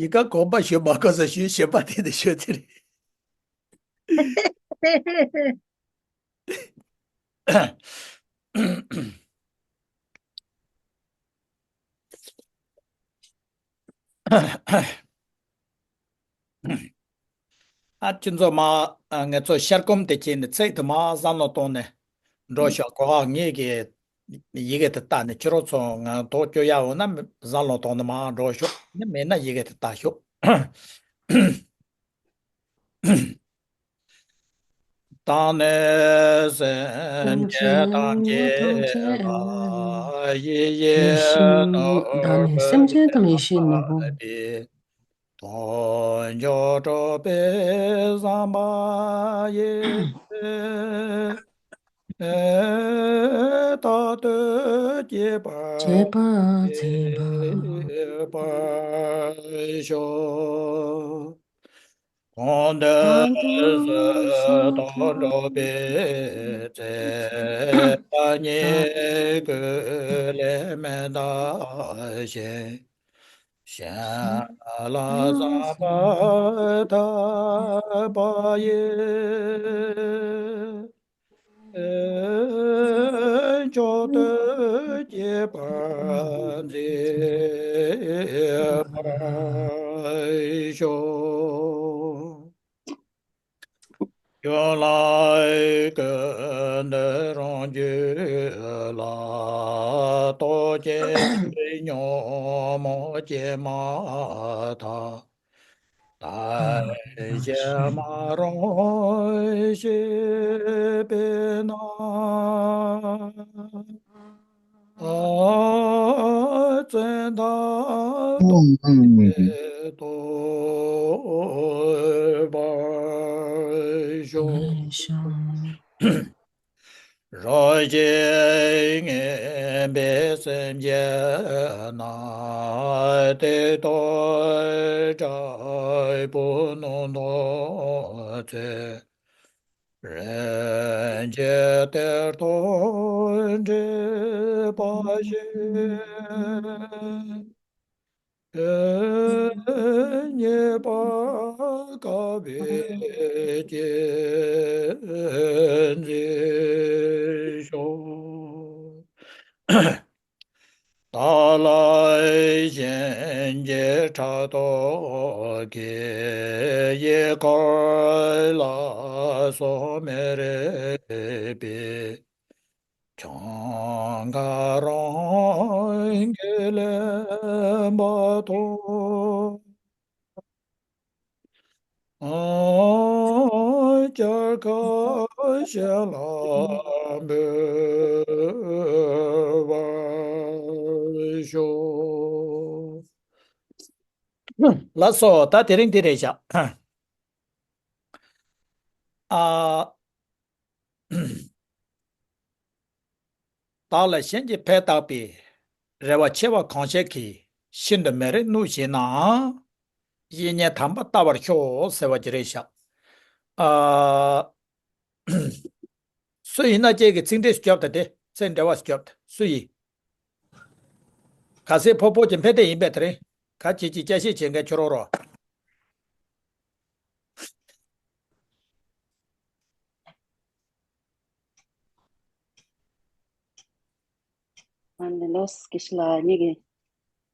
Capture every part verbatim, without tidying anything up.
ཡི་ག་གོམ་པ་ཞོན་མ་དགོས་ས་ཞུས་གཞན་པ་དེ་དེ་ཞོན་དེ་རེད། ཨ་ཁྱེད་ཚོ་མ་ཨ་ངེད་ཚོ་ཤར་སྒོམ་དེ་ཁྱེད་ནི་ཚིག་དེ་མ་བསམ་བློ་གཏོང་ནས་འགྲོ་ཤོག་གོ་ཨ་ངེད་ཀྱི་ཡི་གེ་དེ་ལྟ་ནས་ཁྱེད་རང་ཚོ་ང་ཐོག་སྐྱོ་ཡག་འོང་ན་བསམ་བློ་གཏོང་ནས་མ་འགྲོ་ཤོག་ནི་མེད་ན་ཡི་གེ་དེ་ལྟ་ཤོག་བདག་ནི་སེམས་ཅན་ཐམས་ཅད་ལ་ཡིད་བཞིན་ནོར་བུ་ལྟ་བུའི་དོན་མཆོག་གྲུབ་པའི་བསམ་པ་ཡིས། རྟག་ཏུ་བསྐྱེད་པར་བྱེད་པར་ཤོག་གང་འདོད་གང་འདོད་གཟིགས་སུ་གཟིགས་སུ་གྲུབ་པའི་ཚེ། བདག་ཉིད་ཀུན་ལས་མི་འདའ་ཞིང་། གཞན་ལ་བསམ་པར་ཐག་པ་ཡིས། མཆོག་ཏུ་གྱུར་པར་མཛད་པར་ཤོག་གཞན་ལ་ཀུན་ཏུ་རང་རྒྱུད་ལ། རྟོག་གེའི་ཉོན་མོངས་སྐྱེས་མ་ཐག་བདག་གཞན་མ་རུངས་ཤེས་པས་ན། བཙན་དང་སྟོབས་ཀྱིས་བཟློག་པར་ཤོག་རང་བཞིན་ངན་པའི་སེམས་ཅན་རྣམས། དེ་དང་འདྲ་བའི་ནང་དུ་ཚུད། རིན་ཆེན་གཏེར་དང་འབྲེལ་བ་ཞིག་རྙེད་པར་དཀའ་བས་གཅེས་འཛིན་ཤོག་བདག་ལ་གཞན་གྱིས་ཕྲག་དོག་གིས། ཡུལ་འཁོར་ལ་སོགས་མི་རིགས་པའི། ཆང་ག་རང་གི་ལེན་པ་དང་། བྱ་དཀའ་གཞན་ལ་འབུལ་བར་ཤོག་ལགས་སོ། ད་དེ་རིང་འདི་རེད་བཞག་ཨ། བདག་ལ་གཞན་གྱིས་ཕན་བཏགས་པའི། རེ་བ་ཆེ་བ་གང་བྱེད་ཀྱི། ཤིན་ཏུ་མི་རིགས་གནོད་བྱེད་ན། གཡེལ་ཉེས་དམ་པ་བལྟ་བར་ཤོག་ཟེར་བ་ཅིག་རེད་བཞག་ཨ། སུ་ཡིན་ན་ཁྱེད་ཀྱིས་ཚིག་འགྲེལ་སྐྱོབ་དང་དེ་ཚིག་འགྲེལ་བ་སྐྱོབ་དང་སུ་ཡིན། གལ་སྲིད་ཕོ་ཕོ་གྱི་ཕན་བདེ་ཡིན་པས་དེ་རིང་ག་ཅིག་ཅིག་དཔྱད་ཞིབ་བྱེད་མཁན་ཁྱོད་རང་རོ། ཨ་ནི་ལོས་ཀྱི་ཤི་ལ་ཉེ་གི་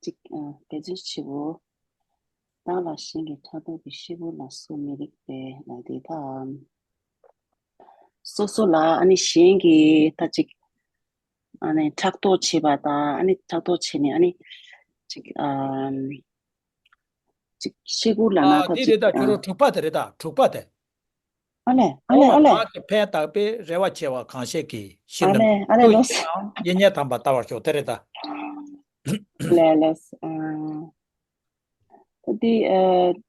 ཅིག་ཨ་དེ་ཚོ་ཆེ་བོ། བདག་ལ་གཞན་གྱིས་ཕྲག་དོག་གིས། ཤི་བོ་ལ་སོགས་མི་རིགས་པས་ལ་དེ་དག་སོ་སོ་ལ་ཨ་ནི་གཞན་གྱིས་ད་ཅིག་ཨ་ནི་ཕྲག་དོག་བྱེད་པ་དང་ཨ་ནི་ཕྲག་དོག་བྱེད་ནས་ཨ་ནི་ཅིག་ཨ་ཅིག་ཤེ་ཁུག་ལ་ན་ཨ་ད་དེ་ཅིག་རེད་ད། ཁྱོད་རང་དྲུག་པ་དེ་རེད་ད། དྲུག་པ་དེ། ཨ་ལེ་ཨ་ལེ་ཨ་ལེ། བདག་གི་ཕན་བཏགས་པའི། རེ་བ་ཆེ་བ་གང་བྱེད་ཀྱི། ཤིན་ཏུ་ཨ་ལེ་ཨ་ལེ་ལོས། ཡིན་ན་ཡང་གཡེལ་ཉེས་དམ་པ་བལྟ་བར་ཤོག་དེ་རེད་ད། ལེ་ལོས། ཨ་ད་དེ་ཨ་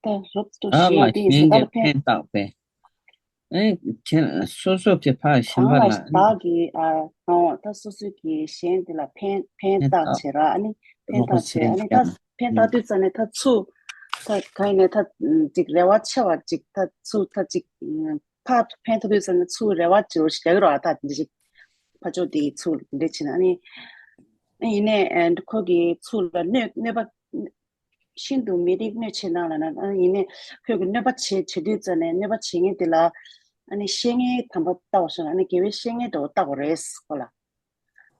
ད་རོབ་ཏུ་བདག་ཤེས་ལ་དེ་གཞན་གྱིས་ཕན་བཏགས་པའི། ཨེ་ཁྱེད་སོ་སོ་གི་ཕར་གཞན་པ་ལ། བདག་གིས་ཨ་ཨོ་ད་སོ་སོ་གིས་གཞན་དེ་ལ་ཕན་ཕན་བཏགས་བྱེད་ར། ཨ་ནི་ཕན་བཏགས་བྱེད། ཨ་ནི་ད་ཕན་བཏགས་དུས་ཙམ་ནས་ད་ཚུར་ད་ག་ཡིན་ནས་ད་ཅིག་རེ་བ་ཆེ་བ་ཅིག་ད་ཚུར་ད་ཅིག་ཕར་ཕན་ཐོགས་དུས་ཙམ་ནས་ཚུར་རེ་བ་ཅིག་རོ་ཞིག་རྒྱག་གི་རོ། ཨ་ད་འདི་ཅིག་ཕར་ཕྱོགས་དེ་གི་ཚུར་འདི་བྱེད་ན་ཨ་ནི། ཡིན་ནའི་ཨ་ཁོ་གི་ཚུར་ལ་གནོད་གནོད་པ་ཤིན་ཏུ་མི་རིགས་གནོད་བྱེད་སྣང་ལ་ན། ཨ་ཡིན་ནའི་ཁོས་གི་གནོད་པ་བྱེད་བྱེད་དུས་ཙམ་ནས་གནོད་པ་བྱེད་མཁན་དེ་ལ་ཨ་ནི་བཤེས་གཉེན་དམ་པ་ལྟ་བ་སོང་ན་ཨ་ནི་དགེ་བའི་བཤེས་གཉེན་འདྲ་བོ་ལྟ་དགོས་རེད་ཁོ་ལ།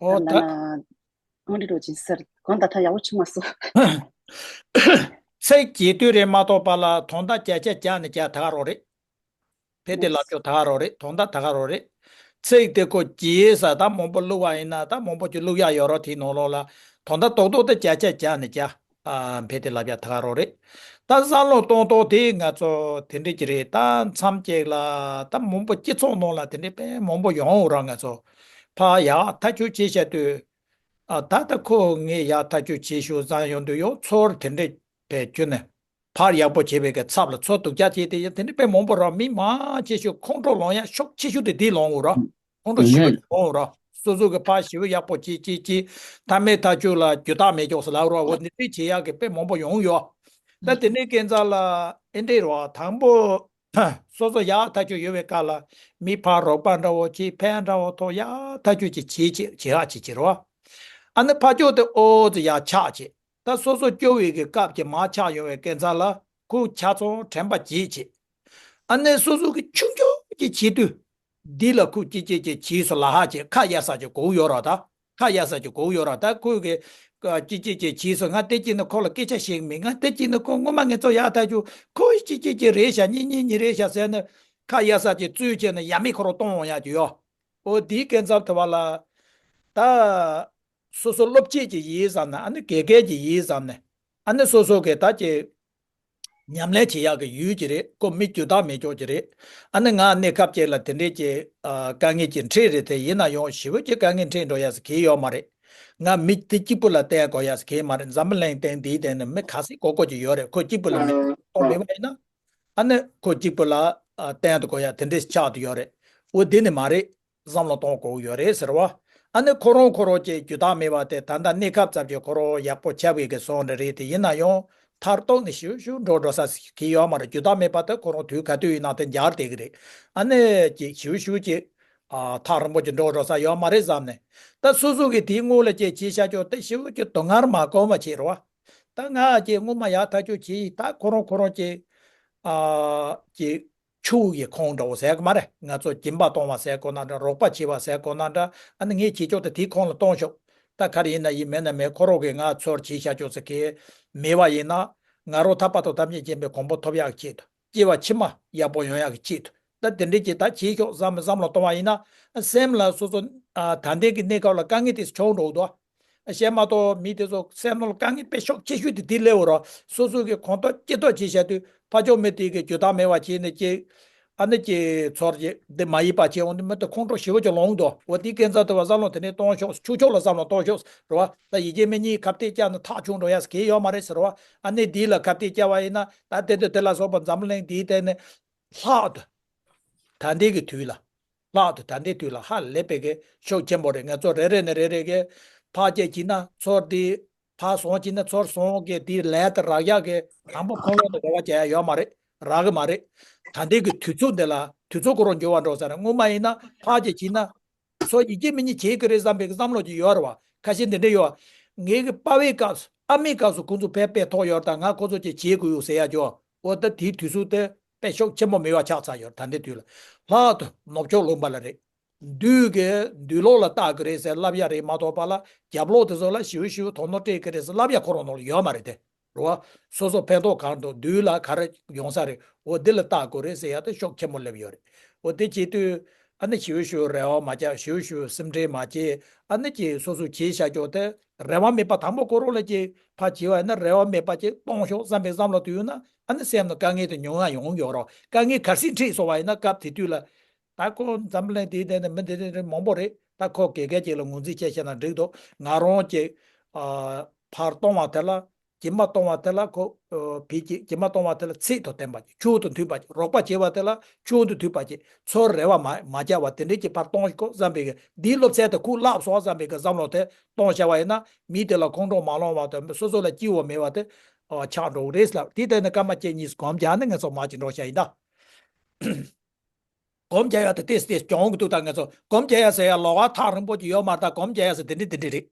ཨོ་ད་ད། ལ་ན་འོན་ཏེ་འགྲོ་ཅིང་ཟེར་གོང་ད་ཐ་ཡག་པོ་ཆུ་མ་སོ། ཚིག་གྱེས་དུས་རེད་མ་གཏོགས་པ་ལ་དོན་དག་བརྒྱ་ཆ་བརྒྱ་ནས་བརྒྱ་ད་ག་རོ་རེད། དཔེ་དེ་ལབ་ཆོག་ད་ག་རོ་རེད། དོན་དག་ད་ག་རོ་རེད། ཚིག་དེ་ཁོ་གྱེས་ས་ད་མང་པོ་བླུག་པ་ཡིན་ན་ད་མང་པོ་ཅིག་བླུག་ཡ་ཡོད་རོགས་དེའི་ནང་ལོགས་ལ་དོན་དག་རྡོག་རྡོག་དེ་བརྒྱ་ཆ་བརྒྱ་ནས་བརྒྱ། ཨ་དཔེ་དེ་ལབ་ཡ་ད་ག་རོ་རེད། ད་བསམ་བློ་གཏོང་སྟངས་དེ་ང་ཚོ་དེ་འདྲ་ཅིག་རེད། ད་མཚམས་གཅིག་ལ་ད་མང་པོ་སྤྱི་ཚོགས་ནང་ལ་དེ་འདྲ་དཔེ་མང་པོ་ཡོང་འོ་ར། ང་ཚོ་ཕ་ཡག་ཐག་གཅོད་བྱེད་བྱ་དུས། ཨ་ད་ད་ཁོ་ངས་ཡག་ཐག་གཅོད་བྱེད་ཤོག་བཟང་ཡོང་དུས་ཡོང་ཚོར་དེ་འདྲ་བས་ཁྱོད་ནས་ཕར་ཡག་པོ་བྱེད་པའི་གི་ཚབ་ལ་ཚོར་སྡུག་ཅག་བྱེད་དེ་ཡང་དེ་འདྲ་དཔེ་མང་པོ་ར། མི་མང་ཆེ་ཤོས་ཁོང་ཁྲོ་ལངས་ཡ་ཤུགས་ཆེ་ཤོས་དེ་དེ་ལངས་འོ་ར། ཁོང་ཁྲོ་ཞེ་པོ་ཅིག་ལངས་འོ་ར། སོ་སོ་གི་ཕར་ཞེ་པོ་ཡག་པོ་བྱེད་བྱེད་བྱེད་ཐ་མའི་ཐག་གཅོད་ལ་རྒྱུ་དག་མེད་ཀྱོག་ཟེར་ལབ་ར། འོ་འདི་འདྲ་བྱེད་ཡག་གི་དཔེ་མང་པོ་ཡོང་ཡོད། ད་དེ་འདྲའི་སྐས་འཛེག་ལ་ཨེ་འདྲ་ར་དང་པོ། སོ་སོ་ཡག་ཐག་གཅོད་ཡོད་པའི་སྐབས་ལ་མི་ཕར་རོགས་པ་འདྲ་བོ་བྱེད་ཕན་འདྲ་བོ་ཐོགས་ཡག་ཐག་གཅོད་ཅིག་བྱེད་ཅིག་བྱེད་ཡག་ཅིག་བྱེད་རོགས། ཨ་ནི་ཕར་ཕྱོགས་དེ་ཨོ་ཙི་ཡག་ཆགས་ཅིག་ད་སོ་སོ་སྐྱོ་བའི་གི་སྐབས་ཀྱི་མར་ཆགས་ཡོང་བའི་སྐས་འཛེག་ལ་ཁོ་ཆ་ཚང་དྲན་པ་བརྗེད་ཅིག་ཨ་ནི་སོ་སོ་གི་ཆུང་ཆུང་ཅིག་བྱེད་དུས། འདི་ལ་ཁོ་ཅི་ཅི་ཅི་བྱིས་སུ་ལ་ཧ་ཅེ་ཁ་གཡར་ས་ཅིག་གོ་ཡོད་ར། ད་ཁ་གཡར་ས་ཅིག་གོ་ཡོད་ར། ད་ཁོས་གི་ཅི་ཅི་ཅི་བྱིས་སུ་ང་དེ་ཅི་ནི་ཁོ་ལ་སྐད་ཆ་བཤད་མི། ང་དེ་ཅི་ནི་ཁོ་ངོ་མ་ངེད་ཚོ་ཡག་ཐག་ཆུ་ཁོ་ཅི་ཅི་ཅི་རེད་ཤག་ཉིན་ཉིན་ཉི་རེད་ཤག་ཟེར་ནས་ཁ་གཡར་ས་ཅིག་བཙུད་བྱས་ནས་ཡ་མི་ཁོ་རང་གཏོང་འོང་ཡག་ཅིག་ཡོད། ཨོ་དེའི་སྐས་འཛེག་དེ་བ་ལ་ད། སོ་སོ་སློབ་ཆེད་ཀྱི་ཡིན་བསམ་ནས་ཨ་ནི་དགེ་རྒན་གྱི་ཡིན་བསམ་ནས་ཨ་ནི་སོ་སོ་གི་ད་ཀྱི་ཉམས་ལེན་བྱེད་ཡག་གི་ཡུལ་གྱི་རེད། ཁོ་མི་རྒྱུ་དག་མེད་ཀྱོག་གི་རེད། ཨ་ནི་ང་གནས་སྐབས་ཅིག་ལ་དེ་འདྲས་ཀྱི་ཨ་དཀའ་ངལ་གྱི་འཕྲད་རེད་དེ། ཡིན་ན་ཡང་ཞེ་པོ་ཀྱི་དཀའ་ངལ་འཕྲད་འགྲོ་ཡག་ཟེར་གི་ཡོད་མ་རེད། ང་མི་དེ་གཅིག་པུ་ལ་བསྟེན་དགོས་ཡག་ཟེར་གི་མ་རེད། འཛམ་བུ་གླིང་སྟེང་འདིའི་སྟེང་ནས་མི་ག་ཚོད་དགོས་དགོས་ཀྱི་ཡོད་རེད། ཁོ་གཅིག་པུ་ལ་མི་གཏོང་མེད་པ་ཡིན་ན། ཨ་ནི་ཁོ་གཅིག་པུ་ལ་ཨ་བསྟེན་དུ་དགོས་ཡ་དེ་འདྲས་ཆགས་དུ་ཡོད་རེད། འོ་དེ་ནི་མ་རེད། བསམ་བློ་གཏོང་དགོས་ཡོད་རེད་ཟེར་བ། ཨ་ནི་ཁོ་རང་ཁོ་རང་གི་རྒྱུ་དག་མེད་པ་དེ་ད་ལྟ་གནས་སྐབས་ཙམ་གྱི་ཁོ་རང་ཡག་པོ་ཆགས་པའི་གི་སོང་འདྲ་རེད་དེ། ཡིན་ན་ཡང་མཐར་གཏུགས་ནས་ཞུ་ཞུ་འགྲོ་འགྲོ་ས་གི་ཡོད་མ་རེད། རྒྱུ་དག་མེད་པ་དེ་ཁོ་རང་དུས་ག་དུས་ཡིན་ན་དེ་འབྱར་བསྡད་གི་རེད། ཨ་ནི་ཅིག་ཞུ་ཞུ་ཅིག་ཨ་ཐག་རིང་པོ་ཅིག་འགྲོ་འགྲོ་ས་ཡོད་མ་རེད་བསམ་ནས། ད་སོ་སོ་གི་དེའི་སྔོན་ལ་ཅིག་བྱས་བཞག་ཀྱོག་དེ་ཞུ་ཅིག་དུང་ངར་མ་གོ་མ་བྱེད་རོགས། ད་ང་ཅིག་སྔོན་མ་ཡག་ཐག་ཆོད་བྱས་ད་ཁོ་རང་ཁོ་རང་ཅིག་ཨ་ཅིག་ཆུ་ཡི་ཁོང་འདྲ་བོ་ཟེར་གི་མ་རེད། ང་ཚོ་སྦྱིན་པ་གཏོང་བ་ཟེར་དགོས་ན་འདྲ། རོགས་པ་བྱེད་པ་ཟེར་དགོས་ན་འདྲ། ཨ་ནི་ངས་བྱེད་ཆོག་དེ་དེའི་ཁོང་ལ་གཏོང་ཤོག་ད་ག་རེ་ཡིན་ན་ཡིན་མེད་ན་མེད། ཁོ་རང་གིས་ང་ཚོར་བྱེད་བྱ་ཆོག་ཟེར་གི་མེད་པ་ཡིན་ན། ང་རང་ཐར་པ་དང་ཐམས་ཅད་མཁྱེན་པའི་གོ་འཕང་ཐོབ་ཡག་གི་ཆེད་དུ། སྐྱེ་བ་ཕྱི་མ་ཡག་པོ་ཡོང་ཡག་གི་ཆེད་དུ། ད་དེ་འདྲའི་ཅིག་ད་བྱེད་ཤོག་བསམ་བསམ་བློ་གཏོང་བ་ཡིན་ན། སེམས་ལ་སོ་སོ་ཨ་ད་ལྟའི་གི་གནས་སྐབས་ལ་དཀའ་ངལ་དེ་བྱུང་འགྲོ་འདུག་བཤད་མ་གཏོགས་མི་དེ་ཚོ་སེམས་ནང་ལ་དཀའ་ངལ་དཔེ་ཤུགས་ཆེ་ཤོས་དེ་དེ་སླེབས་ཡོད་ར། སོ་སོ་གི་གོང་ཐོག་སྐྱེ་ཐོག་བྱེད་བྱ་དུས་ཕ་ཕྱོགས་མི་དེ་གི་རྒྱུ་དག་མེད་པ་བྱས་ནས་ཀྱི་ཨ་ནི་ཀྱི་ཚོར་གྱི་འདི་མ་ཡིན་པ་བྱས་འོང་དུས་མི་དེ་ཁོང་ཁྲོ་ཞེ་པོ་ཅིག་ལངས་འདུག་འོ་དེའི་སྐས་འཛེག་དེ་བ་བསམ་བློ་དེ་ནས་གཏོང་ཤོག་ཆུ་ཕྱོགས་ལ་བསམ་བློ་གཏོང་ཤོག་རེད་བ། ད་ཡི་གེ་མི་གཉིས་ཁ་གཏད་བཅག་ན་ཐག་ཆོད་འགྲོ་ཡ་གི་ཡོད་མ་རེད་ཟེར་བ། ཨ་ནི་འདི་ལ་ཁ་གཏད་བཅག་པ་ཡིན་ན་ད་དེ་དེ་དེ་ལ་སོགས་པ་འཛམ་གླིང་འདིའི་སྟེང་ནས་ལྷག་ཏུ་ད་ལྟའི་གི་དུས་ལ། ལྷག་ཏུ་ད་ལྟའི་དུས་ལ་ཧ་ལས་པའི་གི་ཤུགས་ཆེན་པོ་རེད། ང་ཚོ་རེ་རེ་ནས་རེ་རེ་གི་ཕར་བཅད་བྱས་ན་ཚུར་དེ། ཕར་སོང་བྱས་ན་ཚུར་སོང་གི་དེ་ལས་དེ་རག་ཡག་གི་དང་པོ་ཁོང་རང་དུ་རེ་བ་བྱེད་ཡ་ཡོད་མ་རེད། རག་གི་མ་རེད། ད་ལྟའི་གི་དུས་ཚོད་འདི་ལ་དུས་ཚོད་ཁོ་རང་འགྱུར་བ་འགྲོ་ས་རེད། སྔོན་མ་ཡིན་ན་ཕར་བཅད་བྱས་ན་ཚུར་ཡི་གེ་མི་གཉིས་བྱེད་གི་རེད་བསམ་པའི་གི་བསམ་བློ་ཅིག་ཡོད་རེད་བ། ཁ་ཤས་འདི་འདྲ་ཡོད་བ། ངའི་གི་པ་ཕའི་སྐབས་སུ་ཨ་མའི་སྐབས་སུ་ཁོང་ཚོ་ཕལ་པས་ཐོག་ཡོད་རེད། ད་ང་ཁོ་ཚོ་ཅིག་བྱེད་དགོས་ཡོད་ཟེར་ཡ་ཅིག་ཡོད། འོ་ད་དེའི་དུས་ཚོད་དེ་དཔེ་ཤུགས་ཆེན་པོ་མེད་པ་ཆགས་ཚར་ཡོད་རེད། ད་ལྟའི་དུས་ལ་ལྷག་ཏུ་ནུབ་ཕྱོགས་ལུང་པ་ལ་རེད། བདུད་ཀྱིས་བདུད་ལོག་ལ་བཏགས་ཀྱི་རེད་ཟེར་ལབ་ཡ་རེད་མ་གཏོགས་པ་ལ་རྒྱབ་ལོག་དེ་ཚོ་ལ་ཞིའུ་ཞིའུ་དོ་སྣང་སྤྲད་ཀྱི་རེད་ཟེར་ལབ་ཡ་ཁོ་རང་ནང་ལ་ཡོད་མ་རེད་དེ། རེད་བ། སོ་སོ་ཕན་ཐོགས་གང་འདུག་བདུད་ལ་ག་རེ་ཡོང་ས་རེད། འོ་འདི་ལ་བལྟ་དགོས་རེད་ཟེར་ཡ་དེ་ཤུགས་ཆེན་པོ་སླེབས་ཡོད་རེད། འོ་དེ་བྱེད་དུས་ཨ་ནི་ཞིའུ་ཞིའུ་རེ་བ་མ་བྱ། ཞིའུ་ཞིའུ་སེམས་ཁྲལ་མ་བྱེད། ཨ་ནི་ཀྱི་སོ་སོ་བྱེད་བྱ་ཆོག་དེ་རེ་བ་མེད་པ། དང་པོ་ཁོ་རང་ལ་ཀྱི་ཕར་བྱེད་པ་ཡིན་ན་རེ་བ་མེད་པ་ཀྱི་གཏོང་ཤོག་བསམ་པའི་བསམ་བློ་དུ་ཡོད་ན་ཨ་ནི་སེམས་ནང་དཀའ་ངལ་དེ་ཉུང་ང་ཡོང་གི་ཡོད་རེད། དཀའ་ངལ་གལ་སྲིད་འཕྲད་སོང་བ་ཡིན་ན་སྐབས་དེ་དུས་ལ། ད་ཁོ་འཛམ་བུ་གླིང་དེའི་སྟེང་ནས་མི་འདི་འདི་འདྲ་མང་པོ་རེད། ད་ཁོ་དགེ་རྒན་ཅིག་ལ་ངོས་འཛིན་བྱས་བཤད་ན་འགྲིག་འདུག་ང་རང་ཅིག་ཨ་ཕར་གཏོང་བ་དེ་ལ་སྦྱིན་པ་གཏོང་བ་དེ་ལ་ཁོ་ཨ་ཕིག་ཅིག་སྦྱིན་པ་གཏོང་བ་དེ་ལ་ཚིག་དང་ལྡན་པ་ཅིག་ཆོས་དང་མཐུན་པ་ཅིག་རོགས་པ་བྱེད་པ་དེ་ལ་ཆོས་དང་མཐུན་པ་ཅིག་ཚུར་རེ་བ་མ་མ་བྱ་བ་དེ་འདྲའི་ཅིག་ཕར་གཏོང་དགོས་བསམ་པའི་གི་འདིའི་སློབ་ཚན་དེ་ཁོས་བསླབས་སོང་བསམ་པའི་གི་བསམ་བློ་དེ་གཏོང་བྱ་བ་ཡིན་ན་མི་དེ་ལ་ཁོང་ཁྲོ་མ་ལངས་བ་དང་སོ་སོ་ལ་སྐྱིད་པོ་མེད་པ་དེ་ཨ་ཆགས་འགྲོ་གི་རེད་ལབ། དེ་ལྟ་ན་སྐར་མ་གཅིག་གཉིས་སྒོམ་རྒྱག་ནས་ང་ཚོ་མར་ཅིག་འགྲོ་བྱ་ཡིན་ད། སྒོམ་རྒྱག་ཡ་དེ་ཏེས་ཏེས་གྱོང་གི་འདུག་ད་ང་ཚོ་སྒོམ་རྒྱག་ཡ་ཟེར་ཡ་ལོགས་ཀ་ཐག་རིང་པོ་ཅིག་ཡོད་མ་རེད། ད་སྒོམ་རྒྱག་ཡ་ཟེར་དེ་འདྲ་དེ་འདྲ་རེད།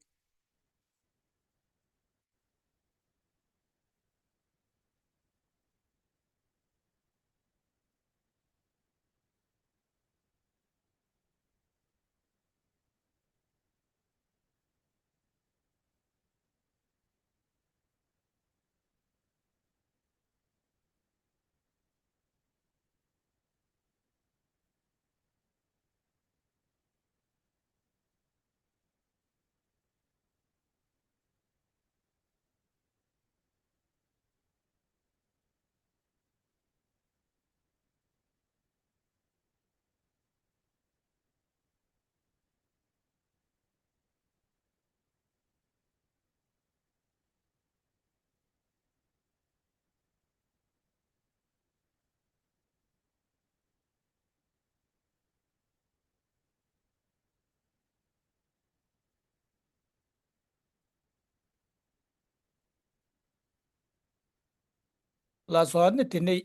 ལགས་སོ། ཨ་ནི་དེ་ནི་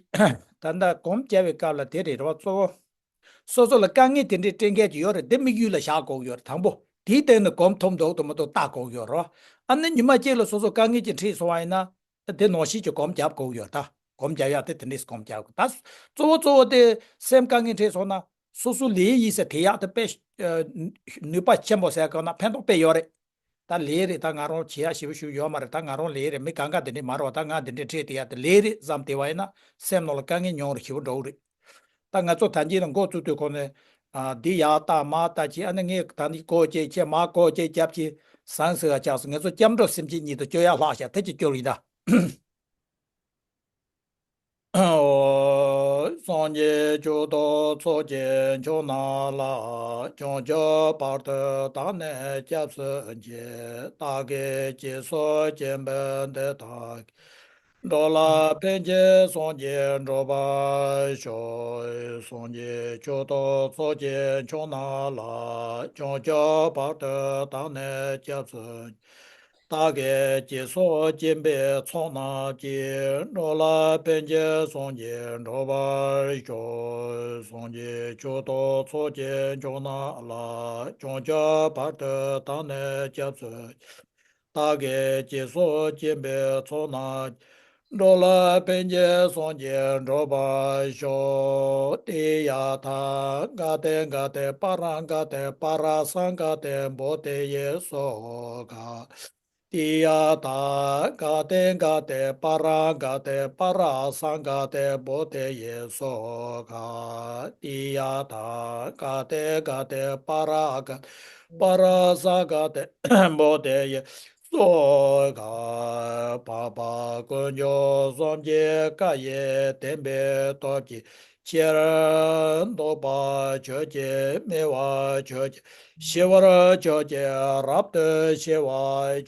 ད་ལྟ་སྒོམ་རྒྱག་པའི་སྐབས་ལ་དེ་རེད་བ། གཙོ་བོ་སོ་སོ་ལ་དཀའ་ངལ་དེ་འདྲའི་སྤྲད་མཁན་ཅིག་ཡོད་རེད། དེ་དམིགས་ཡུལ་ལ་བཞག་དགོས་ཀྱི་ཡོད་རེད། དང་པོ་དེའི་སྟེང་ནས་སྒོམ་ཐུབ་འདུག་དང་མི་འདུག་བལྟ་དགོས་ཀྱི་ཡོད་རེད་བ། ཨ་ནི་ཉི་མ་གཅིག་ལ་སོ་སོ་དཀའ་ངལ་ཅིག་འཕྲད་སོང་བ་ཡིན་ན། དེ་ནང་བཞིན་གྱི་སྒོམ་རྒྱབ་དགོས་ཀྱི་ཡོད་རེད། ད་སྒོམ་རྒྱབ་ཡག་དེ་དེ་འདྲས་སྒོམ་རྒྱབ་དགོས། ད་གཙོ་བོ་གཙོ་བོ་དེ་སེམས་དཀའ་ངལ་འཕྲད་སོང་ན། སོ་སོ་ལས་ཡིན་ཟེར་དེ་ཡག་དེ་དཔེ་ནུས་པ་ཆེན་པོ་ཟེར་གོ་ན་ཕན་ཐོགས་དཔེ་ཡོད་རེད། ད་ལས་རེད། ད་ང་རང་བྱེད་ཡག་ཞེ་པོ་ཞིག་ཡོད་མ་རེད། ད་ང་རང་ལས་རེད། མི་གང་ག་དེ་འདྲས་མ་རེད་བ། ད་ང་དེ་འདྲས་འཕྲད་དེ་ཡག་དེ་ལས་རེད་བསམ་བསྡད་པ་ཡིན་ན། སེམས་ནང་ལ་དཀའ་ངལ་མྱོང་རེད། ཞེ་པོ་འགྲོ་གི་རེད། ད་ང་ཚོ་ད་གིན་ལ་འགོ་བཙུགས་དུས་གོང་ནས། ཨ། འདི་ཡར་བཏང་མར་བཏང་བྱས། ཨ་ནི་ངས་ད་འདི་སྒོ་བཅད་བྱས། མར་སྒོ་བཅད་རྒྱབ་བྱས། ཟང་ཟིང་ལ་ཆགས་སོང་། ང་ཚོ་སྐྱབས་འགྲོ་སེམས་བསྐྱེད་གཉིས་དང་བཅོ་ཡར་ལྷག་བཞག་དེ་ཅིག་སྐྱོར་ཡིན་ད། ཨོ། སངས་རྒྱས་མཆོག་ཏུ་ཚོགས་ཀྱི་མཆོག་རྣམས་ལ། བྱང་ཆུབ་བར་དུ་བདག་ནི་སྐྱབས་སུ་མཆི། བདག་གིས་སྦྱིན་སོགས་བགྱིས་པའི་འདི་དག་གིས། འགྲོ་ལ་ཕན་ཕྱིར་བསམས་ཀྱིས་འགྲུབ་པར་ཤོག། སངས་རྒྱས་མཆོག་ཏུ་ཚོགས་ཀྱི་མཆོག་རྣམས་ལ། བྱང་ཆུབ་བར་དུ་བདག་ནི་སྐྱབས་སུ། བདག་གིས་སྦྱིན་སོགས་བགྱིས་པའི་ཚོགས་རྣམས་ཀྱིས། འགྲོ་ལ་ཕན་ཕྱིར་བསམས་ཀྱིས་འགྲུབ་པར་ཤོག། སངས་རྒྱས་མཆོག་ཏུ་ཚོགས་ཀྱི་མཆོག་རྣམས་ལ། བྱང་ཆུབ་བར་དུ་བདག་ནི་སྐྱབས་སུ། བདག་གིས་སྦྱིན་སོགས་བགྱིས་པའི་ཚོགས་རྣམས། འགྲོ་ལ་ཕན་ཕྱིར་བསམས་ཀྱིས་འགྲུབ་པར་ཤོག། ཏདྱ་ཐཱ། ག་ཏེ་ག་ཏེ་པཱ་ར་ག་ཏེ་པཱ་ར་ས་ག་ཏེ་བོ་དྷི་ཡེ་སྭཱ་ཧཱ། ཏདྱ་ཐཱ། ག་ཏེ་ག་ཏེ་པཱ་ར་ག་ཏེ་པཱ་ར་ས་ག་ཏེ་བོ་དྷི་ཡེ་སྭཱ་ཧཱ། ཏདྱ་ཐཱ། ག་ཏེ་ག་ཏེ་པཱ་ར་ག་ཏེ་པཱ་ར་ས་ག་ཏེ་བོ་དྷི་ཡེ་སྭཱ་ཧཱ། འཕགས་པ་དཀོན་མཆོག་གསུམ་གྱི་བཀའ་ཡི་བསྟན་པའི་སྟོབས་ཀྱིས། ཕྱིར་ལྡོག་པ་ཆོས་ཅན། སྨྲ་བ་ཆོས་ཅན། ཤེས་པ་ཆོས་ཅན། རབ་ཏུ་ཕྱེ་བ་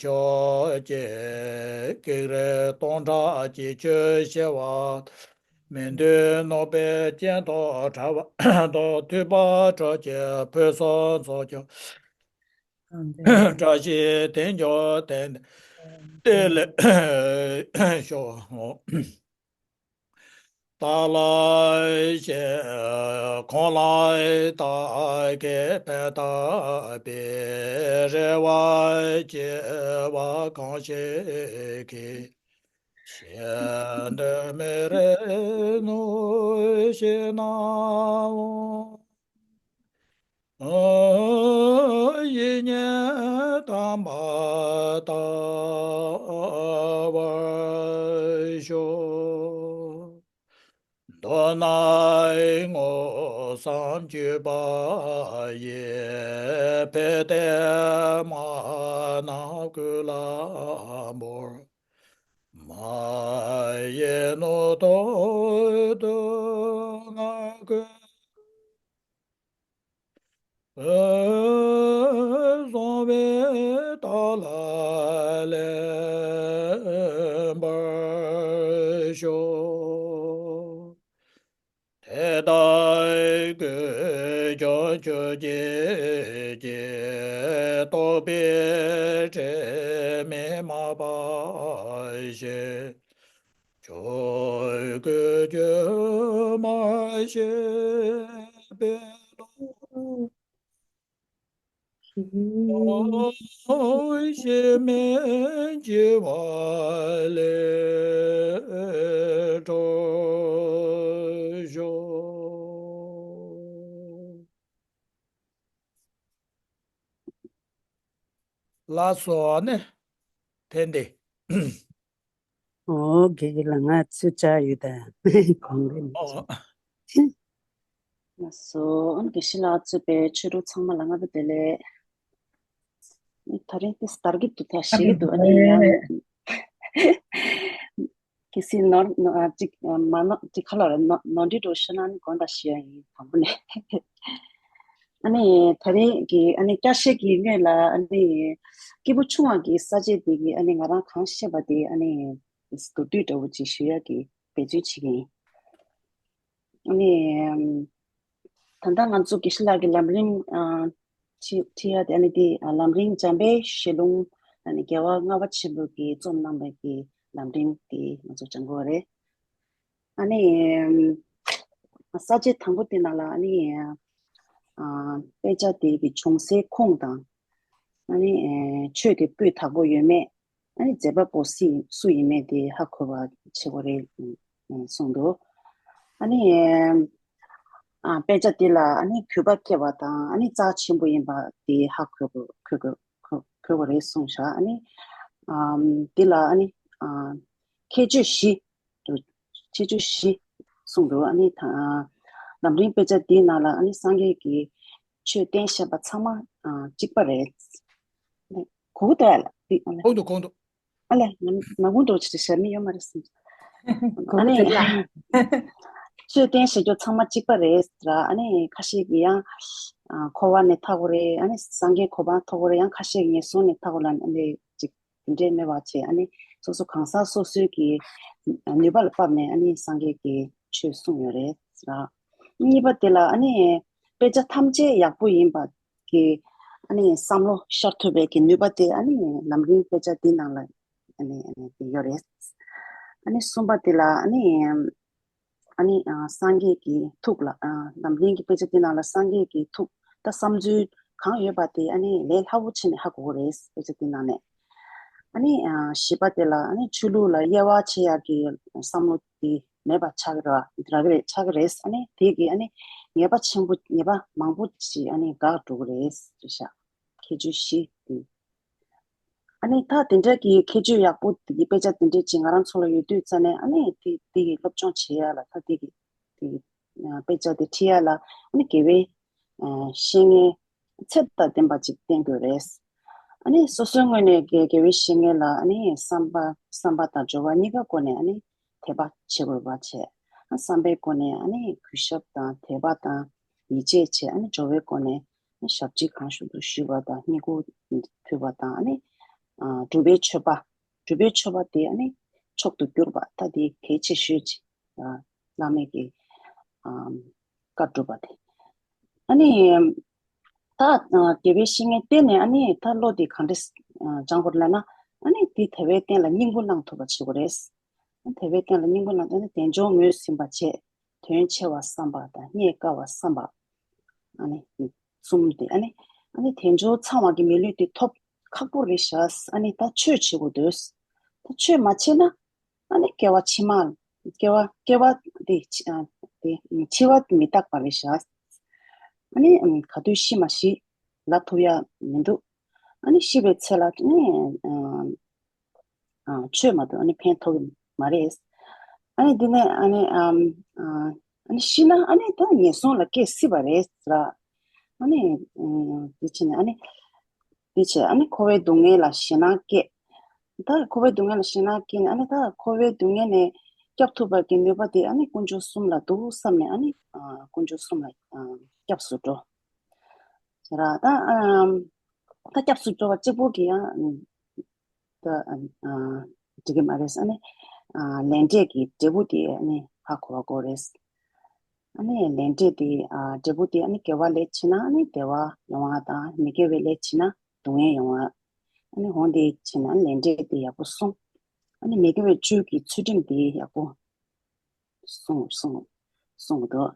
ཆོས་ཅན། བགེགས་རིགས་སྟོང་ཕྲག་གི་ཆོས་ཤེས་པ། མི་མཐུན་རྣམ་པའི་རྐྱེན་དང་བྲལ་བ་དང་། ཐོས་པ་ཆོས་ཅན། ཕུན་སུམ་ཚོགས་ཀྱང་། བཀྲ་ཤིས་དོན་ཀྱང་དེ་ནི་དེ་ལས་ཤོག། བདག་ལ་ཞེན་གང་ལ་བདག་གིས་ཕན་བཏགས་པའི། རེ་བ་སྐྱེ་བ་གང་ཞིག་གིས། གཞན་དོན་མི་རིགས་ནོར་ཞིག་ནའང་། ཡིད་གཉིས་དམ་པར་བལྟ་བར་ཤོག། མདོར་ན་མངོན་སུམ་བརྗོད་པ་ཡིས། ཕན་བདེ་མ་རྣམས་ཀུན་ལ་འབུལ། མ་ཡིན་ནོར་དང་དུག་ལྔ་ཀུན། བཟང་བའི་རྟགས་ལ་ལེན་པར་ཤོག། དེ་ལྟར་ཀུན་ཀྱང་ཆོས་ཀྱི་རྒྱལ། རྟོག་པའི་དྲི་མས་མ་སྦགས་ཤིང་། ཆོས་ཀུན་སྒྱུ་མར་ཤེས་པའི་བློ། གཞན་མིན་འཆི་བ་ལས་གྲོལ་ཤོག། ལགས་སོ། ཨ་ནི་ཕན་བདེ། ཨོ། དགེ་རྒན་ལགས། ང་ཚོས་བཅར་ཡོད་ད། གོང་རིམ། ཨོ། ལགས་སོ། ཨ་ནི་དགེ་བཤེས་ལགས་གཙོས་པའི་ཆོས་གྲོགས་ཚང་མ་ལ་སྔ་དྲོ་བདེ་ལེགས། ཨ་ནི་ད་རིང་དེ་དར་གྱི་འདུག་ད་ཞེ་གི་འདུག་ཨ་ནི་ཡང་གལ་སྲིད་ནོར་ནོར་ཨ་ཅིག་མ་ནོར་ཅིག་ཁ་ལ་ནོར་ནོར་འཁྲུལ་འགྲོ་ཤེས་ན་ཨ་ནི་དགོངས་དག་ཞུ་ཡ་ཡིན། དང་པོ་ནས། ཨ་ནི་ད་རིང་གི་ཨ་ནི་བསྐྱར་བཤད་ཀྱི་སྔོན་ལ། ཨ་ནི་སྐྱེས་བུ་ཆུང་བ་གི་ས་བཅད་དེ་གི་ཨ་ནི་ང་རང་གང་ཤེས་པ་དེ་ཨ་ནི་མདོར་བསྡུས་འདྲ་བོ་ཅིག་ཞུ་ཡ་གི་འབད་བརྩོན་བྱེད་ཀྱི་ཡིན། ཨ་ནི་ད་ལྟ་ང་ཚོ་དགེ་བཤེས་ལགས་ཀྱི་ལམ་རིམ་ཨ་ཁྲིད་ཁྲིད་ཡ་དེ་ཨ་ནི་དེ་ཨ་ལམ་རིམ་འཇམ་དཔལ་ཞལ་ལུང་། ཨ་ནི་རྒྱལ་བ་ལྔ་པ་ཆེན་པོ་གིས་རྩོམ་གནང་བའི་གི་ལམ་རིམ་དེ་ང་ཚོ་སྦྱང་དགོས་རེད། ཨ་ནི་ས་བཅད་དང་པོ་དེ་ནང་ལ་ཨ་ནི་དཔེ་ཆ་དེ་གི་བྱུང་སའི་ཁུངས་དང་། ཨ་ནི་ཆོས་དེ་སྤུས་དག་པོ་ཡོད་མེད། ཨ་ནི་མཛད་པ་པོ་སུ་སུ་ཡིན་མེད་དེ་ཧ་གོ་བ་བྱེད་དགོས་རེད་གསུངས་འདུག་ཨ་ནི་དཔེ་ཆ་དེ་ལ་ཨ་ནི་གུས་པ་སྐྱེ་བ་དང་ཨ་ནི་རྩ་ཆེན་པོ་ཡིན་པ་དེ་ཧ་གོ་དགོས་གོ་དགོས་གོ་དགོས་རེད་གསུངས་ཤག་ཨ་ནི་དེ་ལ་ཨ་ནི་ཁྱད་ཆོས་བཞི། ཁྱད་ཆོས་བཞི་གསུངས་འདུག་ཨ་ནི་ད་ལམ་རིམ་དཔེ་ཆ་འདིའི་ནང་ལ་ཨ་ནི་སངས་རྒྱས་ཀྱིས་ཆོས་བསྟན་བཞིན་པ་ཚང་མ་གཅིག་པ་རེད། གོ་གི་འདུག་ཨ་ལ་འདི་ཨ་ལ་གོ་འདུག་གོ་འདུག་ཨ་ལ་ང་ང་ངུ་འགྲོ་ཆེ་ཞབས་མི་ཡོད་མ་རེད་སེམས། གོ་ཨ་གི་ནི་འདུག་ལ། ཆོས་བསྟན་བཞིན་རྒྱུ་ཚང་མ་གཅིག་པ་རེད་ཟེར་ཨ་ནི་ཁ་ཤས་ཀྱིས་ཡང་འཁོར་བ་ནས་ཐར་དགོས་རེད། ཨ་ནི་སངས་རྒྱས་གོ་འཕང་ཐོབ་དགོས་རེད། ཡང་ཁ་ཤས་ཀྱིས་ངན་སོང་ནས་ཐར་དགོས་ལ་ཨ་ནི་ཅིག་དེ་འདྲས་མེད་པ་བྱས་ཨ་ནི་སོ་སོ་གང་ཟག་སོ་སོའི་གི་ནུས་པ་ལ་དཔགས་ནས་ཨ་ནི་སངས་རྒྱས་ཀྱི་ཆོས་གསུངས་ཡོད་རེད་ཟེར། གཉིས་པ་དེ་ལ་ཨ་ནི་དཔེ་ཆ་ཐམས་ཅད་ཡག་པོ་ཡིན་པ་གི་ཨ་ནི་བསམ་བློ་ཤར་ཐུབ་པའི་གི་ནུས་པ་དེ་ཨ་ནི་ལམ་རིམ་དཔེ་ཆ་འདི་ནང་ལ་ཨ་ནི་ཨ་ནི་དེ་ཡོད་རེད། ཨ་ནི་གསུམ་པ་དེ་ལ་ཨ་ནི་ཨ་ནི་ཨ་སངས་རྒྱས་ཀྱི་ཐུགས་ལ་ཨ་ལམ་རིམ་གྱི་དཔེ་ཆ་དེ་ནང་ལ་སངས་རྒྱས་ཀྱི་ཐུགས་ད་བསམ་ཚུལ་གང་ཡོད་པ་དེ་ཨ་ནི་ལས་སླ་པོ་བྱས་ནས་ཧ་གོ་གི་རེད། དཔེ་ཆ་དེ་ནང་ནས་ཨ་ནི་ཨ་བཞི་པ་དེ་ལ་ཨ་ནི་ཆོས་ལུགས་ལ་དབྱེ་བ་ཕྱེ་ཡག་གི་བསམ་བློ་དེ་མེད་པ་ཆགས་ཀྱི་རེད། རག་གི་རེད། ཆགས་ཀྱི་རེད། ཨ་ནི་དེ་གི་ཨ་ནི་ཉེས་པ་ཆེན་པོ་ཉེས་པ་མང་པོ་ཅིག་ཨ་ནི་འགག་འགྲོ་གི་རེད་ཟེར་ཤག་ཁྱད་ཆོས་བཞི་དེ། ཨ་ནི་ད་དེ་འདྲ་གི་ཁྱད་ཆོས་ཡག་པོ་དེ་གི་དཔེ་ཆ་དེ་འདྲ་ཅིག་ང་རང་ཚོ་ལ་ཡོད་དུས་ཙ་ནས་ཨ་ནི་དེ་དེ་གི་སློབ་སྦྱོང་བྱེད་ཡ་ལ་ད་དེ་གི་དེ་གི་དཔེ་ཆ་དེ་ཁྲིད་ཡ་ལ་ཨ་ནི་དགེ་བའི་བཤེས་གཉེན་ཚད་དང་ལྡན་པ་ཅིག་བསྟེན་དགོས་རེད། ཨ་ནི་སོ་སོའི་ངོས་ནས་དགེ་དགེ་བའི་བཤེས་གཉེན་ལ་ཨ་ནི་བསམ་པ་བསམ་པ་དང་སྦྱོར་བ་གཉིས་ཀ་སྒོ་ནས་ཨ་ནི་དད་པ་བྱེད་དགོས་པ་བྱས། ཨ་བསམ་པའི་སྒོ་ནས་ཨ་ནི་གུས་ཞབས་དང་དད་པ་དང་ཡིད་ཆེས་བྱས། ཨ་ནི་སྦྱོར་བའི་སྒོ་ནས་ཨ་ནི་ཞབས་ཕྱི་གང་ཞུ་འདུག་ཞུས་པ་དང་བསྙེན་བཀུར་ཕུལ་བ་དང་ཨ་ནི་ཨ་སྒྲུབ་པའི་མཆོད་པ། སྒྲུབ་པའི་མཆོད་པ་དེ་ཨ་ནི་མཆོག་ཏུ་གྱུར་པ་ད་དེ་གལ་ཆེ་ཤོས་ཅིག་ཨ་བླ་མེད་ཀྱི་ཨ་བཀའ་སྒྲུབ་པ་དེ། ཨ་ནི་ད་ཨ་དགེ་བའི་བཤེས་གཉེན་བསྟེན་ནས་ཨ་ནི་ད་བློ་དེ་གང་འདྲས་ཨ་སྦྱང་དགོས་ལབ་ན། ཨ་ནི་དེ་དལ་བའི་རྟེན་ལ་སྙིང་པོ་བླང་ཐུབ་པ་བྱེད་དགོས་རེད། དལ་བའི་རྟེན་ལ་སྙིང་པོ་བླང་ཨ་ནི་དལ་འབྱོར་ངོས་ཟིན་པ་བྱས། དོན་ཆེ་བ་བསམ་པ་དང་རྙེད་དཀའ་བ་བསམ་པ། ཨ་ནི་གསུམ་དེ་ཨ་ནི་ཨ་ནི་དལ་འབྱོར་ཚང་བ་གི་མི་ལུས་དེ་ཐོབ་ཁག་པོ་རེད་ཤག་ཨ་ནི་ད་ཆོས་བྱེད་དགོས་འདུག་ད་ཆོས་མ་བྱས་ན་ཨ་ནི་སྐྱེ་བ་ཕྱི་མ་སྐྱེ་བ་སྐྱེ་བ་དེ་ཕྱི་ཨ་དེ་འཆི་བ་མི་རྟག་པ་རེད་ཤག་ཨ་ནི་ག་དུས་ཤི་མ་ཤི་ལབ་ཐུབ་ཡ་མི་འདུག་ཨ་ནི་ཤི་བའི་ཚེ་ལ་ཨ་ནི་ཨ་ཆོས་མ་གཏོགས་ཨ་ནི་ཕན་ཐོགས་ཀྱི་མ་རེད། ཨ་ནི་འདི་ནས་ཨ་ནི་ཨམ་ཨ་ཨ་ནི་ཤི་ན་ཨ་ནི་ད་ངན་སོང་ལ་སྐྱེ་སྲིད་པ་རེད་ཟེར། ཨ་ནི་ཨམ་འདི་བྱས་ནས་ཨ་ནི་འདི་བྱས་ཨ་ནི་འཁོར་བའི་སྡུག་བསྔལ་ལ་ཞེད་སྣང་སྐྱེ། ད་འཁོར་བའི་སྡུག་བསྔལ་ལ་ཞེད་སྣང་སྐྱེས་ནས་ཨ་ནི་ད་འཁོར་བའི་སྡུག་བསྔལ་ནས་སྐྱབས་ཐུབ་པ་གི་ནུས་པ་དེ་ཨ་ནི་དཀོན་མཆོག་གསུམ་ལ་འདུག་བསམ་ནས་ཨ་ནི་ཨ་དཀོན་མཆོག་གསུམ་ལ་ཨ་སྐྱབས་སུ་འགྲོ་ཟེར། ད་ཨམ་ད་སྐྱབས་སུ་འགྲོ་བ་གཅིག་པོ་གིས་ཡང་ད་ཨ་འགྲིག་གི་མ་རེད། ཨ་ནི་ཨ་ལས་འབྲས་ཀྱི་འབྲས་བུ་དེ་ཨ་ནི་ཧ་གོ་བ་དགོས་རེད། ཨ་ནི་ལས་འབྲས་དེ་ཨ་འབྲས་བུ་དེ་ཨ་ནི་དགེ་བ་ལས་བྱས་ན་ཨ་ནི་བདེ་བ་ཡོང་བ་དང་མི་དགེ་བའི་ལས་བྱས་ན་སྡུག་བསྔལ་ཡོང་བ། ཨ་ནི་འོན་ཏེ་བྱས་ན་ལས་འབྲས་དེ་ཡག་པོ་སོང་། ཨ་ནི་མི་དགེ་བའི་བཅུ་གི་ཚུལ་ཁྲིམས་དེ་ཡག་པོ་སོང་སོང་སོང་འདུག་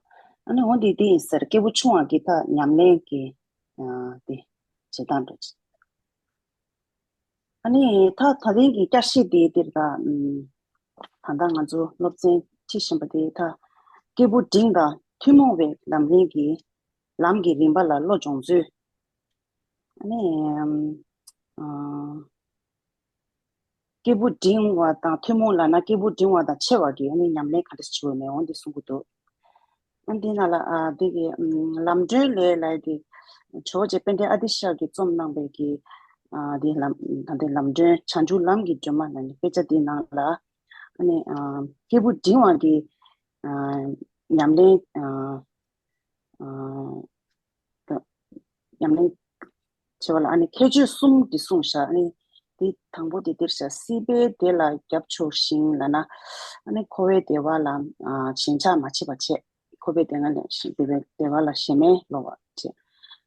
ཨ་ནི་འོན་ཏེ་དེ་ཡིན་ཟེར་སྐྱེས་བུ་ཆུང་བ་གི་ད་ཉམས་ལེན་གྱི་ཨ་དེ་བྱེད་སྟངས་འདྲ་ཅིག་ཨ་ནི་ད་ད་ཐེངས་ཀྱི་བསྐྱར་ཞིབ་དེ་འདིར་ད་ཨམ་ད་ལྟ་ང་ཚོ་སློབ་ཚན་ཁྲིད་བཞིན་པ་དེ་ད་སྐྱེས་བུ་འབྲིང་དང་ཐུན་མོང་བའི་ལམ་རིམ་གྱི་ལམ་གྱི་རིམ་པ་ལ་བློ་སྦྱོང་ཚུལ། ཨ་ནི་ཨམ་ཨ་སྐྱེས་བུ་འབྲིང་བ་དང་ཐུན་མོང་ལབ་ན་སྐྱེས་བུ་འབྲིང་བ་དང་ཆེ་བ་གི་ཨ་ནི་ཉམས་ལེན་ག་འདྲ་བྱེད་དགོས་མེད་འོ་འདི་གསུང་གི་འདུག་ཨ་འདི་ན་ལ་ཨ་འདི་གི་ཨམ་ལམ་སྒྲོན་ལས་ལ་དེ་ཇོ་བོ་རྗེ་དཔལ་ལྡན་ཨ་ཏི་ཤ་གིས་རྩོམ་གནང་པའི་གི་ཨ་འདི་ལམ་ད་ལྟའི་ལམ་སྒྲོན་བྱང་ཆུབ་ལམ་གྱི་སྒྲོན་མ་ལ་ནི་དཔེ་ཆ་འདི་ནང་ལ་ཨ་ནི་ཨ་སྐྱེས་བུ་འབྲིང་བ་གི་ཨ་ཉམས་ལེན་ཨ་ཨ་ད་ཉམས་ལེན་བྱེད་པ་ལ་ཨ་ནི་ཁྱད་ཆོས་གསུམ་འདི་གསུངས་བཞག་ཨ་ནི་འདི་དང་པོ་དེ་འདིར་བཞག་སྲིད་པའི་བདེ་ལ་རྒྱབ་འཇུག་ཞིང་ལབ་ན་ཨ་ནི་འཁོར་བའི་བདེ་བ་ལ་ཨ་ཞེན་ཆགས་མ་བྱེད་པ་བྱེད། འཁོར་བའི་བདེ་བ་ལ་ཞེན་བདེ་བའི་བདེ་བ་ལ་ཞེན་མེད་ལོག་པ་བྱེད།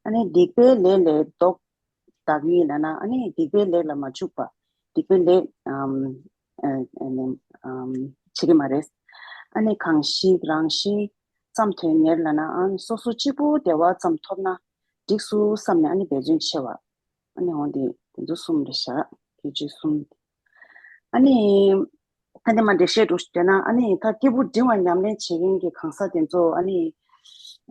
ཨ་ནི་སྡིག་པའི་ལས་ལས་ལྡོག་བདག་ཉིད་ལབ་ན་ཨ་ནི་སྡིག་པའི་ལས་ལ་མ་འཇུག་པ། སྡིག་པའི་ལས་ཨམ་ཨ་ཨ་ནི་ཨམ་བྱེད་ཀྱི་མ་རེད། ཨ་ནི་གང་ཞིག་རང་བཞིན་ཙམ་དོན་གཉེར་ལབ་ན་ཨ་ནི་སོ་སོ་གཅིག་པུ་བདེ་བ་ཙམ་ཐོབ་ན་འགྲིགས་སོ་བསམ་ནས་ཨ་ནི་འབད་བརྩོན་ཆེ་བ། ཨ་ནི་འོ་འདི་དེ་ཚོ་གསུམ་རེད་ཤག་གི་ཅུས་གསུམ། ཨ་ནི་ད་ནི་མ་འགྲེལ་བཤད་འགྲོ་ཞུ་ན་ཨ་ནི་ད་སྐྱེས་བུ་འབྲིང་བ་ཉམས་ལེན་བྱེད་མཁན་གྱི་གང་ཟག་དེ་ཚོ་ཨ་ནི་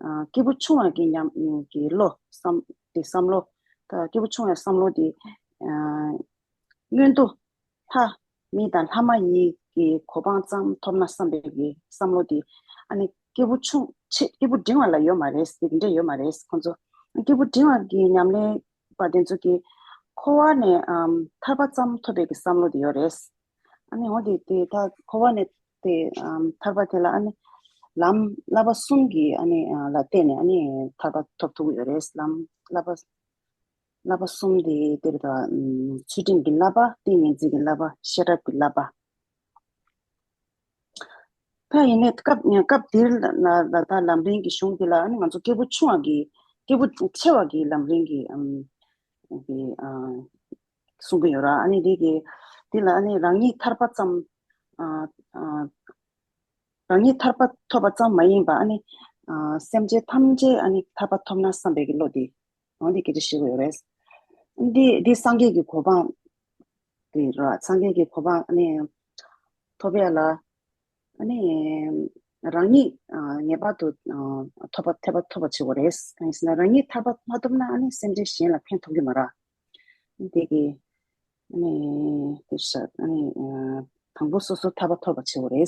ཨ་སྐྱེས་བུ་ཆུང་བ་གི་ཉམས་ཀྱི་བློ་བསམ་དེ་བསམ་བློ། ད་སྐྱེས་བུ་ཆུང་བའི་བསམ་བློ་དེ་ཨ་མངོན་མཐོ། ལྷ། མི་དང་ལྷ་མ་ཡིན་གྱི་གོ་འཕང་ཙམ་ཐོབ་ན་བསམ་པའི་གི་བསམ་བློ་དེ་ཨ་ནི་སྐྱེས་བུ་ཆུང་ཆེ་སྐྱེས་བུ་འབྲིང་བ་ལ་ཡོད་མ་རེད། དེ་འདྲ་ཡོད་མ་རེད། ཁོང་ཚོ་སྐྱེས་བུ་འབྲིང་བ་གི་ཉམས་ལེན་པ་དེ་ཚོ་གི་འཁོར་བ་ནས་ཨམ་ཐར་པ་ཙམ་ཐོབ་པའི་གི་བསམ་བློ་དེ་ཡོད་རེད། ཨ་ནི་འོ་དེ་དེ་ད་འཁོར་བ་ནས་དེ་ཨམ་ཐར་པ་དེ་ལ་ཨ་ནི་ལམ་བསླབ་པ་གསུམ་གྱི་ཨ་ནི་ཨ་ལ་བརྟེན་ནས་ཨ་ནི་ཐར་པ་ཐོབ་ཐུབ་ཀྱི་ཡོད་རེད། ལམ་བསླབ་པ། བསླབ་པ་གསུམ་དེ་དེར་ད་ཨམ་ཚུལ་ཁྲིམས་ཀྱི་བསླབ་པ། ཏིང་ངེ་འཛིན་གྱི་བསླབ་པ། ཤེས་རབ་ཀྱི་བསླབ་པ། ད་ཡིན་ནའི་སྐབས་སྐབས་འདིར་ལ་ལ་ད་ལམ་རིམ་གྱི་གཞུང་འདི་ལ་ཨ་ནི་ང་ཚོ་སྐྱེས་བུ་ཆུང་བ་གི་སྐྱེས་བུ་ཆེ་བ་གི་ལམ་རིམ་གྱི་ཨམ་གི་ཨ་གསུང་གི་ཡོད་ར། ཨ་ནི་འདི་གི་འདི་ལ་ཨ་ནི་རང་ཉིད་ཐར་པ་ཙམ་ཨ་ཨ་རང་ཉིད་ཐར་པ་ཐོབ་པ་ཙམ་མ་ཡིན་པ་ཨ་ནི་ཨ་སེམས་ཅན་ཐམས་ཅད་ཨ་ནི་ཐར་པ་ཐོབ་ན་བསམ་པའི་གི་བློ་དེ་འོ་འདི་སྐད་ཆ་བཤད་གི་ཡོད་རེད། འདི་འདི་སངས་རྒྱས་ཀྱི་གོ་འཕང་དེ་ར། སངས་རྒྱས་ཀྱི་གོ་འཕང་ཨ་ནི་ཐོབ་ཡ་ལ་ཨ་ནི་རང་ཉིད་ཨ་ངེས་པར་དུ་ཨ་ཐོབ་པ་ཐོབ་པ་ཐོབ་པ་བྱེད་དགོས་རེད། ཨ་ནི་ཟེར་ན་རང་ཉིད་ཐར་པ་མ་ཐོབ་ན་ཨ་ནི་སེམས་ཅན་གཞན་ལ་ཕན་ཐོགས་ཀྱི་མ་རེད། དེ་གི་ཨ་ནི་དེ་ཤ་ཨ་ནི་ཨ་དང་པོ་སོ་སོ་ཐར་པ་ཐོབ་པ་བྱེད་དགོས་རེད།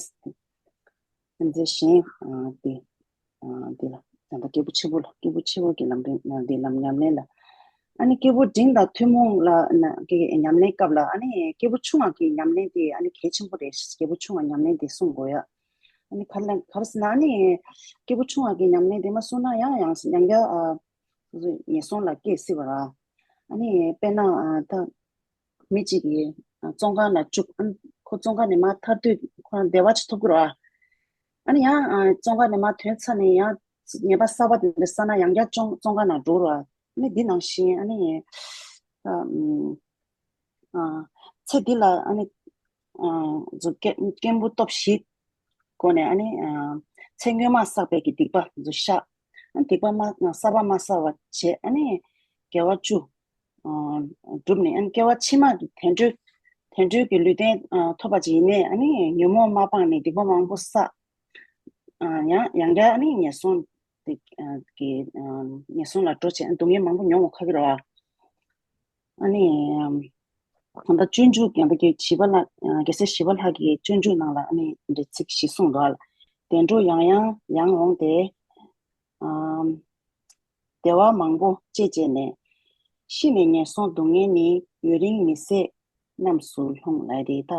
སེམས་ཅན་གཞན་ཨ་དེ་ཨ་དེ་ལ་ད་ལྟ་སྐྱེས་བུ་ཆེན་པོ་ལ་སྐྱེས་བུ་ཆེན་པོ་གི་ལམ་རིམ་ཨ་དེ་ལམ་ཉམས་ལེན་ལ་ཨ་ནི་སྐྱེས་བུ་འབྲིང་དང་ཐུན་མོང་ལ་ན་གི་ཉམས་ལེན་སྐབས་ལ་ཨ་ནི་སྐྱེས་བུ་ཆུང་བ་གི་ཉམས་ལེན་དེ་ཨ་ནི་གལ་ཆེན་པོ་རེད། སྐྱེས་བུ་ཆུང་བ་ཉམས་ལེན་དེ་གསུང་དགོས་ཡ། ཨ་ནི་ག་ལ་ག་རེ་ཟེར་ན་ཨ་ནི་སྐྱེས་བུ་ཆུང་བ་གི་ཉམས་ལེན་དེ་མ་གསུངས་ན་ཡང་ཡང་ཡང་བསྐྱར་ཨ་སོ་སོ་ངན་སོང་ལ་སྐྱེ་སྲིད་པ་ར། ཨ་ནི་དཔེར་ན་ཨ་ད་མི་གཅིག་གིས་ཨ་བཙོན་ཁང་ལ་བཅུག་ཨ་ཁོ་བཙོན་ཁང་ནས་མར་ཐར་དུས་ཁོ་རང་བདེ་བ་ཅིག་ཐོབ་ཀྱི་རེད་བ། ཨ་ནི་ཡང་ཨ་བཙོན་ཁང་ནས་མར་ཐོན་ཚར་ནས་ཡང་ཉེས་པ་གསར་པ་དེ་འདྲ་བསགས་ན་ཡང་བསྐྱར་བཙོན་བཙོན་ཁང་ནང་འགྲོ་རེད་བ། ཨ་ནི་འདི་ནང་བཞིན་ཨ་ནི་ཨ་ཨ་ཚེ་འདི་ལ་ཨ་ནི་ཨ་ཚོ་སྐྱེ་སྐྱེས་བུ་སྟོབས་བཞི་སྒོ་ནས་ཨ་ནི་ཨ་ཚེ་སྔོན་མ་བསགས་པའི་གི་སྡིག་པ་ཚོ་བཤགས། ཨ་ནི་སྡིག་པ་མ་གསར་པ་མ་བསགས་པ་བྱས། ཨ་ནི་དགེ་བ་བཅུ་ཨ་བསྒྲུབས་ནས་ཨ་ནི་སྐྱེ་བ་ཕྱི་མ་གི་དལ་འགྲོའི་དལ་འགྲོའི་གི་ལུས་རྟེན་ཨ་ཐོབ་པ་ཅིག་ཡིན་ནའི་ཨ་ནི་ཉོན་མོངས་མ་སྤངས་ནས་སྡིག་པ་མང་པོ་བསགས། ཨ་ཡང་ཡང་བསྐྱར་ཨ་ནི་ངན་སོང་དེ་ཨ་གི་ཨ་ངན་སོང་ལ་འགྲོ་བྱས་ཨ་སྡུག་བསྔལ་མང་པོ་མྱོང་དགོས་ཁ་གི་རེད་བ། ཨ་ནི་ཨམ་ད་ལྟ་སྤྱོད་འཇུག་ཡང་ད་གི་ཞི་བ་ལྷ་ཨ་རྒྱལ་སྲས་ཞི་བ་ལྷ་གི་སྤྱོད་འཇུག་ནང་ལ་ཨ་ནི་འདི་ཚིག་བཞི་གསུངས་འདུག་ཨ་ལ། བདེ་འགྲོ་ཡང་ཡང་ཡང་འོངས་ཏེ། ཨམ་བདེ་བ་མང་པོ་སྤྱད་བྱས་ནས། ཤི་ནས་ངན་སོང་སྡུག་བསྔལ་ནི། ཡུན་རིང་མི་བཟད་རྣམས་སུ་ལྷུང་། ལབ་དེ་ད་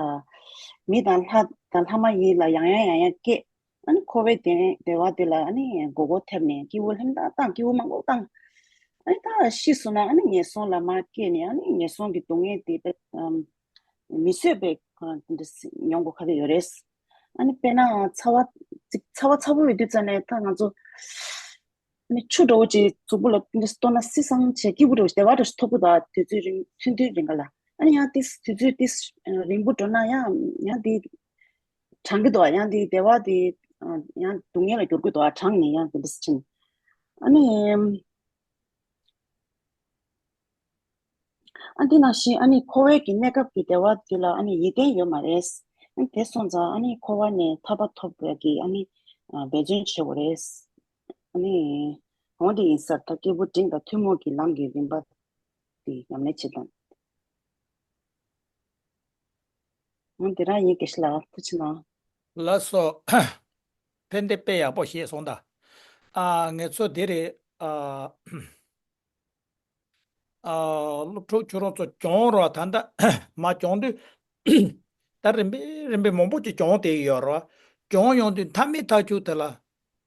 མི་དང་ལྷ་དང་ལྷ་མ་ཡིན་ལ་ཡང་ཡང་ཡང་ཡང་སྐྱེ། ཨ་ནི་འཁོར་བའི་བདེ་བདེ་བ་དེ་ལ་ཨ་ནི་མགོ་སྐོར་ཐེབས་ནས་སྐྱེ་བོ་ལྷན་དག་བཏང་སྐྱེ་བོ་མང་པོ་བཏང་། ཨ་ནི་ད་ཤི་སོང་ན་ཨ་ནི་ངན་སོང་ལ་མར་སྐྱེས་ནས་ཨ་ནི་ངན་སོང་གི་སྡུག་བསྔལ་དེ་དཔེ་ཨམ་མི་བཟོད་པའི་ཁོ་རང་དེ་འདྲ་མྱོང་དགོས་ཁ་དེ་ཡོད་རེད། ཨ་ནི་དཔེར་ན་ཚ་བ་ཚ་བ་ཚ་པོ་ཡོད་དུས་ཙམ་ནས་ད་ང་ཚོ་ཨ་ནི་ཆུ་འདྲ་བོ་ཅིག་གཟུགས་པོ་ལ་འདི་འདྲ་གཏོར་ན་བསིལ་སང་བྱས་སྐྱིད་པོ་འདྲ་བོ་ཞིག་བདེ་བ་འདྲ་ཞིག་ཐོབ་ཀྱི་འདུག་དུས་ཚོད་རིང་ཐུང་ཐུང་རིང་ག་ལ། ཨ་ནི་ཡང་དེ་དུས་ཚོད་དེ་རིང་པོ་འགྲོ་ན་ཡང་ཡང་དེ་གྲང་གི་འདུག་ཡང་དེ་བདེ་བ་དེ་ཡང་སྡུག་བསྔལ་ལ་འགྱུར་གྱི་འདུག་གྲང་ནས་ཡང་དེ་འདྲ་ཕྱིན། ཨ་ནི་ཨ་འདི་ནང་བཞིན་ཨ་ནི་འཁོར་བའི་གི་གནས་སྐབས་ཀྱི་བདེ་བ་འདི་ལ་ཨ་ནི་ཡིད་བརྟན་ཡོད་མ་རེད། ཨ་ནི་དེ་སོང་ཙང་ཨ་ནི་འཁོར་བ་ནས་ཐར་པ་ཐོབ་པའི་གི་ཨ་ནི་འབད་བརྩོན་བྱེད་དགོས་རེད། ཨ་ནི་འོ་འདི་ཡིན་ས་ད་སྐྱེས་བུ་འབྲིང་དང་ཐུན་མོང་གི་ལམ་གྱི་རིམ་པ་དེ་ཉམས་ལེན་བྱེད་སྟངས། འོ་འདི་རང་ཡིན་དགེ་བཤེས་ལགས་ཐུགས་རྗེ་གནང་། ལགས་སོ། ཕན་བདེ་དཔེ་ཡག་པོ་བཤད་སོང་ད། ཨ་ངེད་ཚོ་འདི་རེད་ཨ། ཨ་སློབ་ཕྲུག་ཁྱོད་རང་ཚོ་སྦྱོང་རོགས་ད་ལྟ་མ་སྦྱོང་དུས་ད་རིམ་པས་རིམ་པས་མང་པོ་ཅིག་སྦྱོང་བསྡད་ཡོད་རོགས། སྦྱོང་ཡོང་དུས་མཐའ་མའི་ཐག་གཅོད་དེ་ལ་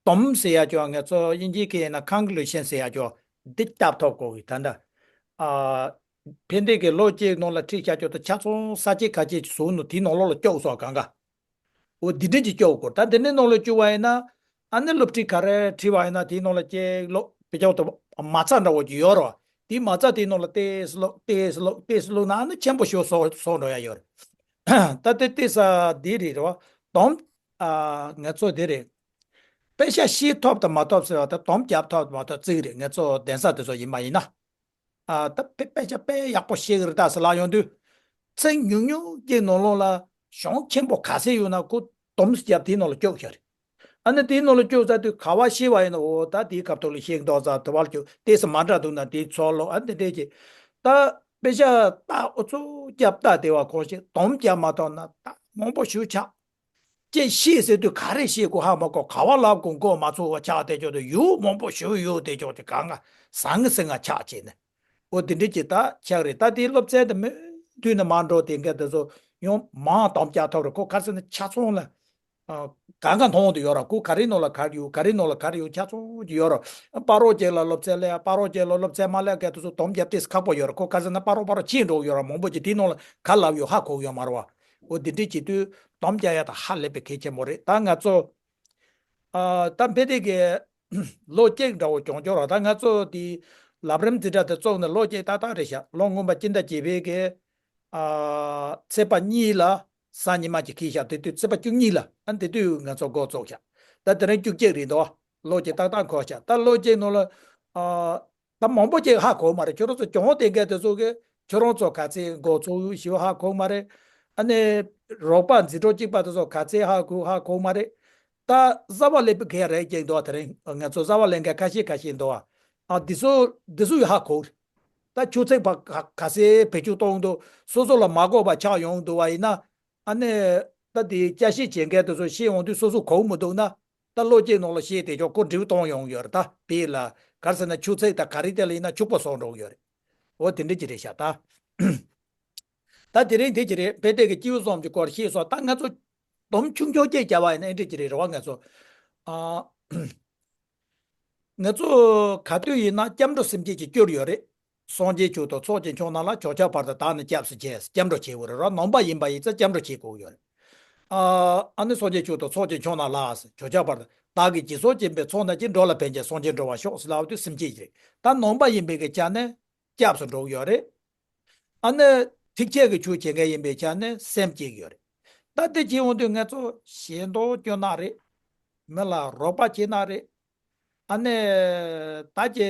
དོམ་ཟེར་ཡ་ཅོ་ངེད་ཚོ་དབྱིན་ཇིའི་སྐད་ཡིན་ན་ཀོན་ཀུ་ལུ་ཤན་ཟེར་ཡ་ཅོ་འདི་བརྒྱབ་ཐོབ་དགོས་གི་ད་ལྟ་ཨ་ཕན་བདེ་གི་ལོ་གཅིག་ནང་ལ་ཁྲིད་བཞག་ཅོ་ད་ཆ་ཚང་ས་བཅད་ག་བཅད་ཅིག་བཟོ་ནོ་དེའི་ནང་ལོགས་ལ་སྐྱོག་སོགས་གང་ག་འོ་འདི་འདྲ་ཅིག་སྐྱོག་དགོས། ད་འདི་འདྲའི་ནང་ལ་བཅུག་པ་ཡིན་ན་ཨ་ནི་སློབ་ཁྲིད་ག་རེ་ཁྲིད་པ་ཡིན་ན་དེའི་ནང་ལ་ཅིག་ལོ་བེ་ཅོག་ཏུ་མ་རྩ་འདྲ་བོ་ཅིག་ཡོད་རོ། དེའི་མ་རྩ་དེའི་ནང་ལ་ཏེས་ལོ་ཏེས་ལོ་ཏེས་ལོ་ན་ཨ་ནི་ཆེན་པོ་ཞིག་སོགས་སོགས་འགྲོ་ཡ་ཡོད་རེད། ད་དེ་ཏེས་འདི་རེད་རོ། དོམ་ ཨ། ང་ཚོ་དེ་རེད། དཔེ་ཆ་ཤེས་ཐོབ་དང་མ་ཐོབ་ཟེར་བ་དང་སྡོམ་རྒྱབ་ཐོབ་དང་མ་ཐོབ་ཙིག་རེད། ང་ཚོ་གདན་ས་དེ་ཚོ་ཡིན་པ་ཡིན་ན། ཨ། ད་དཔེ་དཔེ་ཆ་དཔེ་ཡག་པོ་ཤེས་ཀྱི་རེད་ད་ཟེར་ལབ་ཡོང་དུས། ཚེ་ཉུང་ཉུང་གི་ནང་ལོགས་ལ་གཞུང་ཆེན་པོ་ག་ཚད་ཡོད་ན་ཁོ་སྡོམ་རྒྱབ་དེའི་ནང་ལ་བཅུག་བཞག་རེད། ཨ་ནི་དེའི་ནང་ལ་བཅུག་ཚར་དུས་ག་བ་ཤེས་པ་ཡིན་ན། འོ་ད་དེའི་སྐབས་ཐོག་ལ་ཤེས་མདོག་ཙམ་དེ་བ་ལ་བཅུག་དེ་སུ་མ་འདྲ་འདུག་ན་དེའི་ཚོགས་ལོ། ཨ་ནི་དེ་གྱིས་ད་དཔེ་ཆ་ད་ཨུ་ཚུགས་རྒྱབ་ད་དེ་བ་གོ་ཞིག་སྡོམ་རྒྱབ་མ་ཐོབ་ན་ད་མང་པོ་ཞིག་ཆགས། ཅེས་ཤེས་ཟེར་དུས་ག་རེ་ཤེས་དགོས་ཧ་མ་གོ། ག་བ་ལབ་དགོས་མགོ་མ་ཚོས་པ་ཆགས་བསྡད་ཆོག་དུས་ཡུལ་མང་པོ་ཞིག་ཡོད་བསྡད་ཆོག་དུས་གང་ག་ཟང་ངེ་ཟིང་ང་ཆགས་བྱས་ནས། འོ་དེ་འདྲ་ཅིག་ད་ཆགས་རེད། ད་དེའི་སློབ་ཚན་དེ་མུ་མཐུད་ནས་མར་འགྲོ་དེ་འགའ་དེ་ཚོ་ཡང་མང་སྡོམ་རྒྱག་ཐུབ་རེད། ཁོ་ག་རེ་ཟེར་ན་ཆ་ཚང་ལ་ཨ། གང་ག་མཐོང་དུ་ཡོད་ར། ཁོ་ག་རེ་ནང་ལ་ག་རེ་ཡོད། ག་རེ་ནང་ལ་ག་རེ་ཡོད་ཆ་ཚང་གི་ཡོད་ར། སྤ་རོ་ཅིག་ལ་སློབ་ཚན་སླེབས། སྤ་རོ་ཅིག་ལ་སློབ་ཚན་མ་སླེབས་མཁན་དེ་ཚོ་སྡོམ་རྒྱབ་དེ་ཁག་པོ་ཡོད་ར། ཁོ་ག་རེ་ཟེར་ན་སྤ་རོ་སྤ་རོ་ཕྱིན་འགྲོ་གི་ཡོད་ར། མང་པོ་ཅིག་དེའི་ནང་ལ་ག་ལབ་ཡོད་ཧ་གོ་གི་ཡོད་མ་རེད་བ། འོ་དེ་འདྲ་བྱེད་དུས་སྡོམ་རྒྱག་ཡ་ད་ཧ་ལས་པའི་གལ་ཆེན་པོ་རེད། ད་ང་ཚོ་ཨ། ད་དཔེ་དེབ་ཀྱི་ལོ་གཅིག་འདྲ་བོ་གྱོང་ཆོག་ར། ད་ང་ཚོ་དེ་ལམ་རིམ་འཛིན་གྲྭ་དེ་བཙུགས་ནས་ལོ་གཅིག་ཏག་ཏག་རེད་ཤག་ལོ་སྔོན་མ་སྤྱི་ཟླ་བརྒྱད་པའི་གི་ཨ། ཚེས་པ་གཉིས་ལ་གཟའ་ཉི་མ་གཅིག་འཁེལ་ཤག་དེ་དུས་ཚེས་པ་བཅུ་གཉིས་ལ། ཨ། དེ་དུས་ང་ཚོ་འགོ་བཙུགས་ཤག་ད་དེ་རིང་བཅུ་གཅིག་རེད་འདུག་ལོ་གཅིག་ཏག་ཏག་འཁོར་ཤག་ད་ལོ་གཅིག་ནང་ལ་ཨ། ད་མང་པོ་ཅིག་ཧ་གོ་མ་རེད། ཁྱོད་རང་ཚོ་གྱོང་དེ་འགའ་དེ་ཚོ་གི་ཁྱོད་རང་ཚོ་ག་ཚད་འགོ་ཚུགས་ཡོད་ཞེ་པོ་ཧ་གོ་མ་རེད། ཨ་ནི་རོགས་པ་འཛིན་གྲོགས་གཅིག་པ་དེ་ཚོ་ག་ཚད་ཧ་གོ་ཧ་གོ་མ་རེད། ད་གཟའ་པ་ལེན་མཁན་རེད་ཅེས་འདུག་དེ་རིང་ང་ཚོ་གཟའ་པ་ལེན་མཁན་ཁ་ཤས་ཁ་ཤས་འདུག་ཨ། འདི་ཚོ་འདི་ཚོ་ཡོད་ཧ་གོ་རེད། ད་ཆུ་ཚད་ཕ་ག་ག་ཚད་བེད་སྤྱོད་གཏོང་འདུག་སོ་སོ་ལ་མ་གོ་བ་ཆགས་ཡོང་འདུག་བ་ཡིན་ན། ཨ་ནི་ད་དེ་བསྐྱར་ཞིབ་བྱེད་མཁན་དེ་ཚོ་ཤེས་ཡོང་དུས་སོ་སོ་གོ་མི་འདུག་ན། ད་བློ་སྐྱེད་ནང་ལ་ཤེས་དེ་ཆོག་ཁོ་འབྲས་བུ་གཏོང་ཡོང་ཡོད་རེད། ད་དེ་ལ་ག་རེ་ཟེར་ན་ཆུ་ཚད་ད་ག་རེ་དེ་ལ་ཡིན་ན་ཕྱུག་པོ་སོང་འགྲོ་གི་ཡོད་རེད། འོ་དེ་འདྲ་ཅིག་རེད་ཤག་ད་ད་དེ་རིང་དེ་ཅི་རེད། དཔེ་དེབ་ཀྱི་སྐྱེས་བུ་གསུམ་གྱི་སྐོར་ཤེས་སོང་། ད་ང་ཚོ་སྡོམ་ཆུང་ཆུང་སྐྱེས་བྱ་བ་ཡིན་ན་ཨེ་འདྲ་ཅིག་རེད་རེད་བ། ང་ཚོ་ཨ། ང་ཚོ་ག་དུས་ཡིན་ན་སྐྱབས་འགྲོ་སེམས་བསྐྱེད་ཀྱི་སྐྱོར་ཡོད་རེད། སངས་རྒྱས་མཆོག་དང་ཚོགས་ཀྱི་མཆོག་རྣམས་ལ། ཕྱོགས་ཆ་བར་དུ་བདག་ནི་སྐྱབས་སུ་མཆི། སྐྱབས་འགྲོ་བྱེད་དགོས་རེད་ར། ནང་པ་ཡིན་པ་ཡིན་ཙང་སྐྱབས་འགྲོ་བྱེད་དགོས་ཀྱི་ཡོད་རེད། ཨ། ཨ་ནི་སངས་རྒྱས་མཆོག་དང་ཚོགས་ཀྱི་མཆོག་རྣམས་ལ། ཕྱོགས་ཆ་བར་དུ་བདག་གིས་སྦྱིན་སོགས་བགྱིས་པའི་ཚོགས་རྣམས་ཀྱིས། འགྲོ་ལ་ཕན་ཕྱིར་སངས་རྒྱས་འགྲུབ་པར་ཤོག་ཟེར་ལབ་དུས་སེམས་བསྐྱེད་ཀྱི་རེད། ད་ནང་པ་ཡིན་པའི་གི་ཆ་ནས་སྐྱབས་སུ་འགྲོ་གི་ཡོད་རེད། ཨ་ནི་ཐེག་ཆེན་གྱི་ཆོས་བྱེད་མཁན་ཡིན་པའི་ཆ་ནས་སེམས་བསྐྱེད་ཀྱི་ཡོད་རེད། ད་དེ་བྱེད་འོང་དུས་ང་ཚོ་ཞལ་འདོན་སྐྱོན་ན་རེད། མི་ལ་རོགས་པ་བྱེད་ན་རེད། ཨ་ནི་ད་ཀྱི་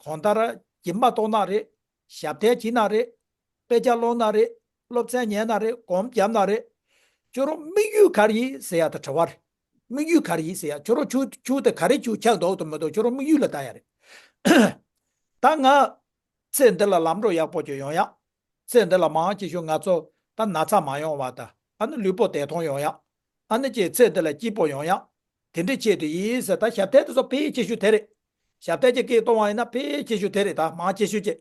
གང་ལྟར་སྦྱིན་པ་གཏོང་ན་རེད། ཞབས་བརྟན་བྱེད་ན་རེད། དཔེ་ཆ་ཀློག་ན་རེད། སློབ་ཚན་ཉན་ན་རེད། སྒོམ་བརྒྱབ་ན་རེད། ཁྱོད་རང་དམིགས་ཡུལ་ག་རེ་ཡིན་ཟེར་ཡ་ད་དྲི་བ་རེད། དམིགས་ཡུལ་ག་རེ་ཡིན་ཟེར་ཡ། ཁྱོད་རང་ཆོས་ཆོས་དེ་ག་རེ་ཆོས་ཆགས་འདུག་དང་མི་འདུག་ཁྱོད་རང་དམིགས་ཡུལ་ལ་ལྟ་ཡ་རེད། ད་ང་ཚེ་འདི་ལ་ལམ་འགྲོ་ཡག་པོ་ཅིག་ཡོང་ཡག་ཚེ་འདི་ལ་མང་ཆེ་ཤོས་ང་ཚོ་ད་ན་ཚ་མ་ཡོང་བ་དང་། ཨ་ནི་ལུས་པོ་བདེ་ཐང་ཡོང་ཡག་ཨ་ནི་ཅིག་ཚེ་འདི་ལ་སྐྱིད་པོ་ཡོང་ཡག་དེ་འདྲའི་ཆེད་དུ་ཡིན་ཟེར། ད་ཞབས་བརྟན་དེ་ཚོ་དཔེ་ཆེ་ཤོས་དེ་རེད། ཞབས་བརྟན་གྱི་སྐད་གཏོང་བ་ཡིན་ན་དཔེ་ཆེ་ཤོས་དེ་རེད། ད་མང་ཆེ་ཤོས་ཀྱི་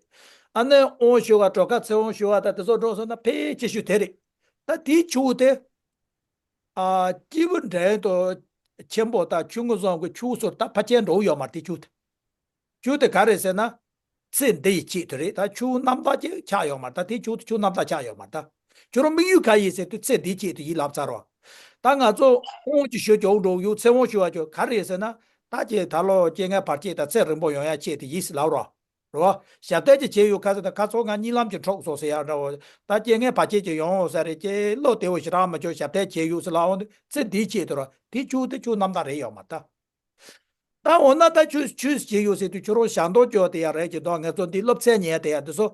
ཨ་ནི་དབང་ཞུ་བ། གྲོ་ཁ་ཚེ་དབང་ཞུ་བ་དང་དེ་ཚོ་འགྲོ་སོང་ན་དཔེ་ཆེ་ཤོས་དེ་རེད། ད་དེའི་ཆུ་བོ་དེ། ཨ། སྐྱེས་བུ་འབྲིང་དང་ཆེན་པོ་དང་ཆུང་ངུ་གསུམ་གྱི་ཆུ་བོ་ཚོར་ད་ཕལ་ཆེར་འགྲོ་གི་ཡོད་མ་རེད། དེ་ཆུ་དེ། ཆུ་དེ་ག་རེད་ཟེར་ན། ཚེ་འདི་ཡི་ཆེད་དུ་རེད། ད་ཆུ་རྣམ་དག་ཅིག་ཆགས་ཡོད་མ་རེད། ད་དེ་ཆུ་དེ་ཆུ་རྣམ་དག་ཆགས་ཡོད་མ་རེད། ད་ཁྱོད་རང་དམིགས་ཡུལ་ག་ཡིན་ཟེར་དུས་ཚེ་འདིའི་ཆེད་དུ་ཡིན་ལབ་ཚར་བ། ད་ང་ཚོ་དབང་ཅིག་ཞུ་རྒྱུ་འགྲོ་གི་ཡོད། ཚེ་དབང་ཞུ་བ་ཅིག་ག་རེ་ཡིན་ཟེར་ན། ད་ཅིག་ད་ལོ་རྐྱེན་ངན་བར་ཆད་དང་ཚེ་རིང་པོ་ཡོང་ཡ་ཆེད་དུ་ཡིན་ཟེར་ལབ་རོགས། རེད་བ། ཞབས་བརྟན་ཅིག་བྱས་ཡོད། ཁ་སང་ད་ཁ་ཚོ་ང་གཉིད་ལམ་གྱི་འཕྲོག་སོང་ཟེར་ཡ་འདྲ་བོ། ད་རྐྱེན་ངན་བར་ཆད་ཅིག་ཡོང་ཟེར་རེད། ཀྱེ་བློ་བདེ་བོ་ཞེ་དྲག་མ་བྱུང་། ཞབས་བརྟན་བྱས་ཡོད་ཟེར་ལབ་འོང་དུས་ཚེ་འདིའི་ཆེད་དུ་ར། དེ་ཆུ་དེ་ཆུ་རྣམ་དག་རེད་ཡོད་མ་རེད་ད། ད་འོ་ན་ད་ཆུ་ཆུ་བྱས་ཡོད་ཟེར་དུས་ཁྱོད་རང་ཞལ་འདོན་སྐྱོར་དེ་ཡ་རེད་ཀྱི་འདུག་ང་ཚོ་འདི་སློབ་ཚན་ཉན་དེ་ཡ་དེ་ཚོ།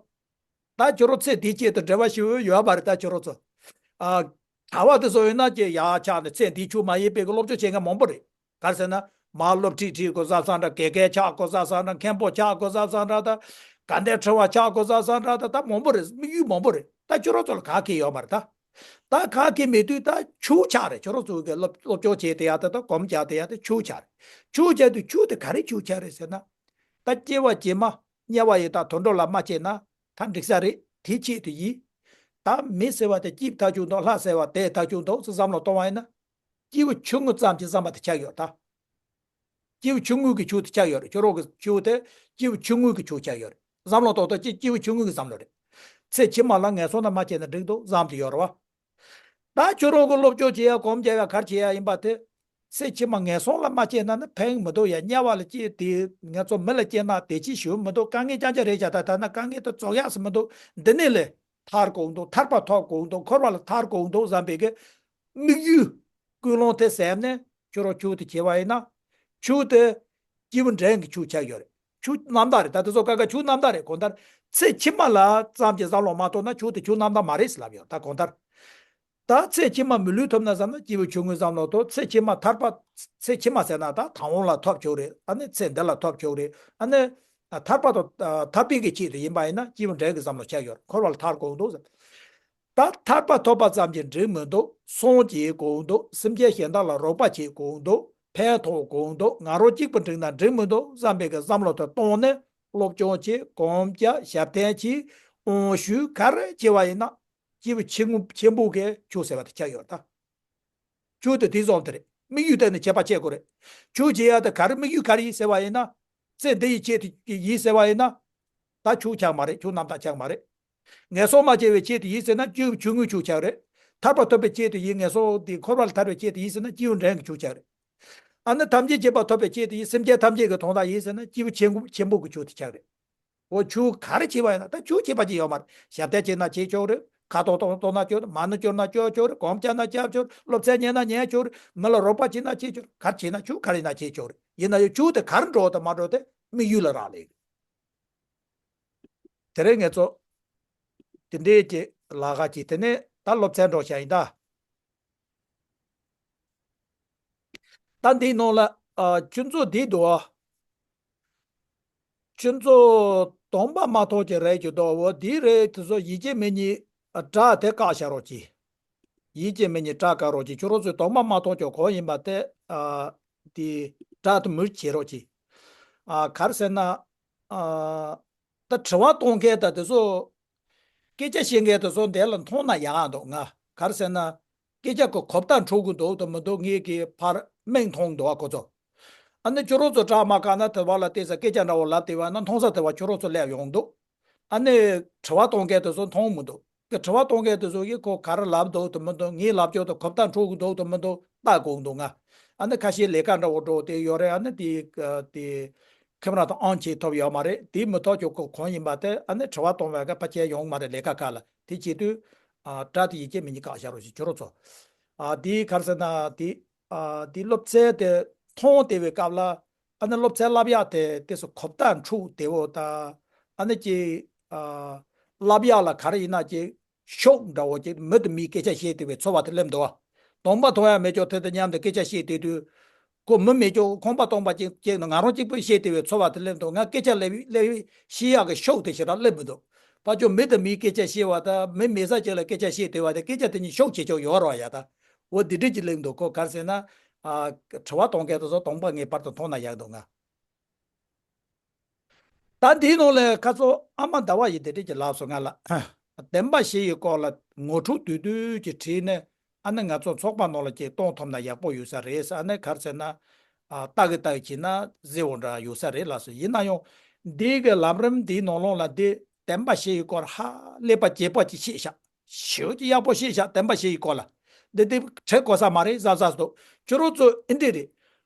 ད་ཁྱོད་རང་ཚེ་འདིའི་ཆེད་དུ་འབྲེལ་བ་ཞིག་ཡོད་པ་རེད། ད་ཁྱོད་རང་ཚོ། ཨ། གྲྭ་པ་དེ་ཚོ་ཡོད་ན་ཀྱེ་ཡ་ཆགས་ནས་ཚེ་འདིའི་ཆུ་མ་ཡིན་པའི་གི་སློབ་སྦྱོང་བྱེད་མཁན་མང་པོ་རེད། ག་རེ་ཟེར་ན། མར་སློབ་ཁྲིད་ཁྲིད་དགོས་བསམ་བསམ་འདྲ། དགེ་རྒན་ཆགས་དགོས་བསམ་བསམ་འདྲ། མཁན་པོ་ཆགས་དགོས་བསམ་བསམ་འདྲ། ད་དགའ་ལྡན་ཁྲི་པ་ཆགས་དགོས་བསམ་བསམ་འདྲ། ད་ད་མང་པོ་རེད། དམིགས་ཡུལ་མང་པོ་རེད། ད་ཁྱོད་རང་ཚོ་ལ་ག་གེ་ཡོད་མ་རེད་ད། ད་ག་གེ་མེད་དུས་ད་ཆུ་ཆགས་རེད། ཁྱོད་རང་ཚོ་གི་སློབ་སློབ་སྦྱོང་བྱས་དེ་ཡ་ད་ད་སྒོམ་རྒྱག་དེ་ཡ་ད་ཆུ་ཆགས་རེད། ཆུ་ཆགས་དུས་ཆུ་དེ་ག་རེ་ཆུ་ཆགས་རེད་ཟེར་ན། ད་སྐྱེ་བ་རྗེས་མ་དམྱལ་བ་ཡི་དྭགས་དུད་འགྲོ་ལ་མ་སྐྱེས་ན་ད་འགྲིག་ས་རེད། དེའི་ཆེད་དུ་ཡིན། ད་མི་ཟེར་བ་དེ་སྐྱིད་ཐག་ཆོད་འདུག་ལྷ་ཟེར་བ་བདེ་ཐག་ཆོད་འདུག་ཟེར་བསམ་བློ་གཏོང་བ་ཡིན་ན། སྐྱེས་བུ་ཆུང་ངུ་ཙམ་གྱི་བསམ་པ་དེ་ཆགས་ཡོད་ད། སྐྱེས་བུ་ཆུང་ངུ་གི་ཆོས་དེ་ཆགས་ཡོད་རེད། ཁྱོད་རང་གི་ཆོས་དེ་སྐྱེས་བུ་ཆུང་ངུ་གི་ཆོས་ཆགས་ཡོད་རེད། བསམ་བློ་ཏོག་ཏོག་ཅིག་སྐྱེས་བུ་ཆུང་ངུ་གི་བསམ་བློ་རེད། ཚེ་ཕྱི་མ་ལ་ངན་སོང་ལ་མ་སྐྱེས་ན་འགྲིག་འདུག་བསམ་དུ་ཡོད་རེད་བ། ད་ཁྱོད་རང་གི་སློབ་སྦྱོང་བྱེད་ཡ་སྒོམ་རྒྱག་ཡ་ག་རེ་བྱེད་ཡ་ཡིན་པ་དེ། ཚེ་ཕྱི་མ་ངན་སོང་ལ་མ་སྐྱེས་ན་ནི་ཕན་མི་འདུག་ཡ། དམྱལ་བ་ལ་སྐྱེས་དེ་ང་ཚོ་མི་ལ་སྐྱེས་ན་བདེ་སྐྱིད་ཞིག་མི་འདུག་དཀའ་ངལ་རྐྱང་རྐྱང་རེད་བཞག་ད་ད་ན་དཀའ་ངལ་དེ་རྫོགས་ཡག་སུ་མི་འདུག་འདི་ནས་ལས་ཐར་དགོས་འདུག་ཐར་པ་ཐོབ་དགོས་འདུག་འཁོར་བ་ལ་ཐར་དགོས་འདུག་བསམ་པའི་གི་དམིགས་ཡུལ། ཀུན་སློང་དེ་ཟད་ནས་ཁྱོད་རང་ཆུ་དེ་བྱེད་པ་ཡིན་ན། ཆུ་དེ་སྐྱེས་བུ་འབྲིང་གི་ཆུ་ཆགས་ཡོད་རེད། ཆུ་རྣམ་དག་རེད། ད་དེ་ཚོ་ཀ་ཀ་ཆུ་རྣམ་དག་རེད། གང་ལྟར་ཚེ་ཕྱི་མ་ལ་ཙམ་གྱི་བསམ་བློ་མ་ཐོབ་ན་ཆུ་དེ་ཆུ་རྣམ་དག་མ་རེད་ཟེར་ལབ་ཡོད། ད་གང་ལྟར། ད་ཚེ་ཕྱི་མ་མི་ལུས་ཐོབ་ན་བསམ་ན་སྐྱེས་བུ་ཆུང་ངུའི་བསམ་བློ་ཐོབ། ཚེ་ཕྱི་མ་ཐར་པ། ཚེ་ཕྱི་མ་ཟེར་ན་ད་དང་པོ་ལ་ཐོབ་ཆོག་རེད། ཨ་ནི་ཚེ་འདི་ལ་ཐོབ་ཆོག་རེད། ཨ་ནི་ཐར་པ་དང་ཐར་པའི་གི་ཆེད་དུ་ཡིན་པ་ཡིན་ན་སྐྱེས་བུ་འབྲིང་གི་བསམ་བློ་ཆགས་ཡོད། འཁོར་བ་ལ་ཐར་དགོས་འདུག་ཟེར། ད་ཐར་པ་ཐོབ་པ་ཙམ་གྱིས་འགྲིག་མི་འདུག་སངས་རྒྱས་དགོས་འདུག་སེམས་ཅན་གཞན་དག་ལ་རོགས་པ་བྱེད་དགོས་འདུག་ཕན་ཐོགས་དགོས་འདུག་ང་རང་གཅིག་པུ་འགྲིག་ན་འགྲིག་མི་འདུག་བསམ་པའི་གི་བསམ་བློ་དེ་བཏང་ནས་སློབ་སྦྱོང་བྱེད། གོམས་བྱ། ཞབས་བརྟན་བྱེད། དབང་ཞུ་ག་རེ་བྱེད་པ་ཡིན་ན། སྐྱེས་བུ་ཆེན་པོ་ཆེན་པོ་གི་ཆོས་ཟེར་བ་དེ་ཆགས་ཡོད་ད། ཆོས་དེ་དེ་བཟོ་དེ་རེད། དམིགས་ཡུལ་དེ་ནི་ཁྱད་པར་ཕྱེ་དགོས་རེད། ཆོས་བྱེད་ཡ་དེ་ག་རེ་དམིགས་ཡུལ་ག་རེ་ཡིན་ཟེར་བ་ཡིན་ན། ཚེ་འདི་ཡི་ཆེད་དུ་ཡིན་ཟེར་བ་ཡིན་ན། ད་ཆོས་ཆགས་མ་རེད། ཆོས་རྣམ་དག་ཆགས་མ་རེད། ངན་སོང་མ་སྐྱེ་བའི་ཆེད་དུ་ཡིན་ཟེར་ན་སྐྱེས་བུ་ཆུང་ངུའི་ཆོས་ཆགས་རེད། ཐར་པ་ཐོབ་པའི་ཆེད་དུ་ཡིན། ངན་སོང་དེ་འཁོར་བ་ལས་ཐར་བའི་ཆེད་དུ་ཡིན་ཟེར་ན་སྐྱེས་བུ་འབྲིང་གི་ཆོས་ཆགས་རེད། ཨ་ནི་ཐམས་ཅད་མཁྱེན་པ་ཐོབ་པའི་ཆེད་དུ་ཡིན། སེམས་ཅན་ཐམས་ཅད་ཀྱི་དོན་དག་ཡིན་ཟེར་ན་སྐྱེས་བུ་ཆེན་པོ་ཆེན་པོ་གི་ཆོས་དེ་ཆགས་རེད། འོ་ཆོས་ག་རེ་བྱེད་པ་ཡིན་ན། ད་ཆོས་བྱེད་པ་ཅིག་ཡོད་མ་རེད། ཞབས་བརྟན་བྱེད་ན་བྱེད་ཆོག་རེད། ཁ་དོག་གཏོང་གཏོང་ན་ཆོག་རེད། མ་ཎི་སྐྱོར་ན་སྐྱོར་ཆོག་རེད། གོམས་བྱས་ན་བྱས་ཆོག་རེད། སློབ་ཚན་ཉན་ན་ཉན་ཆོག་རེད། མི་ལ་རོགས་པ་བྱེད་ན་བྱེད་ཆོག་རེད། ག་རེ་བྱེད་ན་ཆོས་ག་རེ་ཡིན་ན་བྱེད་ཆོག་རེད། ཡིན་ན་ཡང་ཆོས་དེ་ག་རེ་འགྲོ་དང་མ་འགྲོ་དེ་དམིགས་ཡུལ་ལ་རག་ལས། དེ་རིང་ངེད་ཚོ་དེ་འདྲའི་ཀྱི་ལ་ཁ་ཅིག་དེ་ནས་ད་སློབ་ཚན་འགྲོ་བྱ་ཡིན་ད། ད་འདིའི་ནང་ལ་ཨ། ཁྱོད་ཚོ་འདི་འདུག་ཨ། ཁྱོད་ཚོ་སྟོང་པ་མ་ཐོག་ཅིག་རེད་ཀྱི་འདུག་འོ་འདི་རེད། དེ་ཚོ་ཡིད་ཆེས་མེད་ཉིད་སྒྲ་དེ་བཀག་བཞག་རོགས་གྱིས། ཡིད་ཆེས་མེད་ཉིད་སྒྲ་བཀག་རོགས་གྱིས། ཁྱོད་རང་ཚོས་སྟོང་པ་མ་ཐོག་ཅིག་གང་ཡིན་པ་དེ་ཨ། དེ་སྒྲ་དེ་མུར་བྱེད་རོགས་གྱིས། ཨ། ག་རེ་ཟེར་ན། ཨ། ད་དྲི་བ་གཏོང་མཁན་དང་དེ་ཚོ། སྐད་ཆ་བཤད་མཁན་དེ་ཚོ་འདི་ལ་མཐོང་ན་ཡག་འདུག་ང་ག་རེ་ཟེར་ན། སྐད་ཆ་གི་གོ་བརྡ་འཕྲོད་ཀྱི་འདུག་དང་མི་འདུག་ངེད་ཀྱི་ཕར་མིག་མཐོང་འདུག་བ་ཁོ་ཚོ། ཨ་ནི་ཁྱོད་རང་ཚོ་སྐྲག་མ་བཀག་ན་དེ་བ་ལ་བལྟས་ས་སྐད་ཆ་འདྲ་བོ་ལབ་བསྡད་པ་ན་མཐོང་ས་དེ་བ་ཁྱོད་རང་ཚོ་སླེབས་ཡོང་འདུག་ཨ་ནི་དྲི་བ་གཏོང་མཁན་དེ་ཚོ་མཐོང་མི་འདུག་གི་དྲི་བ་གཏོང་མཁན་དེ་ཚོ་གིས་ཁོ་ག་རེ་ལབ་འདུག་དང་མི་འདུག་ངའི་ལབ་ཕྱོགས་དང་གོ་བརྡ་འཕྲོད་ཀྱི་འདུག་དང་མི་འདུག་ལྟ་དགོས་འདུག་ང་། ཨ་ནི་ཁ་ཤས་ལས་ཀ་འདྲ་བོ་འགྲོ་བསྡད་ཡོད་རེད། ཨ་ནི་དེ་དེ་ཁེ་མ་ར་དང་ཨང་ཆེ་ཐོབ་ཡོད་མ་རེད། དེ་མི་ཐོབ་ཀྱི་གོ་གང་ཡིན་པ་དེ་ཨ་ནི་དྲི་བ་གཏོང་བའི་སྐབས་ཕལ་ཆེར་ཡོང་མ་རེད། ལས་ཀ་ཁག་ལ་དེ་བྱེད་དུས་ཨ། སྒྲ་དེ་ཡིད་ཆེས་མེད་ཉིད་བཀག་བཞག་རོགས་ཞེས་ཁྱོད་རང་ཚོ། ཨ། དེ་ག་རེ་ཟེར་ན་དེ། ཨ། དེ་སློབ་ཚན་དེ་མཐོང་བསྡད་པའི་སྐབས་ལ་ཨ་ནི་སློབ་ཚན་བསླབ་ཡག་དེ་དེ་ཚོ་གོ་བརྡ་འཕྲོད་བདེ་བོ་དང་། ཨ་ནི་ཅིག་ཨ། བསླབ་ཡག་ལ་ག་རེ་ཡིན་ན་ཅིག་ཤུགས་འདྲ་བོ་ཅིག་མི་དང་མིའི་སྐད་ཆ་བཤད་བསྡད་པའི་ཚོར་བ་དེ་སླེབས་འདུག་བ། སྟོང་པ་མཐོང་ཡག་མེད་ཀྱོག་དེ་དང་མཉམ་དུ་སྐད་ཆ་བཤད་བསྡད་དུས། ཁོ་མི་མེད་ཀྱོག་ཁང་པ་སྟོང་པ་ཅིག་ཅིག་ན་ང་རང་གཅིག་པུ་བཤད་བསྡད་པའི་ཚོར་བ་དེ་སླེབས་འདུག་ང་སྐད་ཆ་སླེབས་སླེབས་བཤད་ཡག་གི་ཤུགས་དེ་ཞེ་དྲག་སླེབས་མི་འདུག་ཕར་ཕྱོགས་མི་དང་མིའི་སྐད་ཆ་བཤད་པ་དང་མི་མེད་ས་ཅིག་ལ་སྐད་ཆ་བཤད་བསྡད་པ་དེ་སྐད་ཆ་དེ་གཉིས་ཤུགས་ཇེ་ཆུང་ཡོད་རེད་བ་ཡ་ད། འོ་འདི་འདྲ་ཅིག་སླེབས་འདུག་ཁོ་ག་རེ་ཟེར་ན། ཨ། དྲི་བ་གཏོང་མཁན་དེ་ཚོ་སྟོང་པ་ངེས་པར་དུ་མཐོང་ན་ཡག་འདུག་ང་། ད་འདིའི་ནང་ལ་ཁ་སང་ཨ་མ་ཟླ་བ་ཡིས་དེ་འདྲ་ཅིག་ལབ་སོང་ང་ལ། བདེན་པ་བཞི་ཡི་སྐོར་ལ་ངོ་སྤྲོད་བསྡུས་བསྡུས་ཅིག་བྲིས་ནས་ཨ་ནི་ང་ཚོ་ཚོགས་པ་ནང་ལ་ཅིག་གཏོང་ཐུབ་ན་ཡག་པོ་ཡོད་ས་རེད། ཨ་ནི་ག་རེ་ཟེར་ན། ཨ། ལྟ་གི་ལྟ་གི་བྱས་ན་གཟི་འོག་འདྲ་ཡོད་ས་རེད་ལགས་སོ། ཡིན་ན་ཡང་འདི་གི་ལམ་རིམ་འདིའི་ནང་ལོགས་ལ་འདི་བདེན་པ་བཞི་ཡི་སྐོར་ཧ་ལས་པ་རྒྱས་པོ་ཅིག་བཤད་ཤག་ཞེ་པོ་ཅིག་ཡག་པོ་བཤད་ཤག་བདེན་པ་བཞི་ཡི་སྐོར་ལ། འདི་འདི་བྲི་དགོས་ས་མ་རེད་བསམ་བསམ་འདུག་ཁྱོད་རང་ཚོ་ཨེ་འདྲས་རེད།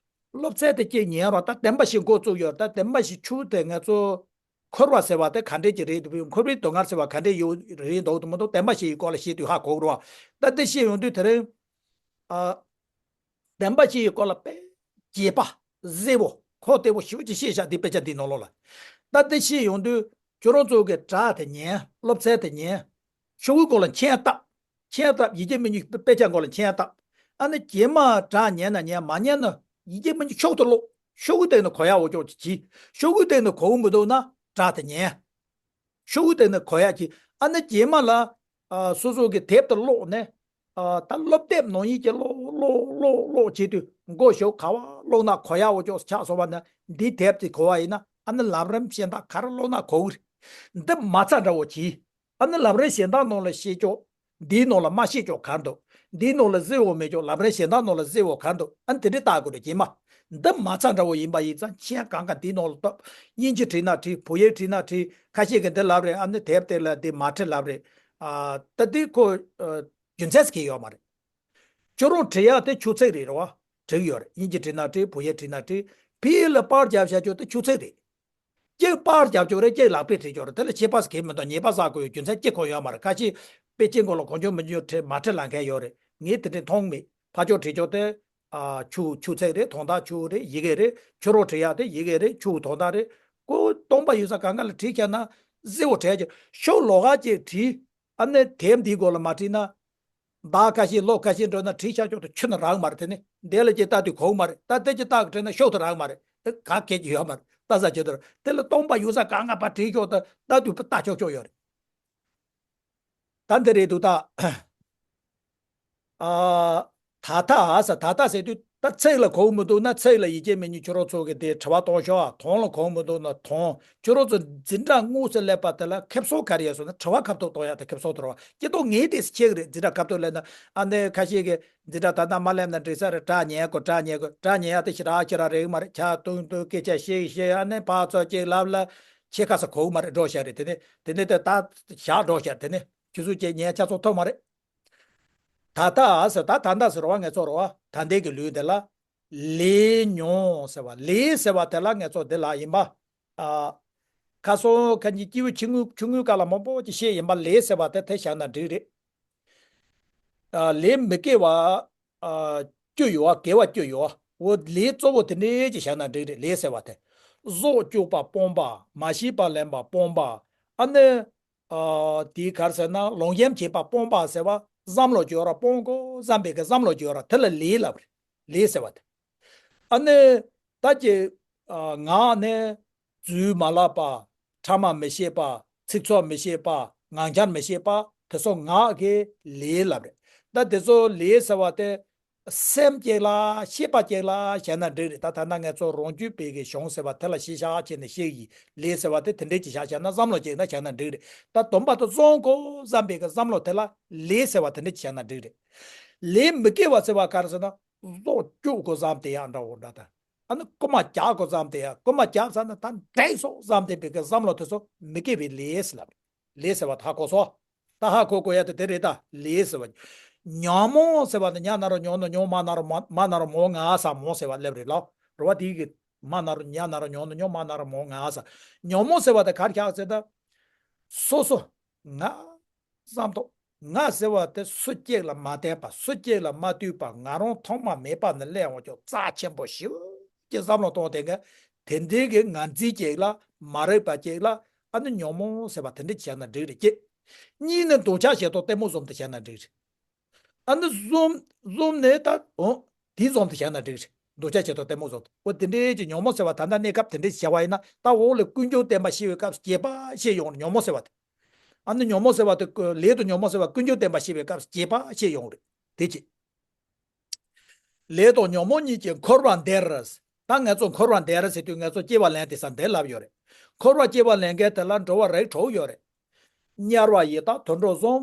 སློབ་ཚན་དེ་གཅིག་ཉན་རོགས། ད་བདེན་པ་བཞི་འགོ་བཙུགས་ཡོད། ད་བདེན་པ་བཞི་ཆུ་དེ་ང་ཚོ་འཁོར་བ་ཟེར་བ་དེ་ག་འདྲས་ཀྱི་རེད་འདུག་འཁོར་བའི་སྡུག་བསྔལ་ཟེར་བ་ག་འདྲས་ཡོད་རེད་འདུག་དང་མི་འདུག་བདེན་པ་བཞི་ཡི་སྐོར་ལ་བཤད་དུས་ཧ་གོ་གི་རེད་བ། ད་དེ་བཤད་ཡོང་དུས་དེ་རིང་ཨ། བདེན་པ་བཞི་ཡི་སྐོར་ལ་དཔེ་རྒྱས་པ་གཟི་བོ་གོ་བདེ་བོ་ཞེ་པོ་ཅིག་བཤད་བཞག་འདི་དཔེ་ཆ་འདི་ནང་ལོགས་ལ། ད་དེ་བཤད་ཡོང་དུས་ཁྱོད་རང་ཚོ་གི་སྒྲ་དེ་ཉན། སློབ་ཚན་དེ་ཉན། ཤོག་བུའི་སྐོར་ལ་མཆན་བཏབ། མཆན་བཏབ། ཡིད་ཆེས་མེད་ཉིད་དཔེ་ཆ་སྐོར་ལ་མཆན་བཏབ། ཨ་ནི་རྗེས་མ་སྒྲ་ཉན་ན་ཉན། མ་ཉན་ན་ཡིད་ཆེས་མེད་ཉིད་ཤོག་ཏུ་ཀློག་ཤོག་བུའི་སྟེང་ནས་གོ་ཡག་འོ་ཅོག་ཅིག་གྱིས། ཤོག་བུའི་སྟེང་ནས་གོ་གི་མི་འདུག་ན་སྒྲ་དེ་ཉན། ཤོག་བུ་དེ་ནི་གོ་ཡག་གི། ཨ་ནི་རྗེས་མ་ལ། ཨ། སོ་སོ་གི་དེབ་དེ་ཀློག་ནས། ཨ། ད་སློབ་དེབ་ནང་ཡིན་གྱི་ཀློག་ཀློག་ཀློག་ཀློག་བྱེད་དུས་མགོ་གཞུག་ག་བ་ཀློག་ན་གོ་ཡག་འོ་ཅོག་ཆགས་སོང་བ་ན་འདིའི་དེབ་དེ་གོ་བ་ཡིན་ན་ཨ་ནི་ལམ་རིམ་གཞན་དག་ག་རེ་ཀློག་ན་གོ་གི་རེད། འདི་མ་ཚད་འདྲ་བོ་གྱིས། ཨ་ནི་ལམ་རིམ་གཞན་དག་ནང་ལ་ཤེས་ཀྱོག་འདིའི་ནང་ལ་མ་ཤེས་ཀྱོག་ག་རེ་འདུག་འདིའི་ནང་ལ་གཟི་འོ་མེད་ཀྱོག་ལམ་རིམ་གཞན་དག་ནང་ལ་གཟི་འོ་ག་རེ་འདུག་ཨ་ནི་དེ་འདྲས་བལྟ་དགོས་རེད་རྗེས་མ། འདི་མ་ཚད་འདྲ་བོ་ཡིན་པ་ཡིན་ཙང་མཆན་གང་ག་འདིའི་ནང་ལ་བཏབ། དབྱིན་ཇི་བྲིས་ན་བྲིས། བོད་ཡིག་བྲིས་ན་བྲིས། ཁ་ཤས་ཀྱིས་འདི་ལབ་རེད། ཨ་ནི་དེབ་དེ་ལ་འདི་མ་བྲིས་ལབ་རེད། ཨ། ད་འདི་ཁོ། ཨ། རྒྱུ་མཚན་ཟེར་གྱི་ཡོད་མ་རེད། ཁྱོད་རང་བྲི་ཡག་དེ་ཆུ་ཚད་རེད་རེད་བ། འགྲིག་ཡོད་རེད། དབྱིན་ཇི་བྲིས་ན་བྲིས། བོད་ཡིག་བྲིས་ན་བྲིས། ཕ་གི་ལ་པར་རྒྱབ་བཞག་རྒྱུ་དེ་ཆུ་ཚད་རེད། གཅིག་པར་རྒྱབ་ཆོག་རེད། གཅིག་ལག་པས་བྲིས་ཆོག་རེད། དེ་ལ་ཁྱད་པར་གང་ཡང་མི་འདུག་ཉེས་པ་བསགས་དགོས་ཡོད་རྒྱུ་མཚན་གཅིག་ཀྱང་ཡོད་མ་རེད། ཁ་ཤས་དཔེ་ཆའི་མགོ་ལ་གང་བྱུང་མི་བྱུང་བྲིས་མ་བྲིས་ལབ་མཁན་ཡོད་རེད། ངས་དེ་འདྲ་མཐོང་མེད། ཕར་ཕྱོགས་བྲིས་ཕྱོགས་དེ། ཨ་ཆུ་ཆུ་ཚད་རེད། དོན་དག་ཆུ་རེད། ཡི་གེ་རེད། ཆུ་རོ་བྲིས་ཡག་དེ་ཡི་གེ་རེད། ཆུ་དོན་དག་རེད། ཁོ་སྟོང་པ་ཡོད་ས་གང་ག་ལ་བྲིས་བཞག་ན་གཟི་བོ་བྲལ་གྱི། ཤོག་ལོགས་ཀ་ཅིག་བྲིས། ཨ་ནི་དེབ་འདིའི་སྒོ་ལ་མ་བྲིས་ན། ཟླ་ཁ་ཤས་ལོ་ཁ་ཤས་འགྲོ་ན་བྲིས་བཞག་ཆོག་ཏུ་ཆུ་ནི་རག་མ་རེད། དེ་ནི་འདས་ལ་ཅིག་ལྟ་དུས་གོ་མ་རེད། ད་དེ་ཅིག་ལྟ་གི་བྲིས་ན་ཤོག་ཏུ་རག་མ་རེད། དེ་ག་སྐད་ཀྱི་ཡོད་མ་རེད། ལྟ་ས་ཆེད་དུ་དེ་ལ་སྟོང་པ་ཡོད་ས་གང་ག་ཕར་བྲིས་ཆོག་ཏུ་ལྟ་དུས་ལྟ་ཆོག་ཆོག་ཡོད་རེད། ད་འདི་རེད་འདུག་ད། ཨ། ད་ལྟ་ཟེར། ད་ལྟ་ཟེར་དུས་ད་ཚིག་ལ་གོ་མི་འདུག་ན། ཚིག་ལ་ཡིད་ཆེས་མེད་མཁན་ཁྱོད་རང་ཚོ་གིས་དེ་དྲི་བ་གཏོང་ཤོག་ཨ། དོན་ལ་གོ་མི་འདུག་ན་དོན། ཁྱོད་རང་ཚོ་འཛིན་གྲྭ་དངོས་སུ་སླེབས་པ་དེ་ལ་ཁེ་བཟང་ག་རེ་ཡོད་སོང་ན། དྲི་བ་ཁ་ཐུག་གཏོང་ཡག་དེ་ཁེ་བཟང་དུ་རེད་བ། སྤྱིར་བཏང་ངས་དེ་ཤེས་ཀྱི་རེད། འཛིན་གྲྭ་སྐབས་ཐོག་སླེབས་ན། ཨ་ནི་ཁ་ཤས་ཀྱིས་འཛིན་གྲྭ་ད་ལྟ་མ་སླེབས་ན་འགྲིག་ས་རེད། སྒྲ་ཉན་དགོས། སྒྲ་ཉན་དགོས། སྒྲ་ཉན་ཡག་དེ་ཞེ་དྲག་ཞེ་དྲག་རེད་མ་རེད། ཆ་བཏུང་བཏུང་སྐད་ཆ་བཤད་བཤད། ཨ་ནི་ཕར་ཚུར་ཅིག་ལབ་ལབ། ཁྱེད་ཁ་ས་གོ་གི་མ་རེད། འགྲོ་ཤག་རེད། དེ་ནས་དེ་ནས་དེ་ད་བཞག་འགྲོ་ཤག་དེ་ནས་ཆུ་ཚོད་ཅིག་ཉལ་ཆ་ཚང་ཐོབ་མ་རེད། ད་ལྟ་ཟེར། ད་ད་ལྟ་ཟེར་བ་ང་ཚོ་རེད་བ། ད་ལྟའི་གི་ལུས་འདི་ལ་ལས་མྱོང་ཟེར་བ། ལས་ཟེར་བ་དེ་ལ་ང་ཚོ་འདི་ལ་ཡིན་པ། ཨ། ཁ་སང་ཁ་ཉིན་སྐྱེས་བུ་ཆུང་ངུ་ཆུང་ངུའི་སྐབས་ལ་མང་པོ་ཅིག་བཤད་ཡིན་པ། ལས་ཟེར་བ་དེ་དེ་བཞག་ན་འགྲིག་རེད། ཨ། ལས་མི་དགེ་བ། ཨ། བཅུ་ཡོད་བ། དགེ་བ་བཅུ་ཡོད་བ། འོ་ལས་གཙོ་བོ་དེ་འདྲས་ཅིག་བཞག་ན་འགྲིག་རེད། ལས་ཟེར་བ་དེ། གཟུགས་སྐྱོབ་པ་སྤོང་བ། མ་ཤེས་པ་ལེན་པ་སྤོང་བ། ཨ་ནི། ཨ། དེའི་ག་རེ་ཟེར་ན། ལོག་གཡེམ་བྱེད་པ་སྤོང་བ་ཟེར་བ། བསམ་བློ་སྦྱོར་བ། སྤོང་དགོས་བསམ་པའི་གི་བསམ་བློ་སྦྱོར་བ་དེ་ལ་ལས་ལབ་རེད། ལས་ཟེར་བ་དེ། ཨ་ནི། ད་ཀྱི། ཨ། ངག་ནས་རྫུན་མ་ལབ་པ། ཕྲ་མ་མི་བཤད་པ། ཚིག་རྩུབ་མི་བཤད་པ། ངག་འཁྱལ་མི་བཤད་པ། དེ་ཚོ་ངག་གི་ལས་ལབ་རེད། ད་དེ་ཚོ་ལས་ཟེར་བ་དེ། སེམས་ཅིག་ལ་ཤེས་པ་ཅིག་ལ་བྱས་ན་འགྲིག་རེད། ད་ད་ལྟ་ང་ཚོ་རང་རྒྱུད་པའི་གི་གཞུང་ཟེར་བ་དེ་ལ་གཞི་བཞག་བྱས་ནས་བཤད་ཀྱི། ལས་ཟེར་བ་དེ་དེ་འདྲས་ཅིག་བཞག་བྱས་ན། བསམ་བློ་ཅིག་ན་བྱས་ན་འགྲིག་རེད། ད་སྡོམ་པ་དེ་བཟུང་དགོས་བསམ་པའི་གི་བསམ་བློ་དེ་ལ་ལས་ཟེར་བ་དེ་འདྲས་ཅིག་བྱས་ན་འགྲིག་རེད། ལས་མི་དགེ་བ་ཟེར་བ་ག་རེ་ཟེར་ན། གཟུགས་སྐྱོབ་དགོས་བསམ་དེ་ཡང་འདྲ་བོ་འདྲ་ད། ཨ་ནི་རྐུ་མ་རྒྱག་དགོས་བསམ་དེ་ཡང་། རྐུ་མ་རྒྱག་ཚར་ན་ད་འགྲིག་སོང་བསམ་དེ་བའི་གི་བསམ་བློ་དེ་ཚོ་མི་དགེ་བའི་ལས་ལབ། ལས་ཟེར་བ་ད་ཧ་གོ་སོང་། ད་ཧ་གོ་དགོས་ཡ་དེ་དེ་རེད། ད་ལས་ཟེར་བ། ཉོན་མོངས་ཟེར་བ་ནི་ཉ་ན་རོ་ཉོ་ན་ཉོ། མ་ན་རོ་མ། མ་ན་རོ་མོ། ང་ས་མོ་ཟེར་བ་སླེབས་རེད་ལ། རེད་བ། དེའི་གི་མ་ན་རོ། ཉ་ན་རོ་ཉོ་ན་ཉོ། མ་ན་རོ་མོ། ང་ས། ཉོན་མོངས་ཟེར་བ་དེ་གར་ཆགས་ཟེར་ད། སོ་སོ། ང་བསམ་ཐོག་ང་ཟེར་བ་དེ་སུ་གཅིག་ལ་མ་བརྟེན་པ། སུ་གཅིག་ལ་མ་ལྟོས་པ། ང་རང་ཐོག་མ་མེད་པ་ནས་སླེབས་འོང་ཆོག་རྩ་ཆེན་པོ་ཞེ་པོ་ཅིག་བསམ་བློ་གཏོང་དེ་ག། དེ་འདྲའི་གི་ངར་འཛིན་ཅིག་ལ། མ་རིག་པ་ཅིག་ལ། ཨ་ནི་ཉོན་མོངས་ཟེར་བ་དེ་འདྲ་བྱས་ན་འགྲིག་རེད། ཅེས། གཉིས་ནི་འདོད་ཆགས་ཞེ་སྡང་གཏི་མུག་བཟུང་དུ་བྱས་ན་འགྲིག་རེད། ཨ་ནི་གསུམ། གསུམ་ནི་ད་འོ་དེ་བཟུང་དུ་བྱས་ན་འགྲིག་རེད། འདོད་ཆགས་ཞེ་སྡང་གཏི་མུག་བཟུང་དུ། འོ་དེ་འདྲའི་ཅིག་ཉོན་མོངས་ཟེར་བ་ད་ལྟ་གནས་སྐབས་དེ་འདྲའི་བྱ་བ་ཡིན་ན། ད་འོག་ལ་ཀུན་འབྱུང་བརྟེན་པ་ཤེས་པའི་སྐབས་སུ་རྒྱས་པ་བཤད་ཡོང་རེད། ཉོན་མོངས་ཟེར་བ་དེ། ཨ་ནི་ཉོན་མོངས་ཟེར་བ་དེ་ལས་དང་ཉོན་མོངས་ཟེར་བ་ཀུན་འབྱུང་བརྟེན་པ་ཤེས་པའི་སྐབས་སུ་རྒྱས་པ་བཤད་ཡོང་རེད། དེ་ཅི། ལས་དང་ཉོན་མོངས་གཉིས་ཀྱིས་འཁོར་བ་འདིར། ད་ང་ཚོ་འཁོར་བ་འདིར་ཟེར་དུས་ང་ཚོ་སྐྱེ་བ་ལེན་དེ་ས་འདིར་ལབ་ཡོད་རེད། འཁོར་བ་སྐྱེ་བ་ལེན་མཁན་དེ་ལ་འགྲོ་བ་རིགས་དྲུག་ཡོད་རེད། དམྱལ་བ་ཡི་དྭགས་དུད་འགྲོ་གསུམ།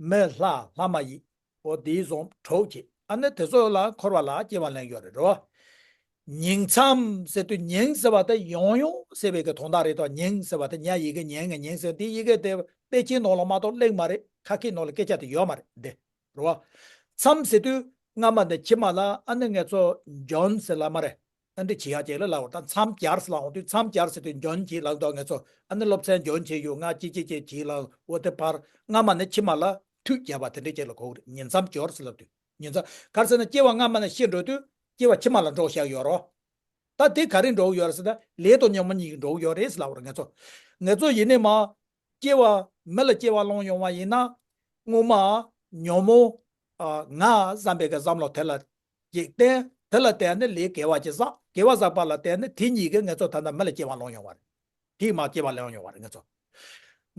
མི་ལྷ་ལྷ་མ་ཡིན། འོ་དེ་གསུམ་དྲུག་ཅིག། ཨ་ནི་དེ་ཚོ་ལ་འཁོར་བ་ལ་སྐྱེ་བ་ལེན་ཡོད་རེད་རོ། ཉིང་མཚམས་ཟེར་དུས་ཉིང་ཟེར་བ་དེ་ཡང་ཡང་ཟེར་བའི་གི་དོན་དག་རེད་དོ། ཉིང་ཟེར་བ་དེ་ཉ་ཡི་གེ་ཉིང་ངི་ཉིང་ཟེར། དེ་ཡི་གེ་དེ་དཔེ་ཆའི་ནང་ལ་མ་གཏོགས་གླེང་མ་རེད། ཁ་སྐད་ནང་ལ་སྐད་ཆ་དེ་ཡོད་མ་རེད་འདི། རེད་བ། མཚམས་ཟེར་དུས་སྔ་མ་ནས་ཕྱི་མ་ལ་ཨ་ནི་ང་ཚོ་འཇོན་ཟེར་ལ་མ་རེད། ཨ་འདི་བྱེད་ཡག་ཅིག་ལ་ལབ་པ་དང་། མཚམས་སྦྱར་ཟེར་ལབ་འོང་དུས། མཚམས་སྦྱར་ཟེར་དུས་འཇོན་བྱེད་ལབ་འདུག་ང་ཚོ་ཨ་ནི་སློབ་ཚན་འཇོན་བྱེད་ཡོད། ང་ཅི་ཅི་ཅི་བྱེད་ལབ། འོ་དེ་བར་སྔ་མ་ནས་ཕྱི་མ་ལ་མཐུད་བརྒྱབ་པ་དེ་འདྲའི་ཅིག་ལ་གོ་གི་རེད། ཉིང་མཚམས་སྦྱོར་ཟེར་ལབ་དུས། ཉིང་མཚམས་ག་རེ་ཟེར་ན། སྐྱེ་བ་སྔ་མ་ནས་ཤི་འགྲོ་དུས་སྐྱེ་བ་ཕྱི་མ་ལ་འགྲོ་བཞག་ཡོད་རོ། ད་དེ་ག་རེ་འགྲོ་གི་ཡོད་རེད་ཟེར་ན། ལས་དང་ཉོན་མོངས་གཉིས་ཀྱིས་འགྲོ་གི་ཡོད་རེད་ཟེར་ལབ་པ་རེད། ང་ཚོ་ང་ཚོ་ཡིན་ནའི་མ། སྐྱེ་བ། མི་ལ་སྐྱེ་བ་བླངས་ཡོང་བ་ཡིན་ན། སྔོན་མ་ཉོན་མོངས། ཨ། ང་བསམ་པའི་གི་བསམ་བློ་དེ་ལ་ཅིག་བརྟེན། དེ་ལ་བརྟེན་ནས་ལས་དགེ་བ་ཅིག་བསགས། དགེ་བ་བསགས་པ་ལ་བརྟེན་ནས་དེ་གཉིས་ཀྱིས་ང་ཚོ་ད་ལྟ་མི་ལ་སྐྱེ་བ་བླངས་ཡོང་བ་རེད། དེས་མ་སྐྱེ་བ་བླངས་ཡོང་བ་རེད། ང་ཚོ་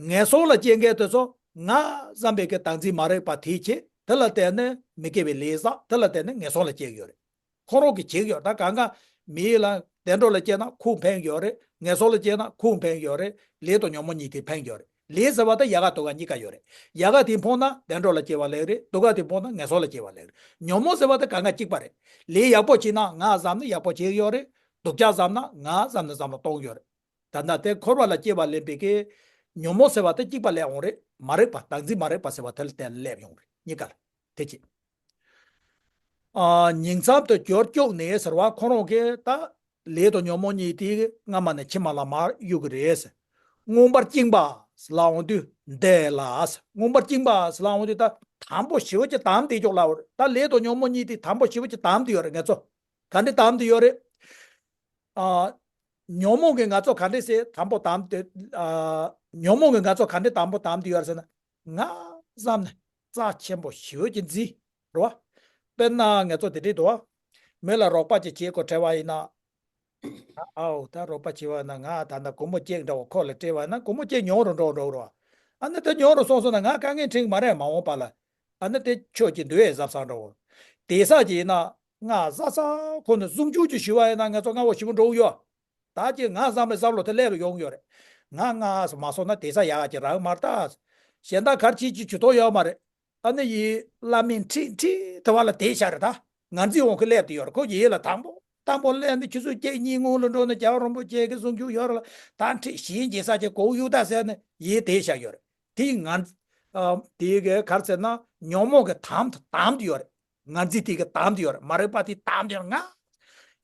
ངན་སོང་ལ་སྐྱེ་མཁན་དེ་ཚོ་ང་བསམ་པའི་གི་བདག་འཛིན་མ་རིག་པ་དེའི་ཆེད། དེ་ལ་བརྟེན་ནས་མི་དགེ་བའི་ལས་བསགས། དེ་ལ་བརྟེན་ནས་ངན་སོང་ལ་སྐྱེ་གི་ཡོད་རེད། ཁོ་རང་གིས་བྱེད་ཀྱི་ཡོད། ད་གང་ག་མི་ལ་བདེ་འགྲོ་ལ་སྐྱེས་ན་ཁོ་ཕན་གྱི་ཡོད་རེད། ངན་སོང་ལ་སྐྱེས་ན་ཁོ་ཕན་གྱི་ཡོད་རེད། ལས་དང་ཉོན་མོངས་གཉིས་དེ་ཕན་གྱི་ཡོད་རེད། ལས་ཟེར་བ་དེ་ཡལ་ག་དུང་ག་གཉིས་ཀ་ཡོད་རེད། ཡལ་ག་དེ་ཕོངས་ན་བདེ་འགྲོ་ལ་སྐྱེ་བ་ལེགས་རེད། དུང་ག་དེ་ཕོངས་ན་ངན་སོང་ལ་སྐྱེ་བ་ལེགས་རེད། ཉོན་མོངས་ཟེར་བ་དེ་གང་ག་གཅིག་པ་རེད། ལས་ཡག་པོ་བྱས་ན་ང་བསམ་ནས་ཡག་པོ་བྱེད་ཀྱི་ཡོད་རེད། སྡུག་ཅག་བསམ་ན་ང་བསམ་ནས་བསམ་བློ་གཏོང་གི་ཡོད་རེད། ད་ལྟ་དེ་འཁོར་བ་ལ་སྐྱེ་བ་ལེན་པའི་གི་ཉོན་མོངས་ཟེར་བ་དེ་གཅིག་པ་ལས་འོང་རེད། མ་རིག་པ། བདག་འཛིན་མ་རིག་པ་ཟེར་བ་དེ་ལ་བརྟེན་སླེབས་ཡོང་རེད། གཉིས་ཀ་ལ། དེ་གཅིག། ཨ། ཉིང་མཚམས་དེ་སྦྱོར་བཅུག་ནས་ཟེར་བ། ཁོ་རང་གིས་ད་ལས་དང་ཉོན་མོངས་གཉིས་དེ་སྔ་མ་ནས་ཕྱི་མ་ལ་མར་གཡུག་གི་རེད། མངོན་པར་བཅིངས་པ་ཟེར་ལབ་འོང་དུས་འདི་ལ། མངོན་པར་བཅིངས་པ་ཟེར་ལབ་འོང་དུས་ད་ དམ་པོ་ཞེ་པོ་ཅིག་དམ་བསྡད་ཀྱོག་ལབ་རེད། ད་ལས་དང་ཉོན་མོངས་གཉིས་དེ་དམ་པོ་ཞེ་པོ་ཅིག་དམ་བསྡད་ཡོད་རེད། ང་ཚོ་ག་འདྲ་དམ་བསྡད་ཡོད་རེད། ཨ། ཉོན་མོངས་ཀྱིས་ང་ཚོ་ག་འདྲ་སེ་དམ་པོ་དམ་བསྡད། ཨ། ཉོན་མོངས་ཀྱིས་ང་ཚོ་ག་འདྲ་དམ་པོ་དམ་བསྡད་ཡོད་རེད་ཟེར་ན། ང་བསམ་ནས་རྩ་ཆེན་པོ་ཞེ་པོ་ཅིག་འཛིན་རོ། དཔེར་ན་ང་ཚོ་དེ་འདྲ་འདུག་མི་ལ་རོགས་པ་ཅིག་བྱེད་དགོས་བྲེལ་བ་ཡིན་ན། ཨའོ། ད་རོགས་པ་བྱེད་པ་ན་ང་ད་ལྟ་སྒོར་མོ་གཅིག་འདྲ་བོ་ཁོ་ལ་སྤྲད་པ་ན་སྒོར་མོ་གཅིག་ཉུང་རུ་འགྲོ་འགྲོ་རོ། ཨ་ནི་ད་ཉུང་རུ་སོང་སོང་ན་ང་དཀའ་ངལ་འཕྲད་ཀྱི་མ་རེད། མ་འོངས་པ་ལ་ཨ་ནི་དེ་ཆོས་ཀྱི་འདུལ་བའི་གཟབ་གཟབ་འདྲ་བོ། དེ་ས་ཅིག་ཡིན་ན་ང་ས་ས་ཁོ་ནས་བཟུང་བཅུག་ཅིག་ཞུ་བ་ཡིན་ན་ང་ཚོ་སྔ་བོ་ཞེ་པོ་འགྲོ་གི་ཡོད། ད་ཅིག་ང་བསམ་པའི་བསམ་བློ་དེ་སླེབས་ཡོང་གི་ཡོད་རེད། ང་ང་མ་སོང་ན་དེ་ས་ཡག་ཅིག་རག་མ་རེད་ད། གཞན་དག་གར་ཅིག་ཅིག་ཇུས་གཏོགས་ཡོད་མ་རེད། ཨ་ནི་ཡིས་བླ་མའི་འཁྲིས་འཁྲིས་དེ་བ་ལ་བསྡད་ཤག་རེད་ད། ངར་འཛིན་འོང་ཁུལ་སླེབས་དེ་ཡོད་རེད། ཁོ་ཡིས་ལ་དང་པོ་དང་པོ་སླེབས་ནས་ཆུ་ཚོད་གཅིག་གཉིས་སྔོན་ལ་འགྲོ་ནས་རྒྱལ་བ་རིན་པོ་ཆེ་གི་གསུང་ཆོས་ཡོད་རེད་ལ། ད་འཁྲིས་གཞིས་འགྱེད་ས་ཆེ་གོག་གཡུག་ད་ཟེར་ནས་ཡིས་བསྡད་ཤག་ཡོད་རེད། དེ་ཡིས་ངར་ཨ། དེ་གི་གར་ཟེར་ན་ཉོན་མོངས་ཀྱི་དམ་དུ་དམ་དེ་ཡོད་རེད། ངར་འཛིན་དེ་གི་དམ་དེ་ཡོད་རེད། མ་རིག་པ་དེ་དམ་དེ་ཡོད་རེད། ང་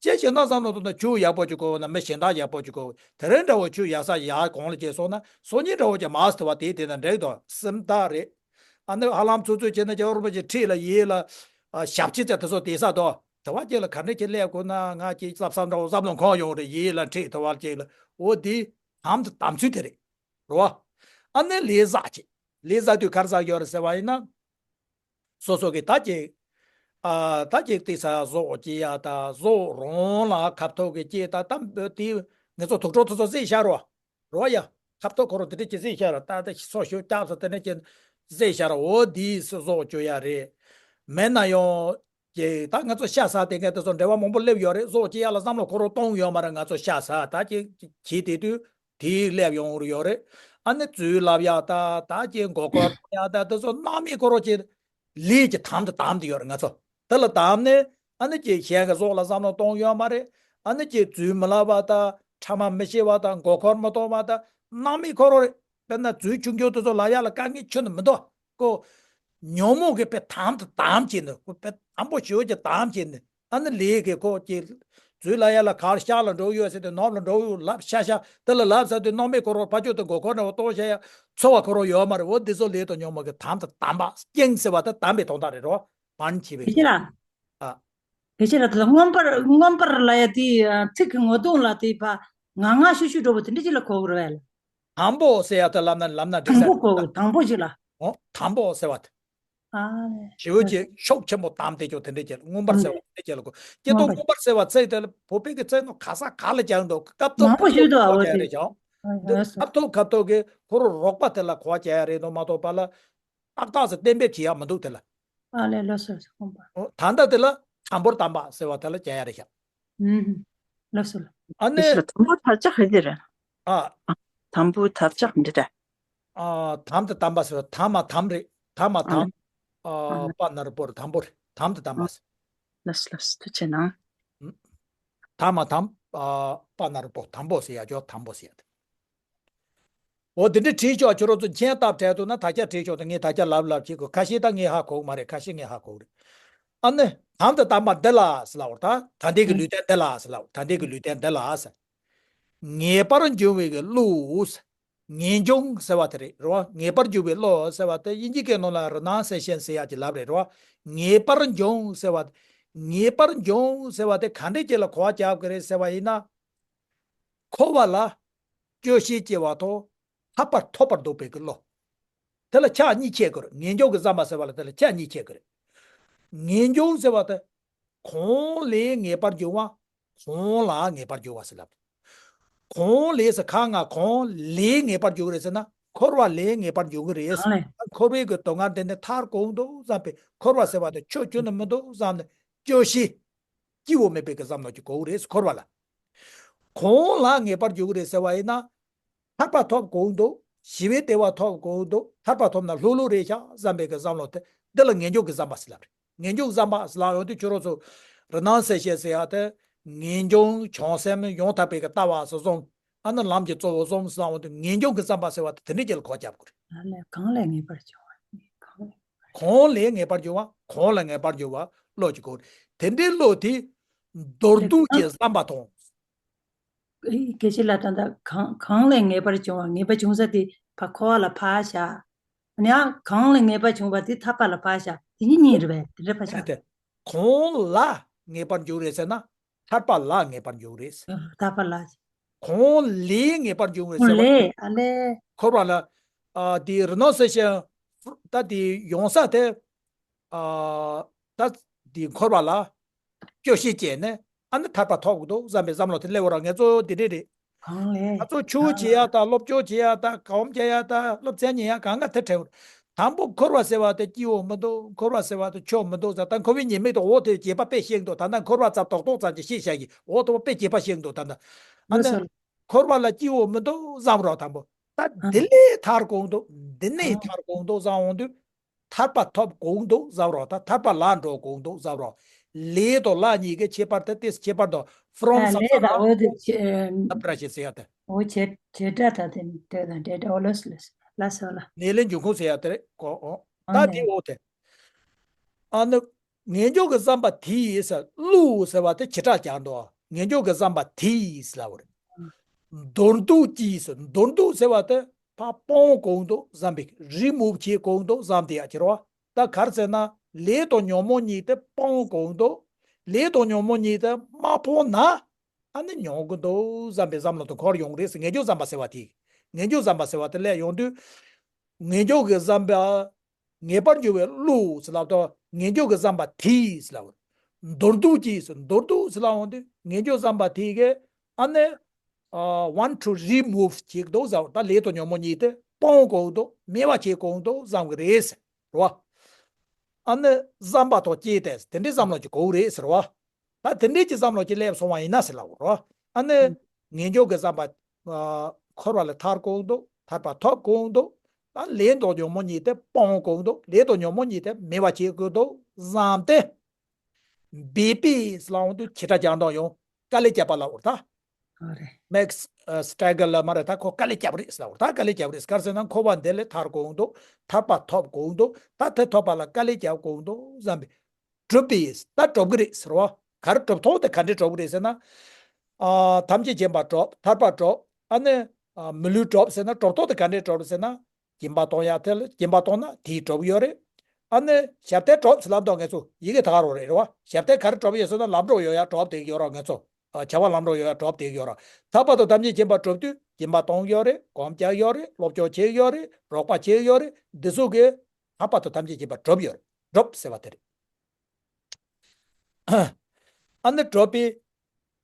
ཅེས་བྱས་ན་བསམ་བློ་གཏོང་ན་ཆོས་ཡག་པོ་ཅིག་གོ་ན་མི་གཞན་དག་ཡག་པོ་ཅིག་གོ། དེ་རིང་འདྲ་བོ་ཆོས་ཡག་ས་ཡག་གོང་ལ་སྐྱེས་སོང་ན་སང་ཉིན་འདྲ་བོ་ཅིག་མ་སི་དེ་བ་དེ་དེ་ན་འགྲིག་དོ་སེམས་ཐག་རེད། ཨ་ནི་ཧ་ལམ་ཚོད་ཚོད་བྱས་ན་རྒྱལ་བ་རིན་པོ་ཆེ་འཁྲིས་ལ་ཡིད་ལ་ཨ་ཞབས་ཕྱི་བྱ་དེ་ཚོ་དེ་ས་དོ། དེ་བ་ཅིག་ལ་ག་འདྲ་ཅིག་སླེབས་དགོས་ན་ང་ཅིག་བསམ་བསམ་འདྲ་བོ་བསམ་བློ་འཁོར་ཡོང་རེད། ཡིད་ལ་འཁྲིས་དེ་བ་ཅིག་ལ་འོ་དེ་དམ་དུ་དམ་ཚུལ་དེ་རེད། རེད་བ། ཨ་ནི་ལས་བསགས་ཅིག་ལས་བསགས་དུས་གར་བསགས་ཡོད་རེད་ཟེར་བ་ཡིན་ན། སོ་སོ་གི་ད་ཅིག་ཨ་ད་ཅིག་དེ་ས་ཟོག་སྐྱེ་ཡ་ད་ཟོག་རང་ལ་ཁ་ཐོག་གི་སྐྱེ་ད་ད་དེ་ངེད་ཚོ་དུག་སྦྲུལ་དེ་ཚོ་བསད་བཞག་རོ། རོ་ཡ། ཁ་ཐོག་ཁོ་རང་དེ་འདྲ་ཅིག་བསད་བཞག་ར། ད་ད་སོ་ཤོ་སྐྱབས་སུ་དེ་འདྲ་ཅིག་བསད་བཞག་ར། འོ་དེ་ཟོག་སྐྱེ་ཡ་རེད། མེད་ན་ཡང་། ཀྱེ་ད་ང་ཚོ་ཤ་ཟ་དེ་ངས་དེ་ཚོ་འབྲེལ་བ་མང་པོ་སླེབས་ཡོད་རེད། ཟོག་སྐྱེ་ཡ་ལ་བསམ་བློ་ཁོ་རང་གཏོང་ཡོད་མ་རེད། ང་ཚོ་ཤ་ཟ་ད་ཀྱེ་བྱེད་དེ་དུས་དེ་སླེབས་ཡོང་གི་ཡོད་རེད། ཨ་ནི་ཚུར་ལབ་ཡ་ད་ད་ཀྱེ་མགོ་སྐོར་གཏོང་ཡ་ད་དེ་ཚོ་སྣང་མེད་ཁོ་རང་ཀྱེ་ལས་ཀྱི་དམ་དུ་དམ་དུ་ཡོད་རེད། ང་ཚོ་དེ་ལ་དམ་ནས་ཨ་ནི་ཀྱེ་གཞན་གྱི་ཟོག་ལ་བསམ་བློ་གཏོང་ཡོད་མ་རེད། ཨ་ནི་ཀྱེ་ཚུར་མི་ལབ་པ་ད་ཕྲ་མ་མི་ཤེས་པ་ད་མགོ་སྐོར་མི་གཏོང་བ་ད་སྣང་མེད་ཁོ་རང་རེད། དཔེར་ན་ཚུར་ཆུང་ཆུང་དེ་ཚོ་ལབ་ཡ་ལ་དཀའ་ངལ་ཁྱོན་ནས་མི་འདུག་ཁོ། ཉོན་མོངས་ཀྱི་དཔེ་དམ་དུ་དམ་བྱས་ནས་ཁོ་དཔེ་དམ་པོ་ཞེ་པོ་ཅིག་དམ་བྱས་ནས་ཨ་ནི་ལས་ཀྱི་ཁོ་ཀྱི་ཚུར་ལ་ཡ་ལ་གར་ཤག་ལ་འགྲོ་ཡོད་ཟེར་ཏེ་ནོར་ལ་འགྲོ་ཡོད་ལབ་ཤ་ཤ་དེ་ལ་ལབ་ཟེར་ཏེ་སྣང་མེད་ཁོ་རང་ཕ་ཆོས་དེ་མགོ་འཁོར་ནས་འོ་གཏོང་བྱ་ཡ་ཚོར་བ་ཁོ་རང་ཡོད་མ་རེད། འོ་འདི་ཚོ་ལས་དང་ཉོན་མོངས་ཀྱི་དམ་དུ་དམ་པ་རྐྱེན་ཟེར་བ་དེ་དམ་པའི་དོན་དག་རེད་རོ། བར་ཆད་པའི་དེ་ལ། ཨ། དེ་ཕྱིར་ལ་དེ་ལ་མངོན་པར་མངོན་པར་ལ་ཡ་དེ་ཚིག་གི་ངོ་གདོང་ལ་དེ་ཕ་ང་ང་ཤུ་ཤུ་འགྲོ་བ་དེ་འདྲ་ཅིག་ལ་གོ་གི་རེད་བས་ལ། དང་པོ་ཟེར་ཡ་དེ་ལབ་ན་ལབ་ན་འགྲིག་དང་ས་པོ་རེད་གོ་ད། དང་པོ་ཅིག་ལ། ཨོ་དང་པོ་ཟེར་བ་དེ། ཨ་ནི། ཞེ་པོ་ཅིག་ཤུགས་ཆེན་པོ་བསྡམས་ཏེ་ཀྱོ་དེ་འདྲ་ཅིག་ལ་མངོན་པར་ཟེར་བ་དེ་འདྲ་ཅིག་ལ་གོ། ཀྱེ་ཏོ་མངོན་པར། མངོན་པར་ཟེར་བ་ཚིག་དེ་ལ་བོད་པའི་གི་ཚིག་ནང་ག་ས་ག་ལ་སྦྱར་འདུག་སྐབས་ཐོག་མང་པོ་ཞིག་འདུག་ཨ་འོ་དེ། སྐབས་ཐོག་སྐབས་ཐོག་གི་ཁོ་རང་རོགས་པ་དེ་ལ་གོ་བ་རྒྱག་ཡ་རེད་འདུག་མ་གཏོགས་པ་ལ། ཏག་ཏག་ཟེར་གཏན་འབེབས་བྱེད་ཡ་མི་འདུག་དེ་ལ། ཨ་ལས་ལོ་སོ་སོ་ཁོང་པ། ཨོ། ད་ལྟ་དེ་ལ་དམ་པོར་དམ་པ་ཟེར་བ་དེ་ལ་བྱ་ཡ་རེད་ཤག་ཨུམ། ལོ་སོ་ལོ། ཨ་ནི། ལོ་སོ་ལོ། དམ་པོ་དར་ཆ་ག་དེ་རེད། ཨ། དམ་པོ་དར་ཆ་འདི་རེད། ཨ། དམ་དུ་དམ་པ་ཟེར་བ་དམ་མ་དམ་རེད། དམ་མ་ཨ་དམ། ལས། ཨ། ཨ་ལས། པ་ན་རོ་པོ་རེད། དམ་པོ་རེད། དམ་དུ་དམ་པ་ཟེར། ལོ་སོ་ལོ་སོ་ཐུགས་ཆེ་གནང་། དམ་མ་དམ། ཨ། པ་ན་རོ་པོ་དམ་པོ་ཟེར་ཡ་ཅོ་དམ་པོ་ཟེར་ཡ་དེ། འོ་དེ་འདྲ་བྲིས་ཆོག་ཁྱོད་རང་ཚོ་མཆན་བཏབ་བྲལ་འདུག་ན་དག་ཆ་བྲིས་ཆོག་དང་ངས་དག་ཆ་ལབ་ལབ་བྱེད་དགོས། ཁ་ཤས་ད་ངས་ཧ་གོ་གི་མ་རེད། ཁ་ཤས་ངས་ཧ་གོ་གི་རེད། ཨ་ནི་དམ་དུ་དམ་པ་འདི་ལ་ཟེར་ལབ་པ་ད་ད་ལྟའི་གི་ལུས་རྟེན་འདི་ལ་ཟེར་ལབ་པ་ད་ལྟའི་གི་ལུས་རྟེན་འདི་ལ་ཟེར། ངེས་པར་འབྱུང་བའི་གི་བློ་ཟེར། ངེས་འབྱུང་ཟེར་བ་དེ་རེད་རོ། ངེས་པར་འབྱུང་བའི་བློ་ཟེར་བ་དེ་དབྱིན་ཇི་སྐད་ནང་ལ་renounciation ཟེར་ཡག་ཅིག་ལབ་རེད་རོ། ངེས་པར་འབྱུང་ཟེར་བ་དེ། ངེས་པར་འབྱུང་ཟེར་བ་དེ་ག་འདྲས་ཅིག་ལ་གོ་བ་རྒྱབ་གི་རེད་ཟེར་བ་ཡིན་ན། འཁོར་བ་ལ་སྐྱོ་ཤས་སྐྱེ་བ་དང་ཐར་པ་ཐོབ་པར་འདོད་པའི་གི་བློ། དེ་ལ་ཕྱོགས་གཉིས་ཕྱེ་དགོས་རེད། ངེས་འབྱུང་གི་བསམ་པ་ཟེར་བ་ལ་དེ་ལ་ཕྱོགས་གཉིས་ཕྱེ་དགོས་རེད། ངེས་འབྱུང་ཟེར་བ་དེ། གང་ལས་ངེས་པར་འབྱུང་བ། གང་ལ་ངེས་པར་འབྱུང་བ་ཟེར་ལབ། གང་ལས་ཟེར་ག་ང་གང་ལས་ངེས་པར་འབྱུང་གི་རེད་ཟེར་ན་འཁོར་བ་ལས་ངེས་པར་འབྱུང་གི་རེད། གང་ལས། འཁོར་བའི་གི་སྡུག་བསྔལ་འདི་ནས་ཐར་དགོས་འདུག་བསམ་པའི་འཁོར་བ་ཟེར་བ་དེ་ཆོས་ཁྱོན་ནས་མི་འདུག་བསམ་ནས་སྐྱོ་ཤས། སྐྱིད་པོ་མེད་པའི་གི་བསམ་བློ་ཅིག་དགོས་ཀྱི་རེད། འཁོར་བ་ལ། གང་ལ་ངེས་པར་འབྱུང་གི་རེད་ཟེར་བ་ཡིན་ན། ཐར་པ་ཐོབ་དགོས་འདུག་ཞི་བའི་བདེ་བ་ཐོབ་དགོས་འདུག་ཐར་པ་ཐོབ་ན་ལྷོད་ལྷོད་རེད་ཤག་བསམ་པའི་གི་བསམ་བློ་དེ་འདི་ལ་ངེས་འབྱུང་གི་བསམ་པ་ཟེར་ལབ་རེད། ངེས་འབྱུང་བསམ་པ་ཟེར་ལབ་ཡོང་དུས་ཁྱོད་རང་ཚོ་renunciation ཟེར་ཡག་དེ་ངེས་འབྱུང་བྱང་སེམས་ཡང་དག་པའི་གི་ལྟ་བ་ཟེར་བཟུང་ཨ་ནི་ལམ་གྱི་གཙོ་བོ་བཟུང་ཟེར་ལབ་ཡོང་དུས་ངེས་འབྱུང་གི་བསམ་པ་ཟེར་བ་དེ་དེ་འདྲའི་རྒྱལ་ལ་གོ་རྒྱབ་དགོས་རེད། གང་ལས་གང་ལས་ངེས་པར་འབྱུང་བ་གང་ལས། གང་ལས་ངེས་པར་འབྱུང་བ་གང་ལ་ངེས་པར་འབྱུང་བ་བློ་ཅིག་གོ། དེ་འདྲའི་བློ་དེ་མདོར་བསྡུས་ཀྱི་བསམ་པ་དང་། སྐད་ཆ་ལ་ད་ལྟ་གང་གང་ལས་ངེས་པར་འབྱུང་བ་ངེས་པར་འབྱུང་ས་དེ་ཕ་འཁོར་བ་ལ་ཕར་བཞག་ཡང་གང་ལ་ངེས་པ་བྱུང་བ་དེ་ཐར་པ་ལ་ཕར་བཞག་དེ་གཉིས་གཉིས་རེད་པས། དེ་རེད་ཕར་བཞག་དེ་གང་ལ་ངེས་པར་འགྱུར་རེད་ཟེར་ན། ཐར་པ་ལ་ངེས་པར་འགྱུར་རེད། ཐར་པ་ལ། གང་ལས་ངེས་པར་འབྱུང་བའི་ཟེར་བ་ལས། ཨ་ལས། འཁོར་བ་ལ། ཨ་དེ་རི་ནོ་སེ་ཤན། ད་དེ་ཡོང་ས་དེ། ཨ་ད་དེ་འཁོར་བ་ལ་སྐྱོ་ཤས་བསྐྱེད་ནས་ཨ་ནི་ཐར་པ་ཐོབ་དགོས་འདུག་བསམ་པའི་བསམ་བློ་དེ་སླེབས་པ་ར། ངེད་ཚོ་དེ་འདྲས་རེད། གང་ལས། ང་ཚོ་ཆོས་བྱེད་ཡ་དང་སློབ་སྦྱོང་བྱེད་ཡ་དང་སྒོམ་རྒྱག་ཡ་དང་སློབ་ཚན་ཉན་ཡ་གང་ག་དེ་བྲལ་བ། དང་པོ་འཁོར་བ་ཟེར་བ་དེ་སྐྱིད་པོ་མི་འདུག་འཁོར་བ་ཟེར་བ་དེ་ཆོ་མི་འདུག་ཟེར། ད་འཁོར་བའི་ཉེས་དམིགས་དང་འོ་དེ་རྒྱས་པ་དཔེ་ཤེས་འདུག་ད་ལྟ་འཁོར་བ་ཙམ་རྡོག་རྡོག་ཙམ་ཅིག་ཤེས་བྱ་གི་འོ་དེ་དཔེ་རྒྱས་པ་ཤེས་འདུག་ད་ལྟ་ཨ་ནི། འཁོར་བ་ལ་སྐྱིད་པོ་མི་འདུག་བསམ་རོགས། དང་པོ་ད་འདི་ལས་ཐར་དགོས་འདུག་འདི་ནས་ཐར་དགོས་འདུག་བསམ་འོང་དུས། ཐར་པ་ཐོབ་དགོས་འདུག་བསམ་རོགས། ད་ཐར་པ་ལ་འགྲོ་དགོས་འདུག་བསམ་རོགས། ལས་དང་ལ་གཉིས་ཀའི་ཁྱད་པར་དེ་ཏེས་ཁྱད་པར་དང་ཕ་རོམ་ཨ་བསམ་ལས་ས་དང་འོ་དེ་ལ་ཆེ་ཨ་པྲ་ཞེས་ཟེར་ཡ་དེ། འོ་ཆེ་ཆེ་དྲག་ད་དེ་དེ་དང་འདྲེ་འདྲ་འོ་ལོས་ལོས་ལ་སོ་ལ། ལས་ལས་འབྱུང་ཁུངས་ཟེར་ཡ་དེ་རེད་གོ། ཨོ། ཨ་ད་ནི་དེ་འོ་དེ། ཨ་ནི། ངེས་འབྱུང་གི་བསམ་པ་དེས་བསླུ་ཟེར་བ་དེ་བྱེ་བྲག་སྦྱར་འདུག་ངེས་འབྱུང་གི་བསམ་པ་དེས་ལབ་པ་རེད། མདོར་བསྡུས་ཀྱིས་མདོར་བསྡུས་ཟེར་བ་དེ་ཕར་སྤོང་དགོས་འདུག་བསམ་པའི་རི་མུབ་བྱེད་དགོས་འདུག་བསམ་དེ་ཡ་ཁྱེར་བ། ད་ག་རེ་ཟེར་ན་ལས་དང་ཉོན་མོངས་གཉིས་དེ་སྤོང་དགོས་འདུག་ལས་དང་ཉོན་མོངས་གཉིས་དེ་མ་སྤོང་ན་ཨ་ནི་མྱོང་གི་འདུག་བསམ་པའི་བསམ་བློ་དེ་འཁོར་ཡོང་གི་རེད་ཟེར། ངེས་འབྱུང་བསམ་པ་ཟེར་བ་དེ། ངེས་འབྱུང་བསམ་པ་ཟེར་བ་དེ་སླེབས་ཡོང་དུས། ངེས་འབྱུང་གི་བསམ་པ། ངེས་པར་འགྱུར་བའི་བསླུ་ཟེར་ལབ་དང་ངེས་འབྱུང་གི་བསམ་པ་དེས་ལབ། མདོར་བསྡུས་ཀྱིས་མདོར་བསྡུས་ཟེར་ལབ་འོང་དུས་ངེས་འབྱུང་བསམ་པ་དེ་གིས་ཨ་ནི། ཨ་want to remove བྱེད་ཀྱི་འདུག་བསམ། ད་ལས་དང་ཉོན་མོངས་གཉིས་དེ་སྤོང་དགོས་འདུག་མེད་པ་བྱེད་དགོས་འདུག་བསམ་གྱི་རེད་ཟེར་རོ། ཨ་ནི་བསམ་པ་དང་བཅས་ཏེ་དེ་འདྲའི་བསམ་བློ་ཅིག་དགོས་ཀྱི་རེད་ཟེར་རོ། ད་དེ་འདྲའི་ཅིག་བསམ་བློ་ཅིག་སླེབས་སོང་བ་ཡིན་ན་ཟེར་ལབ་རོ། ཨ་ནི། ངེས་འབྱུང་གི་བསམ་པ། ཨ་འཁོར་བ་ལས་ཐར་དགོས་འདུག་ཐར་པ་ཐོབ་དགོས་འདུག་ད་ལས་དང་ཉོན་མོངས་གཉིས་དེ་སྤོང་དགོས་འདུག་ལས་དང་ཉོན་མོངས་གཉིས་དེ་མེད་པ་བྱེད་དགོས་འདུག་བསམ་སྟེ། འབད་པས་ལབ་འོང་དུས་བྱེ་བྲག་སྦྱར་འདོགས་ཡོང་དཀའ་ལས་བརྒྱབ་པ་ལབ་འོང་ད། ཨོ་རེད། མེག་སི་ཨ་སི་ཊྲག་གལ་ལ་མ་རེད། ད་ཁོ་དཀའ་ལས་བརྒྱབ་རེད་ལབ་འོང་ད། དཀའ་ལས་བརྒྱབ་རེད། ག་རེ་ཟེར་ན་འཁོར་བ་འདི་ལས་ཐར་དགོས་འདུག་ཐར་པ་ཐོབ་དགོས་འདུག་ད་དེ་ཐོབ་པ་ལ་དཀའ་ལས་བརྒྱབ་དགོས་འདུག་བསམ་པས། གྲུབ་པས་ད་གྲུབ་ཀྱི་རེད་ཟེར་བ། ག་རེ་གྲུབ་ཐོག་དེ་ག་འདྲས་གྲུབ་ཀྱི་རེད་ཟེར་ན། ཨ་ཐམས་ཅད་མཁྱེན་པ་གྲུབ། ཐར་པ་གྲུབ། ཨ་ནི། ཨ་མི་ལུས་གྲུབ་ཟེར་ན་གྲུབ་ཐོག་དེ་ག་འདྲས་གྲུབ་རེད་ཟེར་ན། སྦྱིན་པ་གཏོང་ཡ་དེ་ལ་སྦྱིན་པ་གཏོང་ན་དེས་གྲུབ་ཡོད་རེད། ཨ་ནི་ཞབས་བརྟན་གྲུབ་ཟེར་ལབ་དུས་ངེད་ཚོ་ཡི་གེ་དག་རོགས་རེད་རེད་བ། ཞབས་བརྟན་ག་རེ་གྲུབ་ཡོད་ཟེར་ན་ལམ་འགྲོ་ཡོང་ཡ་གྲུབ་བསྡད་ཡོད་ར། ངེད་ཚོ་ཨ་བྱ་བ་ལམ་འགྲོ་ཡོང་ཡ་གྲུབ་བསྡད་ཡོད་ར། ཐར་པ་དང་ཐམས་ཅད་མཁྱེན་པ་གྲུབ་དུས་སྦྱིན་པ་གཏོང་ཡོད་རེད། སྒོམ་རྒྱག་ཡོད་རེད། སློབ་སྦྱོང་བྱེད་ཡོད་རེད། རོགས་པ་བྱེད་ཡོད་རེད། འདི་ཚོ་གིས་ཐར་པ་དང་ཐམས་ཅད་མཁྱེན་པ་གྲུབ་ཡོད་རེད། གྲུབ་ཟེར་བ་དེ་རེད། ཨ་ནི་གྲུབ་པས།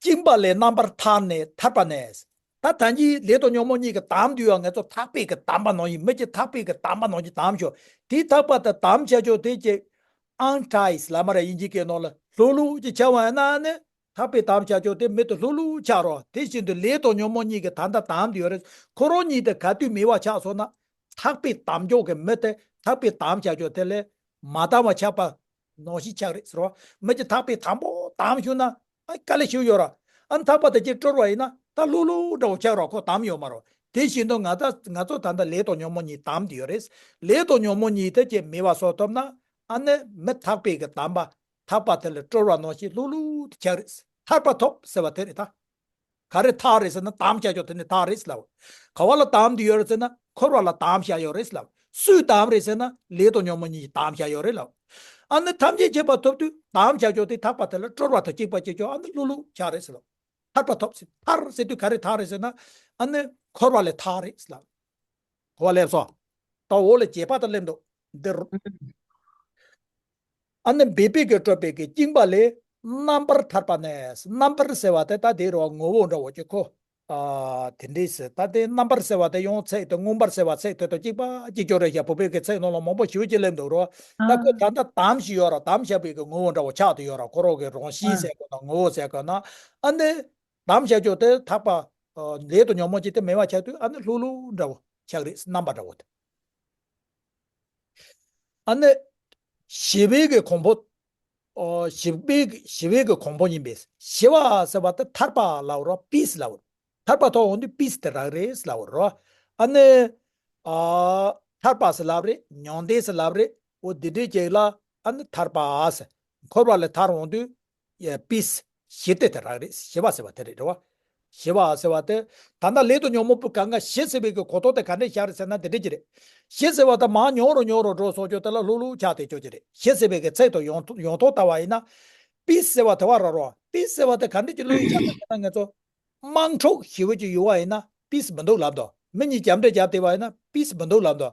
བཅིངས་པ་ལས་རྣམ་པར་ཐར་ནས་ཐར་པ་ནས། ད་ད་གིན་ལས་དང་ཉོན་མོངས་གཉིས་ཀྱི་དམ་དུ་ཡང་ངེད་ཚོ་ཐག་པས་ཀྱི་དམ་པ་ནང་བཞིན། མི་གཅིག་ཐག་པས་ཀྱི་དམ་པ་ནང་བཞིན་དམ་ཤོག་དེའི་ཐག་པ་དེ་དམ་བྱ་ཆོག་དེ་ཀྱི་ཨང་ཀྲའིས་ལ་མ་ར་དབྱིན་ཇིའི་སྐད་ནང་ལ་ལྷུག་ལྷུག་ཅིག་ཆགས་པ་ཡིན་ན་ནི་ཐག་པས་དམ་བྱ་ཆོག་དེ་མི་དེ་ལྷུག་ལྷུག་ཆགས་རོགས། དེ་བཞིན་དུ་ལས་དང་ཉོན་མོངས་གཉིས་ཀྱི་ད་ལྟ་དམ་དུ་ཡོད་རེད། ཁོ་རང་གཉིས་དེ་ག་དུས་མེད་པ་ཆགས་སོང་ན་ཐག་པས་དམ་ཆོག་གི་མི་དེ་ཐག་པས་དམ་བྱ་ཆོག་དེ་ལས་མ་དམ་པ་ཆགས་པ། ནང་བཞིན་ཆགས་རེད་ཟེར་བ། མི་གཅིག་ཐག་པས་དམ་པོ་དམ་བཞུགས་ན་ཨ་དཀའ་ལས་ཞིག་ཡོད་ར། ཨ་ཐག་པ་དེ་གཅིག་དཀྲོལ་བ་ཡིན་ན་ད་ལྷུག་ལྷུག་འདྲ་བོ་ཆགས་ར། ཁོ་དམ་ཡོད་མ་རེད། དེ་བཞིན་དུ་ང་ད་ང་ཚོ་ད་ལྟ་ལས་དང་ཉོན་མོངས་གཉིས་དམ་དུ་ཡོད་རེད། ལས་དང་ཉོན་མོངས་གཉིས་དེ་ཀྱི་མེད་པ་བཟོ་ཐུབ་ན་ཨ་ནི་མི་ཐག་པས་ཀྱི་དམ་པ་ཐག་པ་དེ་ལ་དཀྲོལ་བ་ནང་བཞིན་ལྷུག་ལྷུག་དུ་ཆགས་རེད། ཐར་པ་ཐོབ་ཟེར་བ་དེ་རེད་ད། ག་རེ་ཐག་རེད་ཟེར་ན་དམ་བྱ་ཆོག་དེ་ནི་ཐག་རེད་ལབ། ག་བ་ལ་དམ་དུ་ཡོད་རེད་ཟེར་ན་འཁོར་བ་ལ་དམ་བྱ་ཡོད་རེད་ལབ། སུས་དམ་རེད་ཟེར་ན་ལས་དང་ཉོན་མོངས་གཉིས་ཀྱིས་དམ་བྱ་ཡོད་རེད་ལབ། ཨ་ནི་ཐམས་ཅད་མཁྱེན་པ་ཐོབ་དུས་དམ་བྱ་ཆོག་དེ་ཐག་པ་དེ་ལ་དཀྲོལ་བ་དང་གཅིག་པ་གཅིག་ཆོག་ཨ་ནི་ལྷུག་ལྷུག་ཆགས་རེད་ཟེར་ལབ། ཐར་པ་ཐོབ་ཟེར། ཐར་ཟེར་དུས་ག་རེ་ཐར་རེད་ཟེར་ན་ཨ་ནི་འཁོར་བ་ལས་ཐར་རེད་ལབ། གོ་བ་ལེན་སོང་། ད་འོག་ལ་རྒྱས་པ་དང་ལེན་འདུག་འདིར། ཨ་ནི་འབད་པས་ཀྱི་གྲུབ་པའི་གི་བཅིངས་པ་ལས་རྣམ་པར་ཐར་པ་ནས། རྣམ་པར་ཟེར་བ་དེ་ད་དེ་རུ་ངོ་བོ་འདྲ་བོ་ཅིག་ཁོ། ཨ་དེ་འདྲས་ཟེར། ད་དེ་རྣམ་པར་ཟེར་བ་དེ་ཡང་ཚིག་དེ་མངོན་པར་ཟེར་བ་ཚིག་དེ་དང་གཅིག་པ་གཅིག་ཀྱང་རེད་ཤག་བོད་པའི་གི་ཚིག་ནང་ལ་མང་པོ་ཞེ་པོ་ཅིག་སླེབས་འདུག་རོ། ད་ཁོ་ད་ལྟ་དམ་ཞིག་ཡོད་ར། དམ་བྱ་བའི་གི་ངོ་བོ་འདྲ་བོ་ཆགས་བསྡད་ཡོད་ར། ཁོ་རང་གི་རང་བཞིན་ཟེར་དགོས་ན་ངོ་བོ་ཟེར་དགོས་ན། ཨ་ནི། དམ་བྱ་ཆོག་དེ་ཐག་པ། ལས་དང་ཉོན་མོངས་གཉིས་དེ་མེད་པ་ཆགས་དུས་ཨ་ནི་ལྷུག་ལྷུག་འདྲ་བོ་ཆགས་རེད། རྣམ་པ་འདྲ་བོ་དེ། ཨ་ནི། ཞི་བའི་གི་གོང་བུ། ཨོ་ཞི་བའི་གི་ཞི་བའི་གི་གོང་བུ་ཡིན་པས། ཞི་བ་ཟེར་བ་དེ་ཐར་པ་ལབ་རོ། པིས་ལབ་རོ། ཐར་པ་ཐོབ་འོང་དུས་པིས་དེ་རག་རེད་ལབ་རོ། ཨ་ནི། ཨ་ཐར་པ་ཟེར་ལབ་རེད། མྱང་འདས་ཟེར་ལབ་རེད། འོ་འདི་འདྲའི་ཅིག་ལ་ཨ་ནི་ཐར་པ་ཟེར། འཁོར་བ་ལས་ཐར་འོང་དུས། ཡ་པིས། ཞི་བདེ་དེ་རག་རེད། ཞི་བ་ཟེར་བ་དེ་རེད་རེད་བ། ཞི་བ་ཟེར་བ་དེ། ད་ལྟ་ལས་དང་ཉོན་མོངས་པོ་གང་ག་ཞི་ཟེར་བའི་གི་གོ་རྟོགས་དེ་ག་འདྲས་བཞག་རེད་ཟེར་ན་དེ་འདྲས་ཀྱི་རེད། ཞི་ཟེར་བ་དེ་མར་ཉུང་རུ་ཉུང་རུ་འགྲོ་སོང་ཅོག་དེ་ལ་ལྷུག་ལྷུག་ཆགས་བསྡད་ཅོག་ཀྱི་རེད། ཞི་ཟེར་བའི་གི་ཚད་དང་ཡོངས་ཡོངས་རྟོགས་ལྟ་བ་ཡིན་ན། པིས་ཟེར་བ་དེ་བ་ར་རོ། པིས་ཟེར་བ་དེ་ག་འདྲས་ཀྱི་བློ་ཡིན་ཆགས་ཟེར་ན་ང་ཚོ། དམངས་ཁྲོད་ཞི་བའི་ཀྱི་ཡུལ་བ་ཡིན་ན་པིས་མི་འདུག་ལབ་དོ། མི་གཉིས་རྒྱབ་འདྲེ་རྒྱབ་བསྡད་པ་ཡིན་ན་པིས་མི་འདུག་ལབ་དོ།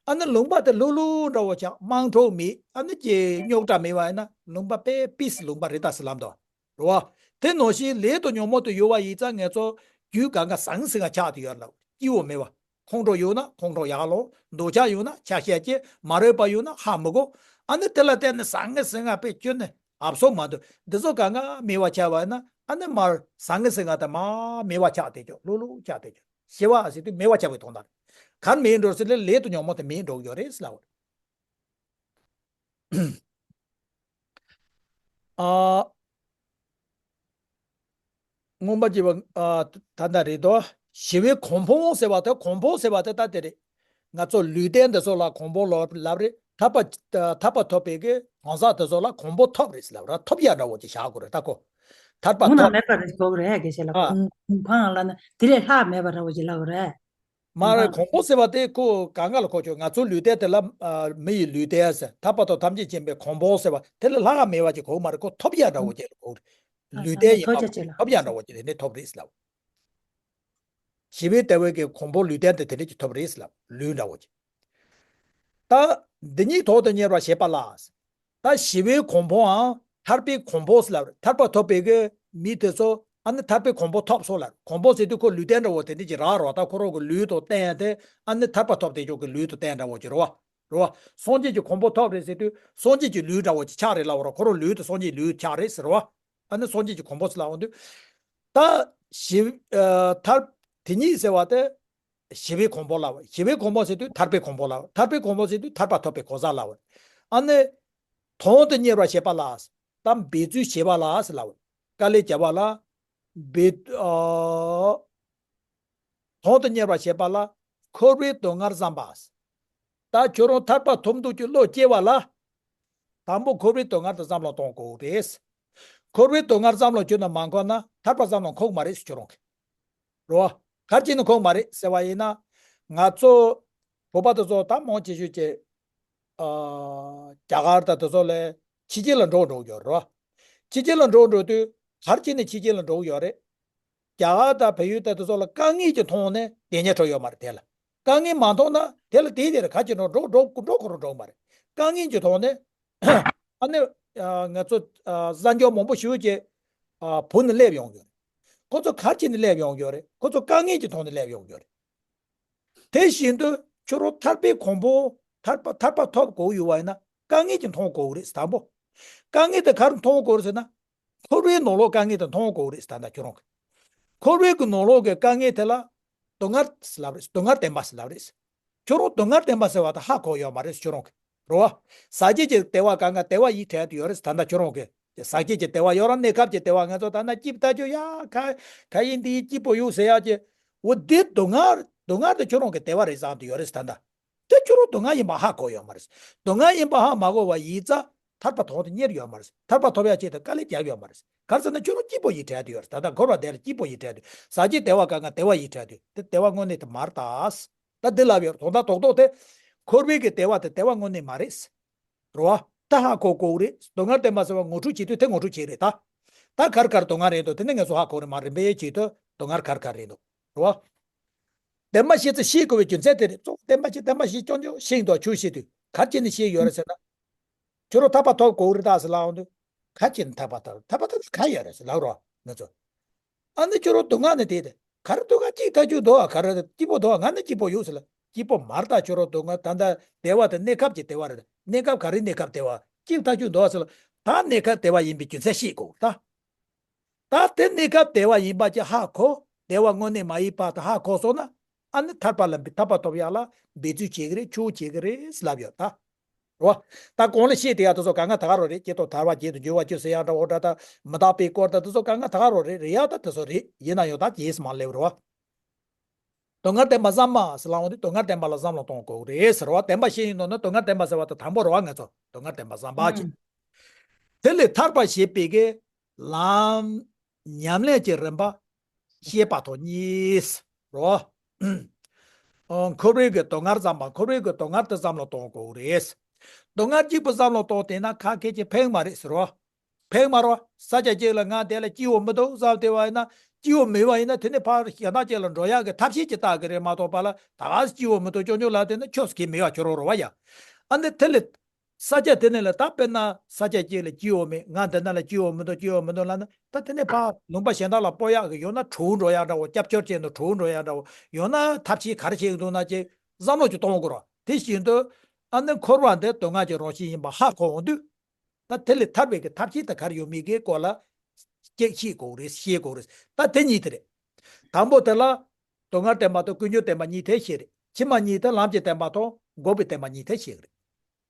ཨ་ནི་ལུང་པ་དེ་ལྷུག་ལྷུག་འདྲ་བོ་ཆགས། དམངས་ཁྲོད་མེད། ཨ་ནི་ཀྱི་རྙོག་དྲ་མེད་པ་ཡིན་ན་ལུང་པ་དཔེ་པིས་ལུང་པ་རེད་ད་ཟེར་ལབ་དོ། རེད་བ། དེ་ནང་བཞིན་ལས་དང་ཉོན་མོངས་དེ་ཡོད་པ་ཡིན་ཙང་ང་ཚོ་རྒྱུད་གང་ག་ཟང་ཟིང་ང་ཆགས་དེ་ཡོད་ལ་སྐྱིད་པོ་མེད་བ། ཁོང་ཁྲོ་ཡོད་ན་ཁོང་ཁྲོ་ཡར་ལོངས། འདོད་ཆགས་ཡོད་ན་ཆ་ཤས་ཀྱི་མ་རེད་པ་ཡོད་ན་ཧ་མི་གོ། ཨ་ནི་དེ་ལ་བརྟེན་ནས་ཟང་ངེ་ཟིང་ང་དཔེ་སྐྱོན་ནས་ཨབ་སོ་མ་འདུག་འདི་ཚོ་གང་ག་མེད་པ་ཆགས་པ་ཡིན་ན་ཨ་ནི་མར་ཟང་ངེ་ཟིང་ང་དེ་མར་མེད་པ་ཆགས་བསྡད་ཀྱོག་ལྷུག་ལྷུག་ཆགས་བསྡད་ཀྱོག་ཞི་བ་ཟེར་དུས་མེད་པ་ཆགས་པའི་དོན་དག་རེད། གར་མེད་འགྲོ་ཟེར་ལས་ལས་དང་ཉོན་མོངས་དེ་མེད་འགྲོ་གི་ཡོད་རེད་ཟེར་ལབ་པ་རེད། ཨ། མངོན་པར་བརྗོད་པ། ཨ། ད་ལྟ་རེད་དོ། ཞི་བའི་གོ་འཕང་ཟེར་བ་དེ་གོ་འཕང་ཟེར་བ་དེ་ད་དེ་རེད། ང་ཚོ་ལུས་རྟེན་འདི་ཚོ་ལ་གོ་འཕང་ལབ་ལབ་རེད། ཐར་པ་ཐར་པ་ཐོབ་པའི་གི་གང་ཟག་དེ་ཚོ་ལ་གོ་འཕང་ཐོབ་རེད་ལབ་ར་ཐོབ་ཡ་འདྲ་བོ་ཅིག་བཞག་དགོས་རེད་ད་གོ། ཐར་པ་གོང་ན་ཐོབ། མེད་པ་རེད་གོ་རེད་གལ་ཆེ་ལ་ཨ། གོང་གོང་འཕང་ལ་ན་དེ་ལས་ལྷག་མེད་པ་འདྲ་བོ་ཅིག་ལབ་རེད། མ་རེད། གོང་འཕང་ཟེར་བ་དེ་ཁོ་གང་ག་ལ་གོ་ཆོག་ང་ཚོའི་ལུས་རྟེན་དེ་ལ་ཨ། མི་ཡི་ལུས་རྟེན་ཟེར། ཐར་པ་དང་ཐམས་ཅད་མཁྱེན་པའི་གོ་འཕང་ཟེར་བ་དེ་ལས་ལྷག་མེད་པ་ཅིག་གོ་མ་རེད། ཁོ་ཐོབ་ཡ་འདྲ་བོ་ཅིག་ལ་གོ། ཨ། ལུས་རྟེན་ཡིན་པ་ཐོབ་བྱ་ཅིག་ལ་ཐོབ་ཡ་འདྲ་བོ་ཅིག་དེ་ནས་ཐོབ་རེད་ལབ། ཞི་བའི་ལྟ་བའི་གི་གོ་འཕང་ལུས་རྟེན་དེ་དེ་འདྲ་ཅིག་ཐོབ་རེད་ལབ། ལུས་འདྲ་བོ་ཅིག་ད་འདི་ཉིད་དོན་དུ་གཉེར་བར་བྱེད་པ་ལ། ད་ཞི་བའི་གོ་འཕང་ཨང་ཐར་པའི་གོ་འཕང་ཟེར་ལབ་རེད། ཐར་པ་ཐོབ་པའི་གི་མི་དེ་ཚོ་ཨ་ནི་ཐར་པའི་གོ་འཕང་ཐོབ་སོང་ལབ་རེད། གོ་འཕང་ཟེར་དུས་ཁོ་ལུས་རྟེན་འདྲ་བོ་དེ་འདྲ་ཅིག་རག་རོགས། ད་ཁོ་རང་གི་ལུས་དང་རྟེན་དེ་ཨ་ནི་ཐར་པ་ཐོབ་བསྡད་ཆོག་གི་ལུས་དང་རྟེན་འདྲ་བོ་ཅིག་རེད་བ། རེད་བ། སངས་རྒྱས་ཀྱི་གོ་འཕང་ཐོབ་རེད་ཟེར་དུས་སངས་རྒྱས་ཀྱི་ལུས་འདྲ་བོ་ཅིག་ཆགས་རེད་ལབ་རོགས། ཁོ་རང་ལུས་དེ་སངས་རྒྱས་ལུས་ཆགས་རེད་ཟེར་བ། ཨ་ནི་སངས་རྒྱས་ཀྱི་གོ་འཕང་ཟེར་ལབ་འོང་དུས། ད་ཞི་ཨ་ཐར་དེ་ཉིད་ཟེར་བ་དེ། ཞི་བའི་གོ་འཕང་ལབ། ཞི་བའི་གོ་འཕང་ཟེར་དུས་ཐར་པའི་གོ་འཕང་ལབ། ཐར་པའི་གོ་འཕང་ཟེར་དུས་ཐར་པ་ཐོབ་པའི་གོ་ས་ལབ། ཨ་ནི། དོན་དུ་གཉེར་བར་བྱེད་པ་ལ། ད་འབད་བརྩོན་བྱེད་པ་ལ་ཟེར་ལབ། དཀའ་ལས་བརྒྱབ་པ་ལ། འབད་ཨ། དོན་དུ་གཉེར་བར་བྱེད་པ་ལ། འཁོར་བའི་སྡུག་བསྔལ་བསམ་པ། ད་ཁྱོད་རང་ཐར་པ་ཐོབ་འདོད་ཀྱི་བློ་སྐྱེ་བ་ལ། དང་པོ་འཁོར་བའི་སྡུག་བསྔལ་དེ་བསམ་བློ་གཏོང་དགོས་རེད། འཁོར་བའི་སྡུག་བསྔལ་བསམ་བློ་བཅོས་ན་མ་འཁོར་ན་ཐར་པ་བསམ་བློ་འཁོར་གི་མ་རེད་ཁྱོད་རང་གི། རེད་བ། ག་རེ་བྱས་ནས་འཁོར་གི་མ་རེད་ཟེར་བ་ཡིན་ན། ང་ཚོ་བོད་པ་དེ་ཚོ་ད་མང་ཆེ་ཤོས་ཀྱི་ཨ། རྒྱ་གར་དང་དེ་ཚོ་ལ་ཕྱི་རྒྱལ་ལ་འགྲོ་འགྲོ་གི་ཡོད་རེད་བ། ཕྱི་རྒྱལ་ལ་འགྲོ་འགྲོ་དུས་ག་རེ་བྱས་ནས་ཕྱི་རྒྱལ་ལ་འགྲོ་གི་ཡོད་རེད། རྒྱ་གར་དང་བལ་ཡུལ་དང་དེ་ཚོ་ལ་དཀའ་ངལ་གྱི་ཐོག་ནས་བདེ་ཉལ་འགྲོ་ཡོད་མ་རེད་དེ་ལ། དཀའ་ངལ་མ་མཐོང་ན་དེ་ལ་དེའི་དེར་ག་ཅི་འགྲོ་འགྲོ་འགྲོ་འགྲོ་ཁོ་རང་འགྲོ་གི་མ་རེད། དཀའ་ངལ་གྱི་ཐོག་ནས་ཨ་ནི་ཨ། ང་ཚོ་ཨ། གསར་འབྱོར་མང་པོ་ཞིག་གི་ཨ། བུ་ནི་སླེབས་ཡོང་གི་ཡོད་རེད། ཁོ་ཚོ་ག་རེ་བྱས་ནས་སླེབས་ཡོང་གི་ཡོད་རེད། ཁོ་ཚོ་དཀའ་ངལ་གྱི་ཐོག་ནས་སླེབས་ཡོང་གི་ཡོད་རེད། དེ་བཞིན་དུ་ཁྱོད་རང་ཐར་པའི་གོ་འཕང་ཐར་པ་ཐར་པ་ཐོབ་དགོས་ཡོད་པ་ཡིན་ན་དཀའ་ངལ་གྱིས་མཐོང་དགོས་རེད་དང་པོ། དཀའ་ངལ་དེ་ག་རེ་མཐོང་དགོས་རེད་ཟེར་ན། འཁོར་བའི་ནང་ལོགས་དཀའ་ངལ་དེ་མཐོང་དགོས་རེད་ད་ལྟ་ཁྱོད་རང་གི། འཁོར་བའི་གི་ནང་ལོགས་ཀྱི་དཀའ་ངལ་དེ་ལ་སྡུག་བསྔལ་ཟེར་ལབ་རེད། སྡུག་བསྔལ་བདེན་པ་ཟེར་ལབ་རེད། ཁྱོད་རང་སྡུག་བསྔལ་བདེན་པ་ཟེར་བ་དེ་ཧ་གོ་ཡོད་མ་རེད་ཁྱོད་རང་གི། རེད་བ། ཟག་བཅས་ཀྱི་བདེ་བ་གང་ག་བདེ་བ་ཡིད་བྲལ་དུ་ཡོད་རེད་ད་ལྟ་ཁྱོད་རང་གི། ཟག་བཅས་ཀྱི་བདེ་བ་ཡོད་ར་གནས་སྐབས་ཀྱི་བདེ་བ་ང་ཚོ་ད་ན་སྐྱིད་པོ་ལྟ་རྒྱུ་ཡ་ག་ག་ཡིན་འདི་ཡིན་སྐྱིད་པོ་ཡོད་ཟེར་ཡག་ཅིག་འོ་འདི་སྡུག་བསྔལ་སྡུག་བསྔལ་དེ་ཁྱོད་རང་གི་བདེ་བ་རེད་བསམ་དུ་ཡོད་རེད་ད་ལྟ། དེ་ཁྱོད་རང་སྡུག་བསྔལ་ཡིན་པ་ཧ་གོ་ཡོད་མ་རེད། སྡུག་བསྔལ་ཡིན་པ་ཧ་མ་གོ་བ་ཡིན་ཙང་ཐར་པ་དོན་དུ་གཉེར་ཡོད་མ་རེད། ཐར་པ་ཐོབ་ཡག་ཆེད་དུ་དཀའ་ལས་རྒྱག་ཡོད་མ་རེད། ག་རེ་ཟེར་ན་ཁྱོད་རང་སྐྱིད་པོ་ཡིད་བྲལ་དུ་ཡོད་རེད་ད་ལྟ་འཁོར་བ་བདེ་ལ་སྐྱིད་པོ་ཡིད་བྲལ་དུ་ཟག་བཅས་བདེ་བ་གང་ག་བདེ་བ་ཡིད་བྲལ་དུ་དེ་བདེ་བ་དངོས་གནས་དེ་མ་རེད་ད། ད་འདི་ལབ་ཡོད་རེད་དོན་དག་རྡོག་རྡོག་དེ། འཁོར་བའི་གི་བདེ་བ་དེ་བདེ་བ་དངོས་གནས་མ་རེད། རེད་བ། ད་ཧ་གོ་དགོས་རེད། སྡུག་བསྔལ་བདེན་པ་ཟེར་བ་ངོ་སྤྲོད་བྱེད་དུས་དེ་ངོ་སྤྲོད་བྱེད་རེད་ད། ད་ག་རེ་ག་རེ་སྡུག་བསྔལ་རེད་འདུག་དེ་ནི་ངས་སུ་ཧ་གོ་རེད་མ་རིམ་པས་བྱེད་དུས་སྡུག་བསྔལ་ག་རེ་ག་རེ་ག་རེ་རེད་འདུག་རེད་བ། བདེན་པ་བཞི་ཚོ་ཤེས་དགོས་པའི་རྒྱུ་མཚན་དེ་རེད། གཙོ་བོ་བདེན་པ་བཞི་བདེན་པ་བཞི་སྐྱོན་བརྗོད་ཤེས་འདུག་ཆུ་ཤེས་དུས་ག་རེ་བྱས་ནས་ཤེས་ཡོད་རེད་ཟེར་ན། ཁྱོད་རང་ཐར་པ་ཐོབ་དགོས་རེད་ད་ཟེར་ལབ་འོང་དུས། ག་རེ་བྱས་ནས་ཐར་པ་ཐོབ་ཐར་པ་ཐོབ་ན་ག་ཡོད་རེད་ཟེར་ལབ་རོགས་ང་ཚོ། ཨ་ནི་ཁྱོད་རང་སྡུག་བསྔལ་ནི་དེ་དེ། ག་རེ་སྡུག་བསྔལ་གཅིག་ལྟ་རྒྱུ་འདུག་ག་རེ་སྐྱིད་པོ་འདུག་ང་ནི་སྐྱིད་པོ་ཡོད་ཟེར་ལ་སྐྱིད་པོ་མ་རེད་ད། ཁྱོད་རང་སྡུག་བསྔལ་ད་ལྟ་བདེ་བ་དེ་གནས་སྐབས་ཀྱི་བདེ་བ་རེད། གནས་སྐབས་ག་རེ་གནས་སྐབས་བདེ་བ་གཅིག་ལྟ་རྒྱུ་འདུག་ཟེར་ལ་ད་གནས་སྐབས་བདེ་བ་ཡིན་པའི་རྒྱུ་མཚན་ཤེས་དགོས་ད། ད་དེ་གནས་སྐབས་བདེ་བ་ཡིན་པ་ཅིག་ཧ་གོ། བདེ་བ་དངོས་གནས་མ་ཡིན་པ་དེ་ཧ་གོ་སོང་ན་ཨ་ནི་ཐར་པ་ལ་འབད་ཐར་པ་ཐོབ་ཡག་ལ་འབད་བརྩོན་བྱེད་ཀྱི་རེད་ཆོག་བྱེད་ཀྱི་རེད་ཟེར་ལབ་ཡོད་ད། རོ། ད་གོང་ལ་བཤད་དེ་ཡ་དེ་ཚོ་གང་ག་ད་ག་རོ་རེད། སྐྱེ་ཐོབ་ཐར་པ་བརྒྱད་དུ་འགྱུར་བ་བཅུ་ཟེར་ཡང་འདྲ་འོ་འདྲ་ད་མི་རྟག་པའི་སྐོར་ད་དེ་ཚོ་གང་ག་ད་ག་རོ་རེད། རེད་ཡ་ད་དེ་ཚོ་རེད། ཡིན་ན་ཡང་ད་རྗེས་སུ་མ་སླེབས་རོ། སྡུག་བསྔལ་བདེན་པ་བསམ་པ་ཟེར་ལབ་འོང་དུས་སྡུག་བསྔལ་བདེན་པ་ལ་བསམ་བློ་གཏོང་དགོས་རེད་ཟེར་བ། བདེན་པ་བཞི་ཡིན་ནོ་ན་སྡུག་བསྔལ་བདེན་པ་ཟེར་བ་ད་དང་པོ་རོ་བ་ང་ཚོ་སྡུག་བསྔལ་བདེན་པ་བསམ་པ་ཅིག་དེ་ལས་ཐར་པ་ཞེས་པའི་གི་ལམ། ཉམས་ལེན་གྱི་རིམ་པ། ཤེས་པ་དང་གཉིས་རོ། ཨ། འཁོར་བའི་གི་སྡུག་བསྔལ་བསམ་པ། འཁོར་བའི་གི་སྡུག་བསྔལ་དེ་བསམ་བློ་གཏོང་དགོས་རེད། སྡུག་བསྔལ་གཅིག་པུ་བསམ་བློ་གཏོང་བསྡད་ན་ཁ་སྐད་ཅིག་ཕན་མ་རེད་ཟེར་རོ། ཕན་མ་རོ། ས་ཆ་གཅིག་ལ་ང་དེ་ལ་སྐྱིད་པོ་མི་འདུག་བསམ་བསྡད་པ་ཡིན་ན། སྐྱིད་པོ་མེད་པ་ཡིན་ན་དེ་ནས་ཕར་གཞན་དག་ཅིག་ལ་འགྲོ་ཡག་གི་ཐབས་ཤེས་ཅིག་བལྟ་གི་རེད་མ་གཏོགས། པ་ལ་ད་ག་སེ་སྐྱིད་པོ་མི་འདུག་ཅོ་ཅོ་ལ་དེ་ནི་ཆོས་གི་མེད་པ་ཁྱོད་རང་རོ་བ་ཡ། ཨ་ནི་དེ་ལས། ས་ཆ་དེ་ནས་ལ་ད་དཔེར་ན་ས་ཆ་གཅིག་ལ་སྐྱིད་པོ་མེད། ང་འདི་ན་ལ་སྐྱིད་པོ་མི་འདུག་སྐྱིད་པོ་མི་འདུག་ལབ་ན། ད་དེ་ནས་ཕར་ལུང་པ་གཞན་དག་ལ་སྤོ་ཡག་གི། ཡང་ན་གྲོངས་འགྲོ་ཡག་འདྲ་བོ། སྐྱབས་བཅོལ་བྱས་ནས་གྲོངས་འགྲོ་ཡག་འདྲ་བོ། ཡང་ན་ཐབས་ཤེས་ག་རེ་བྱེད་ཀྱི་འདུག་ན་ཅེས་བསམ་བློ་ཅིག་གཏོང་དགོས་ར། དེ་བཞིན་དུ་ཨ་ནི་འཁོར་བ་འདི་སྡུག་བསྔལ་གྱི་རང་བཞིན་ཡིན་པ་ཧ་གོ་འོང་དུས། ད་དེ་ལས་ཐར་བའི་གི་ཐབས་ཤེས་དེ་ག་རེ་ཡོད་མེད་ཀྱི་སྐོར་ལ་ཅིག་ཤེས་དགོས་རེད། ཤེས་དགོས་རེད། ད་དེ་གཉིས་དེ་རེད། དང་པོ་དེ་ལ་སྡུག་བསྔལ་བདེན་པ་དང་ཀུན་འབྱུང་བདེན་པ་གཉིས་དེ་ཤེས་རེད། ཕྱི་མ་གཉིས་དེ་ལམ་གྱི་བདེན་པ་དང་འགོག་པའི་བདེན་པ་གཉིས་དེ་ཤེས་རེད།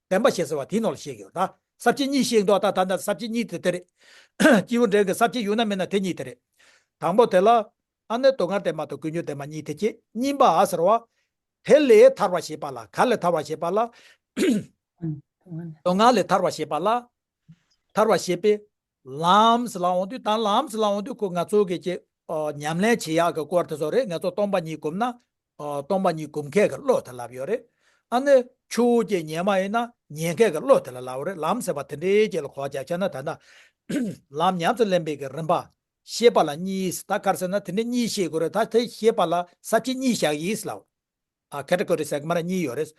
བདེན་པ་བཞི་ཟེར་བ་དེའི་ནང་ལ་བཤད་ཀྱི་ཡོད། ད་ས་བཅད་གཉིས་བཤད་འདུག་ད་ད་ལྟ་ས་བཅད་གཉིས་དེ་དེ་རེད། སྐྱེས་བུ་འབྲིང་གི་ས་བཅད་ཡོད་ན་མེད་ན་དེ་གཉིས་དེ་རེད། དང་པོ་དེ་ལ་ཨ་ནི་སྡུག་བསྔལ་བདེན་པ་དང་ཀུན་འབྱུང་བདེན་པ་གཉིས་དེ་བྱས། གཉིས་པ་ཨ་ཟེར་བ། དེ་ལས་ཐར་བར་བྱེད་པ་ལ། ག་ལས་ཐར་བར་བྱེད་པ་ལ། སྡུག་བསྔལ་ལས་ཐར་བར་བྱེད་པ་ལ། ཐར་བར་བྱེད་པའི་ལམ་ཟེར་ལབ་འོང་དུས། ད་ལམ་ཟེར་ལབ་འོང་དུས་ཁོ་ང་ཚོ་གི་ཅིག་ཨ། ཉམས་ལེན་བྱེད་ཡག་གི་སྐོར་དེ་ཚོ་རེད། ང་ཚོ་སྟོང་པ་ཉིད་སྒོམ་ན། ཨ། སྟོང་པ་ཉིད་སྒོམ་མཁན་གྱི་བློ་དེ་ལབ་ཡོད་རེད། ཨ་ནི་ཆུ་བོ་སྐྱེས་ཉལ་མ་ཡིན་ན་ཉལ་མཁན་གྱི་བློ་དེ་ལ་ལབ་རེད། ལམ་ཟེར་བ་དེ་འདྲའི་ཅིག་ལ་གོ་བ་རྒྱབ་བྱས་ན། ད་ལྟ་ལམ་ཉམས་སུ་ལེན་པའི་གི་རིམ་པ་ཤེས་པ་ལ་གཉིས། ད་ག་རེ་ཟེར་ན་དེ་འདྲ་གཉིས་ཤེས་དགོས་རེད། ད་དེ་ཤེས་པ་ལ་ས་བཅད་གཉིས་བཞག་ཡིན་ལབ། ཨ། ཁེ་ཊི་གོ་རི་ཟེར་གྱི་མ་རེད། གཉིས་ཡོད་རེད།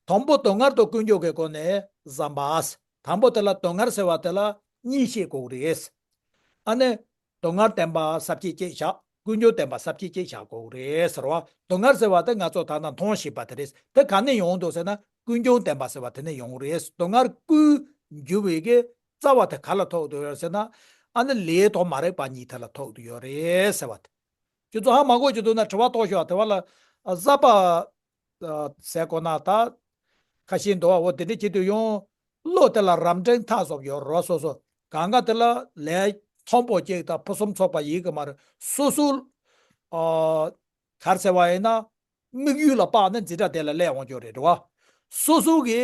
དང་པོ་སྡུག་བསྔལ་དང་ཀུན་འབྱུང་གི་སྒོ་ནས་བསམ་པ། དང་པོ་དེ་ལ་སྡུག་བསྔལ་ཟེར་བ་དེ་ལ་གཉིས་ཤེས་དགོས་རེད། ཨ་ནི་སྡུག་བསྔལ་བདེན་པ་ས་བཅད་གཅིག་བཞག་ཀུན་འབྱུང་བདེན་པ་ས་བཅད་གཅིག་བཞག་དགོས་རེད་ཟེར་བ། སྡུག་བསྔལ་ཟེར་བ་དེ་ང་ཚོ་ད་ལྟ་མཐོང་ཤེས་པ་དེ་རེད། དེ་ག་ནས་ཡོང་འདུག་ཟེར་ན་ཀུན་འབྱུང་བདེན་པ་ཟེར་བ་དེ་ནས་ཡོང་གི་རེད། སྡུག་བསྔལ་ཀུན་འབྱུང་བའི་གི་རྩ་བ་དེ་ག་ལ་ཐུག་འདུག་ཟེར་ན། ཨ་ནི་ལས་དང་མ་རིག་པ་གཉིས་དེ་ལ་ཐུག་འདུག་ཡོད་རེད་ཟེར་བ་དེ། ཁྱོད་ཚོ་ཧ་མ་གོ་རྒྱུ་འདུག་ན་དྲི་བ་གཏོང་ཤོག་དེ་བ་ལ་ཟབ་པ་ཟེར་དགོས་ན་ད་ཁ་ཤས་འདུག་འོ་དེ་འདྲ་བྱེད་དུས་ཡང་བློ་དེ་ལ་རབ་འབྲིང་ཐ་སོབ་ཡོད་རོ། སོ་སོ་གང་ག་དེ་ལ་ལས་མཐོན་པོ་གཅིག་དང་ཕུན་སུམ་ཚོགས་པ་ཡིན་གི་མ་རེད། སོ་སོ་ཨ་ག་རེ་ཟེར་བ་ཡིན་ན། དམིགས་ཡུལ་ལ་དཔག་ན་འཛིན་གྲྭ་དེ་ལ་སླེབས་འོང་རྒྱུ་རེད་རོ། སོ་སོ་གི་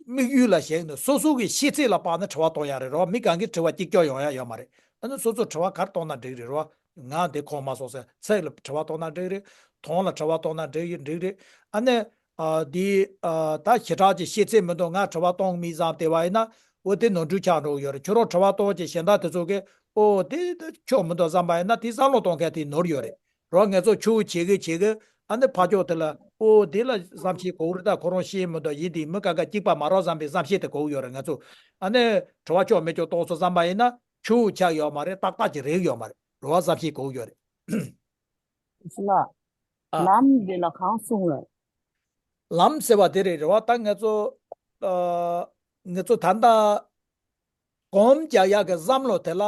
དམིགས་ཡུལ་ལ་གཞིགས་ནས་སོ་སོ་གི་ཤེས་ཚད་ལ་དཔག་ན་དྲི་བ་གཏོང་ཡ་རེད་རོ། མི་གང་གི་དྲི་བ་གཅིག་ཀྱང་ཡོང་ཡ་ཡོད་མ་རེད། ཨ་ནི་སོ་སོ་དྲི་བ་ག་རེ་གཏོང་ན་འགྲིག་རེད་རོ། ང་འདི་གོ་མ་སོང་ཟེར་ཚིག་ལ་དྲི་བ་གཏོང་ན་འགྲིག་རེད། དོན་ལ་དྲི་བ་གཏོང་ན་འགྲིག་འགྲིག་རེད། ཨ་ནི་ཨ་འདི་ཨ་ད་ཞེ་དྲག་ཅིག་ཤེས་ཚད་མི་འདུག་ང་དྲི་བ་གཏོང་མི་བསམ་བསྡད་པ་ཡིན་ན། འོ་དེ་ནོར་འཁྲུལ་ཆགས་འགྲོ་གི་ཡོད་རེད། ཁྱོད་རང་དྲི་བ་གཏོང་བྱས་གཞན་དག་དེ་ཚོ་གིས་འོ་དེ་ཆོག་མི་འདུག་བསམ་པ་ཡིན་ན་དེ་བསམ་བློ་གཏོང་མཁན་དེ་ནོར་ཡོད་རེད། རོ། ང་ཚོ་ཆུ་བོ་བྱེད་གི་བྱེད་གི་ཨ་ནི་ཕར་ཕྱོགས་དེ་ལ་ཨོ་དེ་ལ་བསམ་ཤེས་གོ་གི་རེད། ད་ཁོ་རང་ཤེས་མི་འདུག་ཡིན་དེ་མི་ག་ག་གཅིག་པ་མ་རོགས་བསམ་པའི་བསམ་ཤེས་དེ་གོ་གི་ཡོད་རེད། ང་ཚོ་ཨ་ནི་དྲི་བ་ཆོག་མི་ཆོག་གཏོང་སོང་བསམ་པ་ཡིན་ན་ཆུ་བོ་ཆགས་ཡོད་མ་རེད། ཏག་ཏག་ཅིག་རེག་ཡོད་མ་རེད། རོ། བསམ་ཤེས་གོ་གི་ཡོད་རེད། ཤི་ལ། ཨ། ལམ་འདི་ལ་གང་གསུངས་ལ། ལམ་ཟེར་བ་དེ་རེད། རེད་བ། ད་ང་ཚོ་ཨ་ང་ཚོ་ད་ལྟ་སྒོམ་རྒྱག་ཡག་གི་བསམ་བློ་དེ་ལ་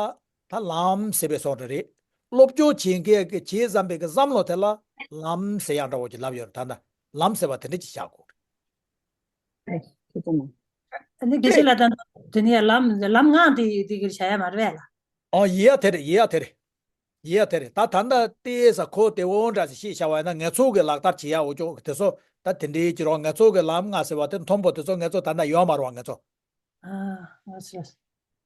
ད་ལམ་ཟེར་བའི་བཟོ་འདྲ་རེད། སློབ་སྦྱོང་བྱེད་མཁན་གྱི་བྱེད་བསམ་པའི་གི་བསམ་བློ་དེ་ལ་ལམ་ཟེར་ཡག་འདྲ་བོ་ཅིག་ལབ་ཡོད་རེད། ད་ལྟ་ལམ་ཟེར་བ་དེ་འདྲ་ཅིག་བཞག་དགོས་རེད། ཨ་ནི་དགེ་བཤེས་ལགས། ད་དེ་ནས་ལམ་ལམ་ལྔ་དེ་དེ་གི་བྱ་ཡ་མ་རེད་ལ། ཨ། ཡིན་ཡ་དེ་རེད། ཡིན་ཡ་དེ་རེད། ཡིན་ཡ་དེ་རེད། ད་ད་ལྟ་ལྟས་ས་ཁོ་དེ་འོ་འདྲ་ཞིག་བཤད་བྱ་བ་ཡིན་ན་ང་ཚོ་གི་ལག་བསྟར་བྱེད་ཡ་འོ་ཅོག་དེ་ཚོ་ད་དེ་འདྲའི་ཅི་རོགས། ང་ཚོ་གི་ལམ་ལྔ་ཟེར་བ་དེ་མཐོན་པོ་དེ་ཚོ་ང་ཚོ་ད་ལྟ་ཡོད་མ་རེད་བ། ང་ཚོ། ཨ། ཨ་ཟེར།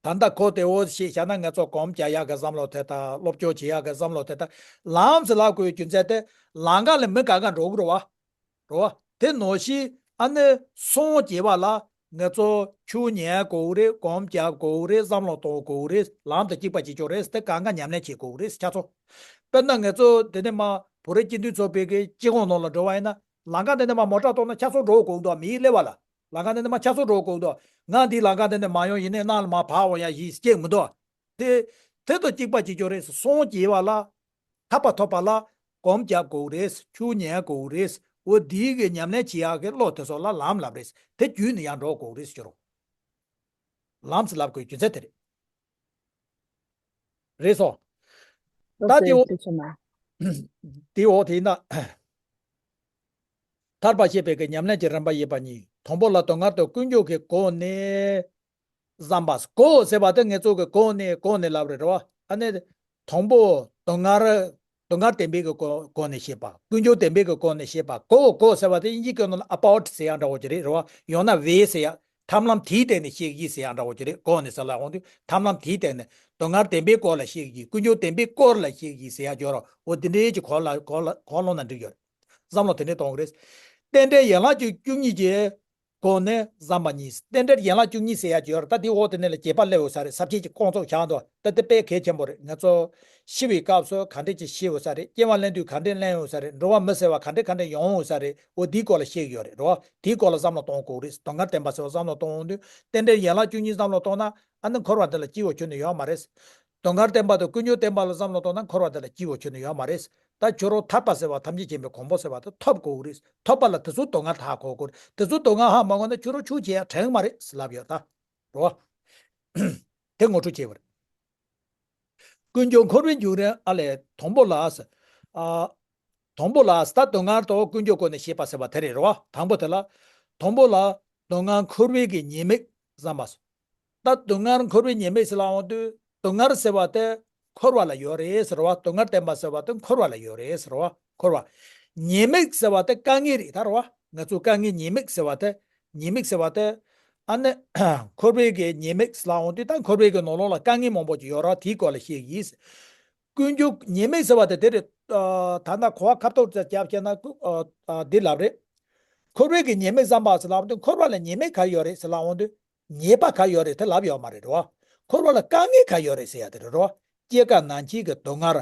ད་ལྟ་ཁོ་དེ་འོ་ཞིག་བྱ་ན་ང་ཚོ་སྒོམ་རྒྱག་ཡག་གི་བསམ་བློ་དེ་དང་སློབ་སྦྱོང་བྱེད་ཡག་གི་བསམ་བློ་དེ་དང་ལམ་ཟེར་ལབ་དགོས་རྒྱུ་མཚན་དེ་ལམ་ཁ་ལ་མི་གང་ག་འགྲོ་གི་རེད་བ། རོ། དེ་ནང་བཞིན་ཨ་ནི་སངས་རྒྱས་པ་ལ་ང་ཚོ་ཆུ་ཉན་དགོས་རེད། སྒོམ་རྒྱག་དགོས་རེད། བསམ་བློ་གཏོང་དགོས་རེད། ལམ་དང་གཅིག་པ་གཅིག་ཆོག་རེད། དེ་གང་ག་ཉམས་ལེན་བྱེད་དགོས་རེད། ཁྱེད་ཚོ། དཔེར་ན་ང་ཚོ་འདི་ནས་མར་བོད་རིགས་སྤྱི་མཐུན་ཚོགས་པའི་གི་སྤྱི་ཁོག་ནང་ལ་འགྲོ་བ་ཡིན་ན་ལམ་ཁ་འདི་ནས་མར་མོ་ཊ་གཏོང་ན་ཁྱེད་ཚོ་འགྲོ་དགོས་འདུག་མི་ཡིས་སླེབས་པ་ལ། ལམ་ཁ་འདི་ནས་མར་ཁྱེད་ཚོ་འགྲོ་དགོས་འདུག་ང་འདིའི་ལམ་ཁ་འདི་ནས་མ་ཡོང་ཡིན་ནའི་ནང་ལ་མར་བག་འོང་ཡ་ཡིན་སྐྱེ་མི་འདུག་དེ་དེ་དང་གཅིག་པ་གཅིག་ཆོག་རེད། སངས་རྒྱས་པ་ལ། ཐར་པ་ཐོབ་པ་ལ་སྒོམ་རྒྱག་དགོས་རེད། ཆོས་ཉན་དགོས་རེད། འོ་འདིའི་གི་ཉམས་ལེན་བྱེད་ཡག་གི་བློ་དེ་ཚོ་ལ་ལམ་ལབ་རེད། དེ་བརྒྱུད་ནས་ཡང་འགྲོ་དགོས་རེད་ཟེར་རོ། ལམ་ཟེར་ལབ་དགོས་རྒྱུ་མཚན་དེ་རེད། རེད་སོ། ད་དེ་འོ། དེ་འོ་དེ་ཡིན་ན། ཐར་པ་ཞེས་པའི་གི་ཉམས་ལེན་གྱི་རིམ་པ་ཡིན་པ་གཉིས། དང་པོ་ལ་སྡུག་བསྔལ་དང་ཀུན་འབྱུང་གི་སྒོ་ནས། བསམ་པ། སྒོ་ཟེར་བ་དེ་ངེད་ཚོ་གི་སྒོ་ནས་སྒོ་ནས་ལབ་རེད་རོ། ཨ་ནི་དང་པོ་སྡུག་བསྔལ་སྡུག་བསྔལ་བདེན་པའི་གི་སྒོ་སྒོ་ནས་བཤད་པ། ཀུན་འབྱུང་བདེན་པའི་གི་སྒོ་ནས་བཤད་པ། སྒོ་སྒོ་ཟེར་བ་དེ་དབྱིན་ཇིའི་སྐད་ནང་ལ་about ཟེར་ཡག་འདྲ་བོ་ཅིག་རེད་རོ། ཡང་ན་where ཟེར་ཡག་ཐབས་ལམ་དེའི་སྟེང་ནས་བཤད་ཀྱི་ཡིན་ཟེར་ཡ་འདྲ་བོ་ཅིག་རེད། གོ་ནས་ཟེར་ལབ་འོང་དུས་ཐབས་ལམ་དེའི་སྟེང་ནས་སྡུག་བསྔལ་བདེན་པའི་སྐོར་ལ་བཤད་ཀྱི་ཡིན། ཀུན་འབྱུང་བདེན་པའི་སྐོར་ལ་བཤད་ཀྱི་ཡིན་ཟེར་ཡ་སྦྱོར་རོ། འོ་དེ་འདྲའི་ཅིག་གོ་ལ་གོ་ལ་གོ་ལོང་ན་འགྲིག་ཡོད་རེད། བསམ་བློ་དེ་འདྲས་གཏོང་གི་རེད། རྟེན་འབྲེལ་ཡན་ལག་བཅུ་བཅུ་གཉིས་ཀྱི་སྒོ་ནས་བསམ་པ་གཉིས། རྟེན་འབྲེལ་ཡན་ལག་བཅུ་གཉིས་ཟེར་ཡ་ཅིག་ཡོད་རེད། ད་དེའི་འོག་དེ་ནས་ལ་རྒྱས་པ་སླེབས་ཡོད་ས་རེད། ས་བཅད་ཀྱི་སྐོང་ཚོགས་བྱ་འདུག་ད་དེ་དཔེ་གལ་ཆེན་པོ་རེད། ང་ཚོ་ཤི་བའི་སྐབས་སུ་ག་འདྲས་ཅིག་ཤི་འོང་ས་རེད། སྐྱེ་བ་ལེན་དུས་ག་འདྲས་ལེན་འོང་ས་རེད། འགྲོ་བ་མི་ཟེར་བ་ག་འདྲས་ག་འདྲས་ཡོང་འོང་ས་རེད། འོ་དེའི་སྐོར་ལ་བཤད་ཀྱི་ཡོད་རེད། རེད་བ། དེའི་སྐོར་ལ་བསམ་བློ་གཏོང་དགོས་རེད། སྡུག་བསྔལ་བདེན་པ་ཟེར་བ་བསམ་བློ་གཏོང་འོང་དུས་རྟེན་འབྲེལ་ཡན་ལག་བཅུ་གཉིས་བསམ་བློ་གཏོང་ན་ཨ་ནི་འཁོར་བ་འདི་ལ་སྐྱིད་པོ་ཁྱོན་ནས་ཡོད་མ་རེད། སྡུག་བསྔལ་བདེན་པ་དང་ཀུན་འབྱུང་བདེན་པ་ལ་བསམ་བློ་གཏོང་ན་འཁོར་བ་འདི་ལ་སྐྱིད་པོ་ཁྱོན་ནས་ཡོད་མ་རེད། ད་ཁྱོད་རང་ཐར་པ་ཟེར་བ་ཐམས་ཅད་མཁྱེན་པའི་གོ་འཕང་ཟེར་བ་དེ་ཐོབ་དགོས་ཀྱི་རེད། ཐོབ་པ་ལ་དེ་ཚོ་སྡུག་བསྔལ་ཧ་གོ་དགོས་རེད། དེ་ཚོ་སྡུག་བསྔལ་ཧ་མ་གོ་ན་ཁྱོད་རང་ཆོས་བྱེད་ཡ་དྲན་མ་རེད་ཟེར་ལབ་ཡོད་ད། རོ། དེ་ངོ་སྤྲོད་བྱས་པ་རེད། ཀུན་འབྱུང་འཁོར་བའི་འབྱུང་རིམ་ཨ་ལས་དང་པོ་ལ། ཨ། དང་པོ་ལ་ད་སྡུག་བསྔལ་དང་ཀུན་འབྱུང་སྐོར་ནས་བཤད་པ་ཟེར་བ་དེ་རེད། རོ། དང་པོ་དེ་ལ། དང་པོ་ལ་སྡུག་བསྔལ་འཁོར་བའི་གི་ཉེས་དམིགས་བསམ་པ། ད་སྡུག་བསྔལ་འཁོར་བའི་ཉེས་དམིགས་ཟེར་ལབ་འོང་དུས་སྡུག་བསྔལ་ཟེར་བ་དེ་འཁོར་བ་ལ་ཡོད་རེད་ཟེར་བ། སྡུག་བསྔལ་བདེན་པ་ཟེར་བ་དེ་འཁོར་བ་ལ་ཡོད་རེད་ཟེར་བ། འཁོར་བ། ཉེས་དམིགས་ཟེར་བ་དེ་དཀའ་ངལ་རེད་ད། རེད་བ། ང་ཚོ་དཀའ་ངལ་ཉེས་དམིགས་ཟེར་བ་དེ། ཉེས་དམིགས་ཟེར་བ་དེ། ཨ་ནི། འཁོར་བའི་གི་ཉེས་དམིགས་ལབ་འོང་དུས་ད་འཁོར་བའི་གི་ནང་ལོགས་ལ་དཀའ་ངལ་མང་པོ་ཅིག་ཡོད་རེད། དེའི་སྐོར་ལ་བཤད་ཀྱི་ཡིན། ཀུན་འབྱུང་ཉེས་དམིགས་ཟེར་བ་དེ་དེ་རེད། ཨ། ད་ལྟ་གོ་བ་ཁ་ཐོར་ཙམ་རྒྱབ་བཤད་ན་ཀུ། ཨ། ཨ། འདི་ལབ་རེད། འཁོར་བའི་གི་ཉེས་དམིགས་བསམ་པ་ཟེར་ལབ་དུས་འཁོར་བ་ལ་ཉེས་དམིགས་ག་རེ་ཡོད་རེད་ཟེར་ལབ་འོང་དུས། ཉེས་པ་ག་ཡོད་རེད་དེ་ལབ་ཡོད་མ་རེད། རེད་བ། འཁོར་བ་ལ་དཀའ་ངལ་ག་ཡོད་རེད་ཟེར་ཡ་དེ་རེད། རེད་བ། སྐྱེ་རྒ་ན་འཆི་གི་སྡུག་བསྔལ།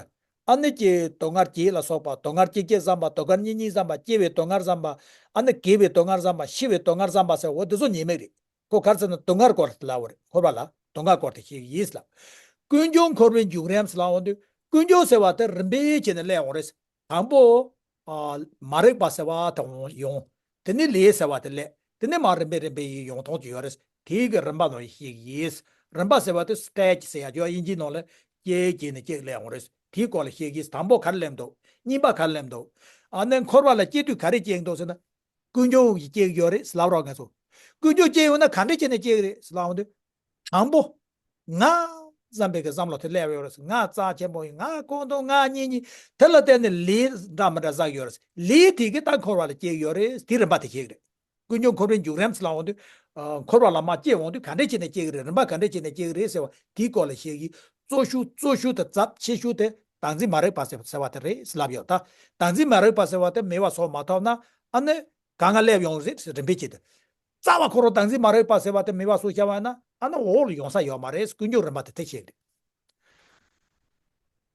ཨ་ནི་ཀྱི་སྡུག་བསྔལ་བརྒྱད་ལ་སོགས་པ། སྡུག་བསྔལ་གཅིག་བྱས་བསམ་པ། སྡུག་བསྔལ་གཉིས་གཉིས་བསམ་པ། སྐྱེ་བའི་སྡུག་བསྔལ་བསམ་པ། ཨ་ནི་རྒས་པའི་སྡུག་བསྔལ་བསམ་པ། ཤི་བའི་སྡུག་བསྔལ་བསམ་པ་ཟེར། འོ་དེ་ཚོ་ཉེས་དམིགས་རེད། ཁོ་ག་རེ་ཟེར་ན་སྡུག་བསྔལ་སྐོར་དེ་ལབ་པ་རེད། འཁོར་བ་ལ་སྡུག་བསྔལ་སྐོར་དེ་བཤད་ཀྱི་ཡིན་ལ། ཀུན་འབྱུང་འཁོར་བའི་འབྱུང་རིམ་ཟེར་ལབ་འོང་དུས་ཀུན་འབྱུང་ཟེར་བ་དེ་རིམ་པས་བྱས་ནས་སླེབས་འོང་རེད། དང་པོ། ཨ། མ་རིག་པ་ཟེར་བ་དང་ཡོང་། དེ་ནས་ལས་ཟེར་བ་དེ་སླེབས། དེ་ནས་མར་རིམ་པས་རིམ་པས་ཡོང་སྟངས་ཀྱི་ཡོད་རེད། དེའི་གི་རིམ་པ་ནང་བཤད་ཀྱི་ཡིན། རིམ་པ་ཟེར་བ་དེ་སི་ཊེ་ཇི་ཟེར་ཡ་ཅིག་ཡོད། དབྱིན་ཇིའི་ནང་ལ་སྐྱེ་རྒ་ན་འཆི་སླེབས་འོང་རེད། དེའི་སྐོར་ལ་བཤད་ཀྱི་ཡིན། དང་པོ་ག་རེ་སླེབས་འདུག་གཉིས་པ་ག་རེ་སླེབས་འདུག་ཨ་ནི་འཁོར་བ་ལ་སྐྱེ་དུས་ག་རེ་སྐྱེ་འདུག་ཟེར་ན། ཀུན་འབྱུང་གིས་སྐྱེ་གི་ཡོད་རེད་ལབ་རོགས། ང་ཚོ་ཀུན་འབྱུང་སྐྱེ་ཡོང་ན་ག་འདྲ་བྱས་ནས་སྐྱེ་གི་རེད་ལབ་འོང་དུས། དང་པོ། ང་བསམ་པའི་གི་བསམ་བློ་དེ་སླེབས་ཡོད་རེད། ང་རྩ་ཆེན་པོ་ཡིན། ང་གོ་འདུག་ང་གཉེན་ཉེ། དེ་ལ་བརྟེན་ནས་ལས་འདྲ་མི་འདྲ་བསགས་ཡོད་རེད། ལས་དེ་གིས་ད་འཁོར་བ་ལ་སྐྱེ་གི་ཡོད་རེད། དེ་རིམ་པ་དེ་ཤེས་གི་རེད། ཀུན་འབྱུང་འཁོར་བའི་འབྱུང་རིམ་ཟེར་ལབ་འོང་དུས། ཨ། འཁོར་བ་ལ་མར་སྐྱེ་འོང་དུས་ག་འདྲ་བྱས་ནས་སྐྱེ་གི་རེད། རིམ་པ་ག་འདྲ་བྱས་ནས་སྐྱེ་གི་རེད་ཟེར་བ་དེའི་སྐོར་ལ་བཤད་ཀྱི། གཙོ་ཤོས་གཙོ་ཤོས་དེ་རྩ་ཆེ་ཤོས་དེ་བདག་འཛིན་མ་རིག་པ་ཟེར་ཟེར་བ་དེ་རེད་ལབ་ཡོད་ད། བདག་འཛིན་མ་རིག་པ་ཟེར་བ་དེ་མེད་པ་བཟོ་མ་ཐུབ་ན་ཨ་ནི་གང་ང་སླེབས་ཡོང་རེད་རིམ་པས་བྱས་ཏེ། རྩ་བ་ཁོ་རང་བདག་འཛིན་མ་རིག་པ་ཟེར་བ་དེ་མེད་པ་བཟོ་བྱ་བ་ཡིན་ན་ཨ་ནི་འོག་ལ་ཡོང་ས་ཡོད་མ་རེད། ཀུན་འབྱུང་རིམ་པ་དེ་དེ་ཤེས་རེད།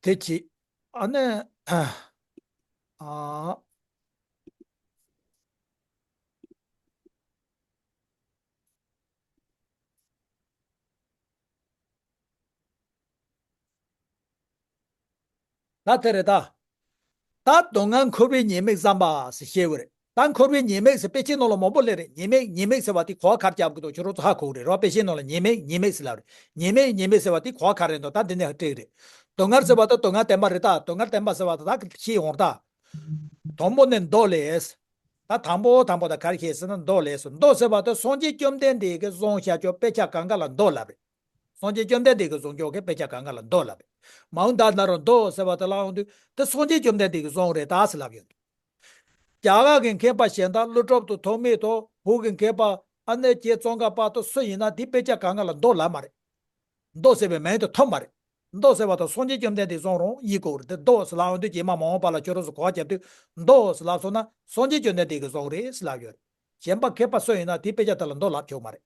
དེ་བྱས། ཨ་ནི། ཨ། ད་དེ་རེད་ད། ད་སྡུག་བསྔལ་འཁོར་བའི་ཉེས་དམིགས་བསམ་པ་ཟེར་བཤད་ཡོད་རེད། ད་འཁོར་བའི་ཉེས་དམིགས་ཟེར་དཔེ་ཆའི་ནང་ལ་མང་པོ་སླེབས་རེད། ཉེས་དམིགས་ཉེས་དམིགས་ཟེར་བ་དེ་གོ་བ་ག་རེ་རྒྱབ་ཀྱི་འདུག་ཁྱོད་རང་ཚོ་ཧ་གོ་གི་རེད་རོ། དཔེ་ཆའི་ནང་ལ་ཉེས་དམིགས་ཉེས་དམིགས་ཟེར་ལབ་རེད། ཉེས་དམིགས་ཉེས་དམིགས་ཟེར་བ་དེ་གོ་བ་ག་རེ་འདུག་ད་འདི་ནས་ཧ་སྤྲད་རེད། སྡུག་བསྔལ་ཟེར་བ་དེ་སྡུག་བསྔལ་བདེན་པ་རེད་ད། སྡུག་བསྔལ་བདེན་པ་ཟེར་བ་དེ་ད་ཤེས་ཡོང་ད། དང་པོ་ནི་མདོ་ལས། ད་དང་པོ་དང་པོ་ད་ག་རེ་བཤད་ཟེར་ན་མདོ་ལས་སོ། མདོ་ཟེར་བ་དེ་སངས་རྒྱས་བཅོམ་ལྡན་འདས་ཀྱིས་གསུངས་བཞག་ཆོག་དཔེ་ཆ་གང་ག་ལ་མདོ་ལབ་རེད། སངས་རྒྱས་བཅོམ་ལྡན་འདས་ཀྱིས་གསུངས་ཆོག་གི་དཔེ་ཆ་གང་ག་ལ་མདོ་ལབ་རེད། མ་འོངས་ད་ན་རོ་མདོ་ཟེར་བ་དེ་ལ་འོང་དུས་དེ་སངས་རྒྱས་བཅོམ་ལྡན་འདས་ཀྱིས་གསུངས་རེད་ད་ཟེར་ལབ་ཡོད། རྒྱ་གར་གྱི་མཁས་པ་གཞན་དག་ཀླུ་སྒྲུབ་དང་ཐོགས་མེད་དང་བོད་ཀྱི་མཁས་པ་ཨ་ནེ་ཀྱེ་ཙོང་ཁ་པ་དང་སུ་ཡིན་ན་དེ་དཔེ་ཆ་གང་ག་ལ་མདོ་ལབ་མ་རེད། མདོ་ཟེར་བའི་མིང་དེ་ཐོབ་མ་རེད། མདོ་ཟེར་བ་དང་སངས་རྒྱས་བཅོམ་ལྡན་འདས་གསུངས་རུང་ཡིན་དགོས་རེད། དེ་མདོ་ཟེར་ལབ་འོང་དུས་རྗེས་མ་མ་འོངས་པ་ལ་ཁྱོད་རང་ཚོ་གོ་བ་རྒྱབ་དུས་མདོ་ཟེར་ལབ་སོང་ན་སངས་རྒྱས་བཅོམ་ལྡན་འདས་ཀྱིས་གསུངས་རེད་ཟེར་ལབ་ཡོད་རེད། གཞན་པ་མཁས་པ་སུ་ཡིན་ན་དེ་དཔེ་ཆ་དེ་ལ་མདོ་ལབ་ཆོག་མ་རེད།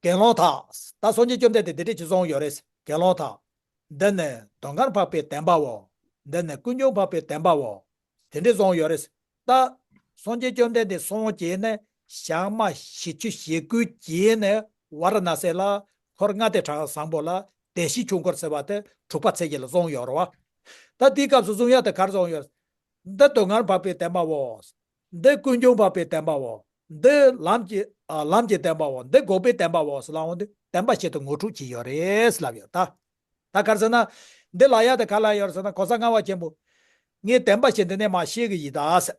དགེ་སློང་དག་ད་སངས་རྒྱས་བཅོམ་ལྡན་འདས་དེ་འདྲས་ཅིག་གསུངས་ཡོད་རེད། དགེ་སློང་དག་འདི་ནི་སྡུག་བསྔལ་འཕགས་པའི་བདེན་པའོ། འདི་ནི་ཀུན་འབྱུང་འཕགས་པའི་བདེན་པའོ། དེ་འདྲས་གསུངས་ཡོད་རེད། ད་སངས་རྒྱས་བཅོམ་ལྡན་འདས་གསུངས་བྱས་ནས་ཞག་མ་བཞི་བཅུ་ཞེ་དགུ་བྱས་ནས་ཝཱ་ར་ཎ་སི་ལ་འཁོར་ལྔ་སྡེ་གྲངས་བཟང་པོ་ལ་བདེན་བཞིའི་ཆོས་འཁོར་ཟེར་བ་དེ་དྲུག་པ་ཚེས་བརྒྱད་ལ་གསུངས་ཡོད་རེད་བ། ད་དེའི་སྐབས་སུ་གསུང་ཡག་དེ་ག་རེ་གསུངས་ཡོད། འདི་སྡུག་བསྔལ་འཕགས་པའི་བདེན་པའོ། འདི་ཀུན་འབྱུང་འཕགས་པའི་བདེན་པའོ། འདི་ལམ་གྱི་ཨ་ལམ་གྱི་བདེན་པའོ། འདི་འགོག་པའི་བདེན་པའོ་ཟེར་ལབ་འོང་དུས་བདེན་པ་བཞི་དེ་ངོ་སྤྲོད་བྱས་ཡོད་རེད་ཟེར་ལབ་ཡོད་ད། ད་ག་རེ་ཟེར་ན། འདི་ལབ་ཡག་དེ་ག་ལ་ཡོད་རེད་ཟེར་ན་གོང་ས་ལྔ་པ་ཆེན་པོ། ངས་བདེན་པ་བཞི་འདི་ནས་མར་བཤད་གི་ཡིན་ད་ཟེར།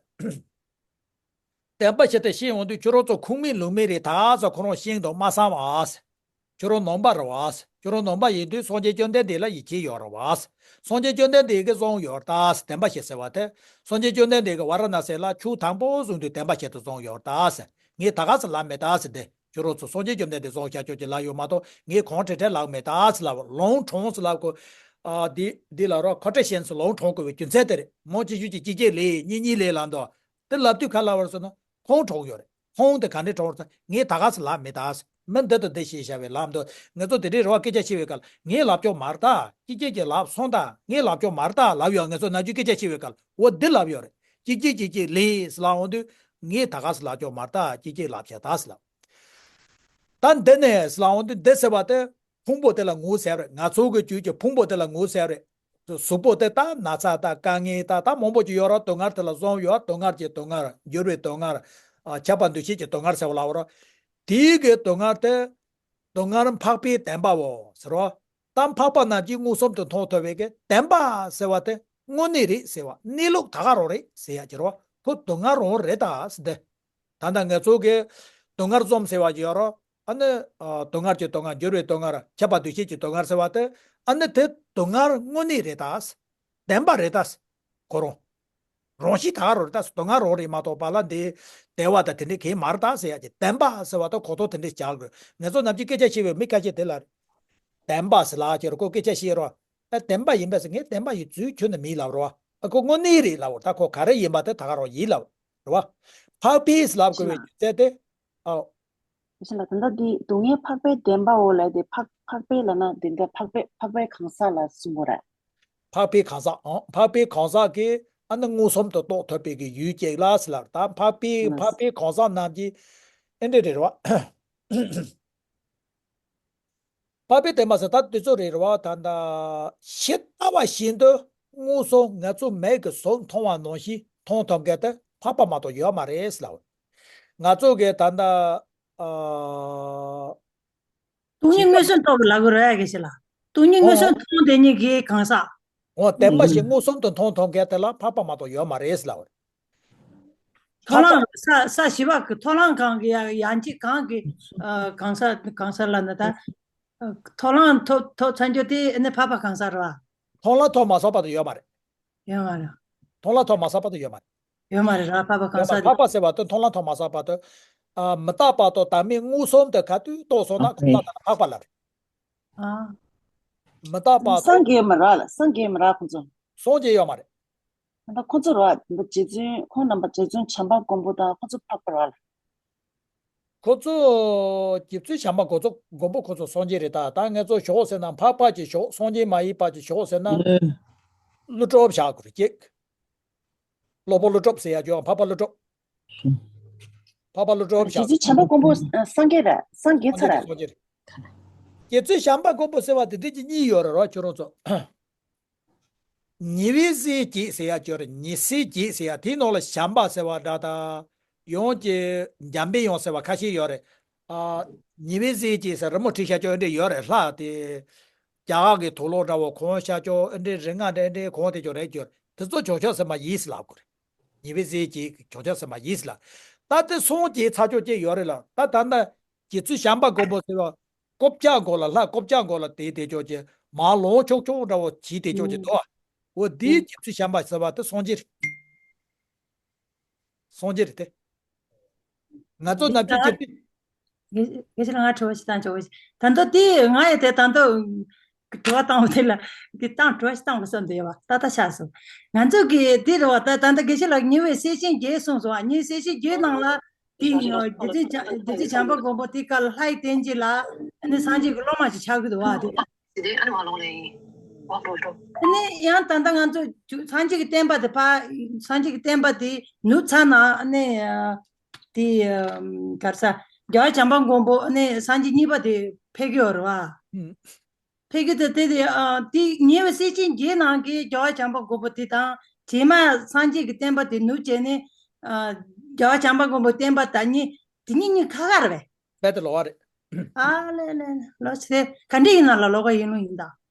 བདེན་པ་བཞི་དེ་ཤེས་ཡོང་དུས་ཁྱོད་རང་ཚོ་ཁུངས་མེད་ལུང་མེད་རེད་ད་ཟེར། ཁོ་རང་ཤེས་འདུག་མ་བསམ་ཨ་ཟེར། ཁྱོད་རང་ནང་པ་རེད་བ་ཟེར། ཁྱོད་རང་ནང་པ་ཡིན་དུས་སངས་རྒྱས་བཅོམ་ལྡན་འདས་ལ་ཡིད་ཆེས་ཡོད་རེད་བ་ཟེར། སངས་རྒྱས་བཅོམ་ལྡན་འདས་ཀྱིས་གསུངས་ཡོད་ད་ཟེར། བདེན་པ་བཞི་ཟེར་བ་དེ། སངས་རྒྱས་བཅོམ་ལྡན་འདས་ཀྱིས་ཝཱ་ར་ཎ་སི་ལ་ཆོས་དང་པོ་གསུངས་དུས་བདེན་པ་བཞི་དེ་གསུངས་ཡོད་ད་ཟེར། ངས་ད་ག་སེ་ལབ་མེད་ད་ཟེར་ཏེ། ཁྱོད་རང་ཚོ་སངས་རྒྱས་བཅོམ་ལྡན་འདས་གསུངས་བཞག་ཆོག་ཅིག་ལབ་ཡོད་མ་གཏོགས། ངས་གང་དྲན་དྲན་ལབ་མེད་ད་ཟེར་ལབ། ལོང་དྲོང་ཟེར་ལབ་གོ། ཨ། འདི་འདི་ལ་རོ། ཁོ་ཏྲ་ཤན་ཟེར་ལོང་དྲོང་དགོས་པའི་རྒྱུ་མཚན་དེ་རེད། མང་ཆེ་ཤོས་ཀྱིས་གཅིག་གཅིག་ལས། གཉིས་གཉིས་ལས་ལབ་འདུག། དེ་ལབ་དུས་ག་ལབ་པ་རེད་ཟེར་ན། ཁོང་དྲོང་ཡོད་རེད། ཁོང་དེ་ག་འདྲས་དྲོང་རེད་ཟེར། ངས་ད་ག་སེ་ལབ་མེད་ད་ཟེར། མི་འདི་དང་འདི་ཞེས་བྱ་བའི་ལམ་དུ། ང་ཚོ་དེ་འདྲའི་རེ་བ་སྐད་ཆ་བཤད་པའི་སྐབས་ལ། ངས་ལབ་ཆོག་མ་རེད་ད། གཅིག་གཅིག་གིས་ལབ་སོང་ད། ངས་ལབ་ཆོག་མ་རེད་ད་ལབ་ཡོད། ང་ཚོ་ནམ་རྒྱུན་སྐད་ཆ་བཤད་པའི་སྐབས་ལ། འོ་འདི་ལབ་ཡོད་རེད། གཅིག་གཅིག་གཅིག་གཅིག་ལས་ཟེར་ལབ་འོང་དུས། ངས་ད་ག་སེ་ལབ་ཆོག་མ་རེད་ད། གཅིག་གཅིག་ལབ་བྱས་ད་ཟེར་ལབ། ད་འདི་ནས་ལབ་འོང་དུས། འདི་ཟེར་བ་དེ་ཕུང་པོ་དེ་ལ་ངོ་ཟེར་བ་རེད། ང་ཚོ་གི་རྒྱུད་ཀྱི་ཕུང་པོ་དེ་ལ་ངོ་ཟེར་བ་རེད། གཟུགས་པོ་དེ་ད་ན་ཚ་ད་དཀའ་ངལ་ད་ད་མང་པོ་ཅིག་ཡོད་ར། སྡུག་བསྔལ་དེ་ལ་གསུམ་ཡོད། སྡུག་བསྔལ་གྱི་སྡུག་བསྔལ། འགྱུར་བའི་སྡུག་བསྔལ། ཨ། ཁྱབ་པ་འདུ་ཤེས་ཀྱི་སྡུག་བསྔལ་ཟེར་བ་ལབ་པ་ར། དེའི་གི་སྡུག་བསྔལ་དེ། སྡུག་བསྔལ་འཕགས་པའི་བདེན་པའོ་ཟེར་རོ། ད་འཕགས་པ་རྣམས་ཀྱིས་མངོན་སུམ་དུ་མཐོང་ཐུབ་པའི་གི་བདེན་པ་ཟེར་བ་དེ་དངོས་གནས་རེད་ཟེར་བ། གནས་ལུགས་ད་ག་རང་རེད་ཟེར་ཡ་ཅིག་རེད་བ། ཁོ་སྡུག་བསྔལ་རང་རེད་ད་ཟེར་ཏེ། ད་ལྟ་ང་ཚོ་གི་སྡུག་བསྔལ་གསུམ་ཟེར་བ་ཅིག་ཡོད་རེད། ཨ་ནི། ཨ། སྡུག་བསྔལ་གྱི་སྡུག་བསྔལ། འགྱུར་བའི་སྡུག་བསྔལ། ཁྱབ་པ་འདུ་ཤེས་ཀྱི་སྡུག་བསྔལ་ཟེར་བ་དེ། ཨ་ནི་དེ་སྡུག་བསྔལ་དངོས་གནས་རེད་ད། བདེན་པ་རེད་ད། ཁོ་རང་རང་བཞིན་ད་ག་རང་རེད་ད། སྡུག་བསྔལ་རང་རེད་མ་གཏོགས་པ་ལ་འདི་བདེ་བ་དང་དེ་འདྲའི་གང་ཡང་མ་རེད་ད་ཟེར་ཡ་ཅིག། བདེན་པ་ཟེར་བ་དེ་གོ་རྟོགས་དེ་འདྲ་བྱ་དགོས། ང་ཚོ་ནམ་རྒྱུན་སྐད་ཆ་བཤད་པའི་མི་ཁ་ཤས་དེ་ལ། བདེན་པ་ཟེར་ལབ་ཀྱི་རེད། ཁོ་སྐད་ཆ་བཤད་རོགས། ཨ། བདེན་པ་ཡིན་པས་ཟེར། ངས་བདེན་པ་ཡིན་ཚུལ་ཁྱོན་ནས་མིན་ལབ་རོགས། ཨ། ཁོ་དངོས་གནས་རེད་ལབ་རོགས། ད་ཁོ་ག་རེ་ཡིན་པ་དེ་ད་ག་རང་ཡིན་ལབ་རོགས། འཕགས་པས་ལབ་དགོས་པའི་རྒྱུ་མཚན་དེ། ཨ། ཞེས་ལ། ད་ལྟ་འདི་སྡུག་བསྔལ་འཕགས་པའི་བདེན་པའོ་ལབ་དེ། འཕགས། འཕགས་པས་ལབ་ན་འདི་འདྲ། འཕགས་པའི། འཕགས་པའི་གང་ཟག་ལ་གསུང་གི་རེད། འཕགས་པའི་གང་ཟག། ཨང་། འཕགས་པའི་གང་ཟག་གིས་ཨ་ནི་མངོན་སུམ་དུ་རྟོགས་ཐུབ་པའི་གི་ཡུལ་ཅིག་ལ་ཟེར་ལབ། ད་འཕགས་པའི། ལགས། འཕགས་པའི་གང་ཟག་རྣམས་ཀྱིས། ཨེ་འདྲ་རེད་བ། འཕགས་པའི་བདེན་པ་ཟེར་ད་དེ་ཚོ་རེད་བ། ད་ལྟ་ཇི་ལྟ་བ་བཞིན་དུ་མངོན་སུམ་ང་ཚོ་མིག་གིས་གཟུགས་མཐོང་བ་ནང་བཞིན་མཐོང་ཐུབ་མཁན་དེ་འཕགས་པ་མ་གཏོགས་ཡོད་མ་རེད་ཟེར་ལབ། ང་ཚོ་གི་ད་ལྟ། ཨ། སྟོང་ཉིད་མངོན་སུམ་རྟོགས་ལབ་དགོས་རེད་ཡ། གལ་ཆེ་ལ། སྟོང་ཉིད་མངོན་སུམ། ཨོ། མཐོང་བསྡད་མཁན་གྱི་གང་ཟག། འོ། བདེན་པ་བཞིན་མངོན་སུམ་དུ་མཐོང་ཐུབ་མཁན་དེ་ལ་འཕགས་པ་མ་གཏོགས་ཡོད་མ་རེད་ལབ། མཐོང་ལམ། ས། ས་བཞི་པ་གི་མཐོང་ལམ་གང་གི་ཡ། ཡང་ཅིག་གང་གི། ཨ། གང་ཟག། གང་ཟག་ལབ་ན་ད། མཐོང་ལམ་ཐོབ། ཐོབ་ཚར་རྒྱུ་དེ་ནི་འཕགས་པ་གང་ཟག་རེད་བ། མཐོང་ལམ་ཐོབ་མ་ཚར་བར་དུ་ཡོད་མ་རེད། ཡོད་མ་རེད། མཐོང་ལམ་ཐོབ་མ་ཚར་བར་དུ་ཡོད་མ་རེད། ཡོད་མ་རེད་ར། འཕགས་པ་གང་ཡོད་མ་རེད། ཟག་དེ། འཕགས་པ་ཟེར་བ་དེ་མཐོང་ལམ་ཐོབ་མ་ཚར་བར་དུ། ཨ། མི་རྟག་པ་དང་བདག་མེད་མངོན་སུམ་དུ་ག་དུས་རྟོགས་སོང་ན། ཨ། ཁོ་ན་ད་འཕགས་པ་ལ་རེད། ཨ། མི་རྟག་པ་དང་། སངས་རྒྱས་མ་རེད་ལ། སངས་རྒྱས་མ་རེད་ཁོ་ཚོ། སངས་རྒྱས་ཡོད་མ་རེད། ད་ཁོ་ཚོ་ར། རྗེ་བཙུན། ཁོང་རྣམ་པ་རྗེ་བཙུན་བྱམས་པ་མགོན་པོ་དང་ཁོ་ཚོ་འཕགས་པ་ར་ལ། ཁོ་ཚོ་རྗེ་བཙུན་བྱམས་པ་མགོན་པོ། མགོན་པོ་ཁོ་ཚོ་སངས་རྒྱས་རེད་ད། ད་ང་ཚོ་ཞོགས་ཟེར་ན་འཕགས་པ་གི་ཞོགས། སངས་རྒྱས་མ་ཡིན་པ་གི་ཞོགས་ཟེར་ན། ཀླུ་སྒྲུབ་བཞག་དགོས་རེད་ཀྱེ། སློབ་དཔོན་ཀླུ་སྒྲུབ་ཟེར་ཡ་ཅིག་ཡོད། འཕགས་པ་ཀླུ་སྒྲུབ། འཕགས་པ་ཀླུ་སྒྲུབ་བཞག་རྗེ་བཙུན་བྱམས་པ་མགོན་པོ་སངས་རྒྱས་རེད། སངས་རྒྱས་ཚར་རེད། སངས་རྒྱས་རེད། རྗེ་བཙུན་བྱམས་པ་མགོན་པོ་ཟེར་བ་དེ་འདྲ་གི་གཉིས་ཡོད་རེད་རོ། ཁྱོད་རང་ཚོ། ཉེ་བའི་སྲས་བརྒྱད་ཟེར་ཡ་ཅིག་ཡོད་རེད། ཉེ་སྲས་བརྒྱད་ཟེར་ཡ་དེའི་ནང་ལ་བྱམས་པ་ཟེར་བ་འདྲ་དང་། ཡང་ཅིག་འཇམ་དཔལ་དབྱངས་ཟེར་བ་ཁ་ཤས་ཡོད་རེད། ཨ། ཉེ་བའི་སྲས་བརྒྱད་ཟེར་རི་མོ་བྲིས་བཞག་ཅིག་འདྲ་ཡོད་རེད། ལྷ་དེ། རྒྱ་གར་གྱི་དུག་ལོག་འདྲ་བོ་གོན་བཞག་ཅིག་འདྲ། རིགས་ལྔ་འདྲ་འདྲ་གོན་བསྡད་ཅིག་རེད་ཅིག་ཡོད་རེད། དེ་ཚོ་བྱང་ཆུབ་སེམས་དཔའ་ཡིན་ཟེར་ལབ་དགོས་རེད། ཉེ་བའི་སྲས་བརྒྱད་བྱང་ཆུབ་སེམས་དཔའ་ཡིན་ཟེར་ལབ། ད་དེ་སངས་རྒྱས་ཚར་ཅིག་ཅིག་ཡོད་རེད་ལ། ད་ད་ལྟ་རྗེ་བཙུན་བྱམས་པ་མགོན་པོ་ཟེར་བ། ཀོ་ཅག་མགོ་ལ། ལྷ་ཀོ་ཅག་མགོ་ལ་དེ་དེ་ཅོག་ཅེ་མ་ལོང་ཆོག་ཆོག་འདྲ་བོ་བྱིས་དེ་ཅོག་ཅེ་དོ། འོ་དེའི་རྗེ་བཙུན་བྱམས་པ་ཟེར་བ་དེ་སངས་རྒྱས་རེད། སངས་རྒྱས་རེད་དེ། ང་ཚོ་ནམ་རྒྱུན་ཅེ། དེ་ཕྱིར་ང་དྲི་བ་ཞིག་བཏང་ཆོག་གི། ད་དུང་དེ་ང་ཡི་དེ་ད་དུང་དྲི་བ་བཏང་བ་དེ་ལ་དེ་བཏང་། དྲི་བ་ཞིག་བཏང་དགོས་བསམ་བསྡད་ཡོད་པ་ད་ལྟ་ཆགས་སོང་། ང་ཚོ་གི་དེ་རེད་བ། ད་ད་ལྟ་དགེ་བཤེས་ལགས་ཉེ་བའི་སྲས་ཆེན་བརྒྱད་གསུངས་སོང་བ། ཉེ་བའི་སྲས་ཆེན་བརྒྱད་ནང་ལ། དེ་རྗེ་བཙུན་བྱ། རྗེ་བཙུན་བྱམས་པ་མགོན་པོ་དེ་སྐབས་ལ་ལྷའི་རྟེན་ཅིག་ལ་ཨ་ནི་སངས་རྒྱས་ཀྱི་སློབ་མ་ཅིག་ཆགས་ཀྱི་འདུག་བ་དེ། ཨ་ནི་ཡང་ད་ལྟ་ང་ཚོ་སངས་རྒྱས་ཀྱི་བསྟན་པ་དེ་ཕར། སངས་རྒྱས་ཀྱི་བསྟན་པ་དེ་ནུབ་ཚར་ན་ཨ་ནི་དེ་ག་རེ་ཟ། རྒྱལ་བ་བྱམས་པ་མགོན་པོ་ཨ་ནི་སངས་རྒྱས་གཉིས་པ་དེ་ཕེབས་ཀྱི་ཡོད་རེད་བ། ཕ་གི་དེ་དེ་དེ་ཨ་དེ་ཉེ་བའི་སྲས་ཆེན་བརྒྱད་ནང་གི་རྒྱལ་བ་བྱམས་པ་མགོན་པོ་དེ་དང་། རྗེས་མ་སངས་རྒྱས་ཀྱི་བསྟན་པ་དེ་ནུབ་བྱས་ནས་ཨ་རྒྱལ་བ་བྱམས་པ་མགོན་པོའི་བསྟན་པ་དར་མཁན་དེ་གཉིས་གཉིས་ཁ་ཁ་རེད་པས། རྦད་དེ་ལོགས་ཀ་རེད། ཨ་ལེ་ལེ་ལེ། ལོགས་ཀ་རེད། ག་འདྲ་ཡིན་ན་ལ་ལོགས་ཀ་ཡིན་ལུགས་ཡིན་ད།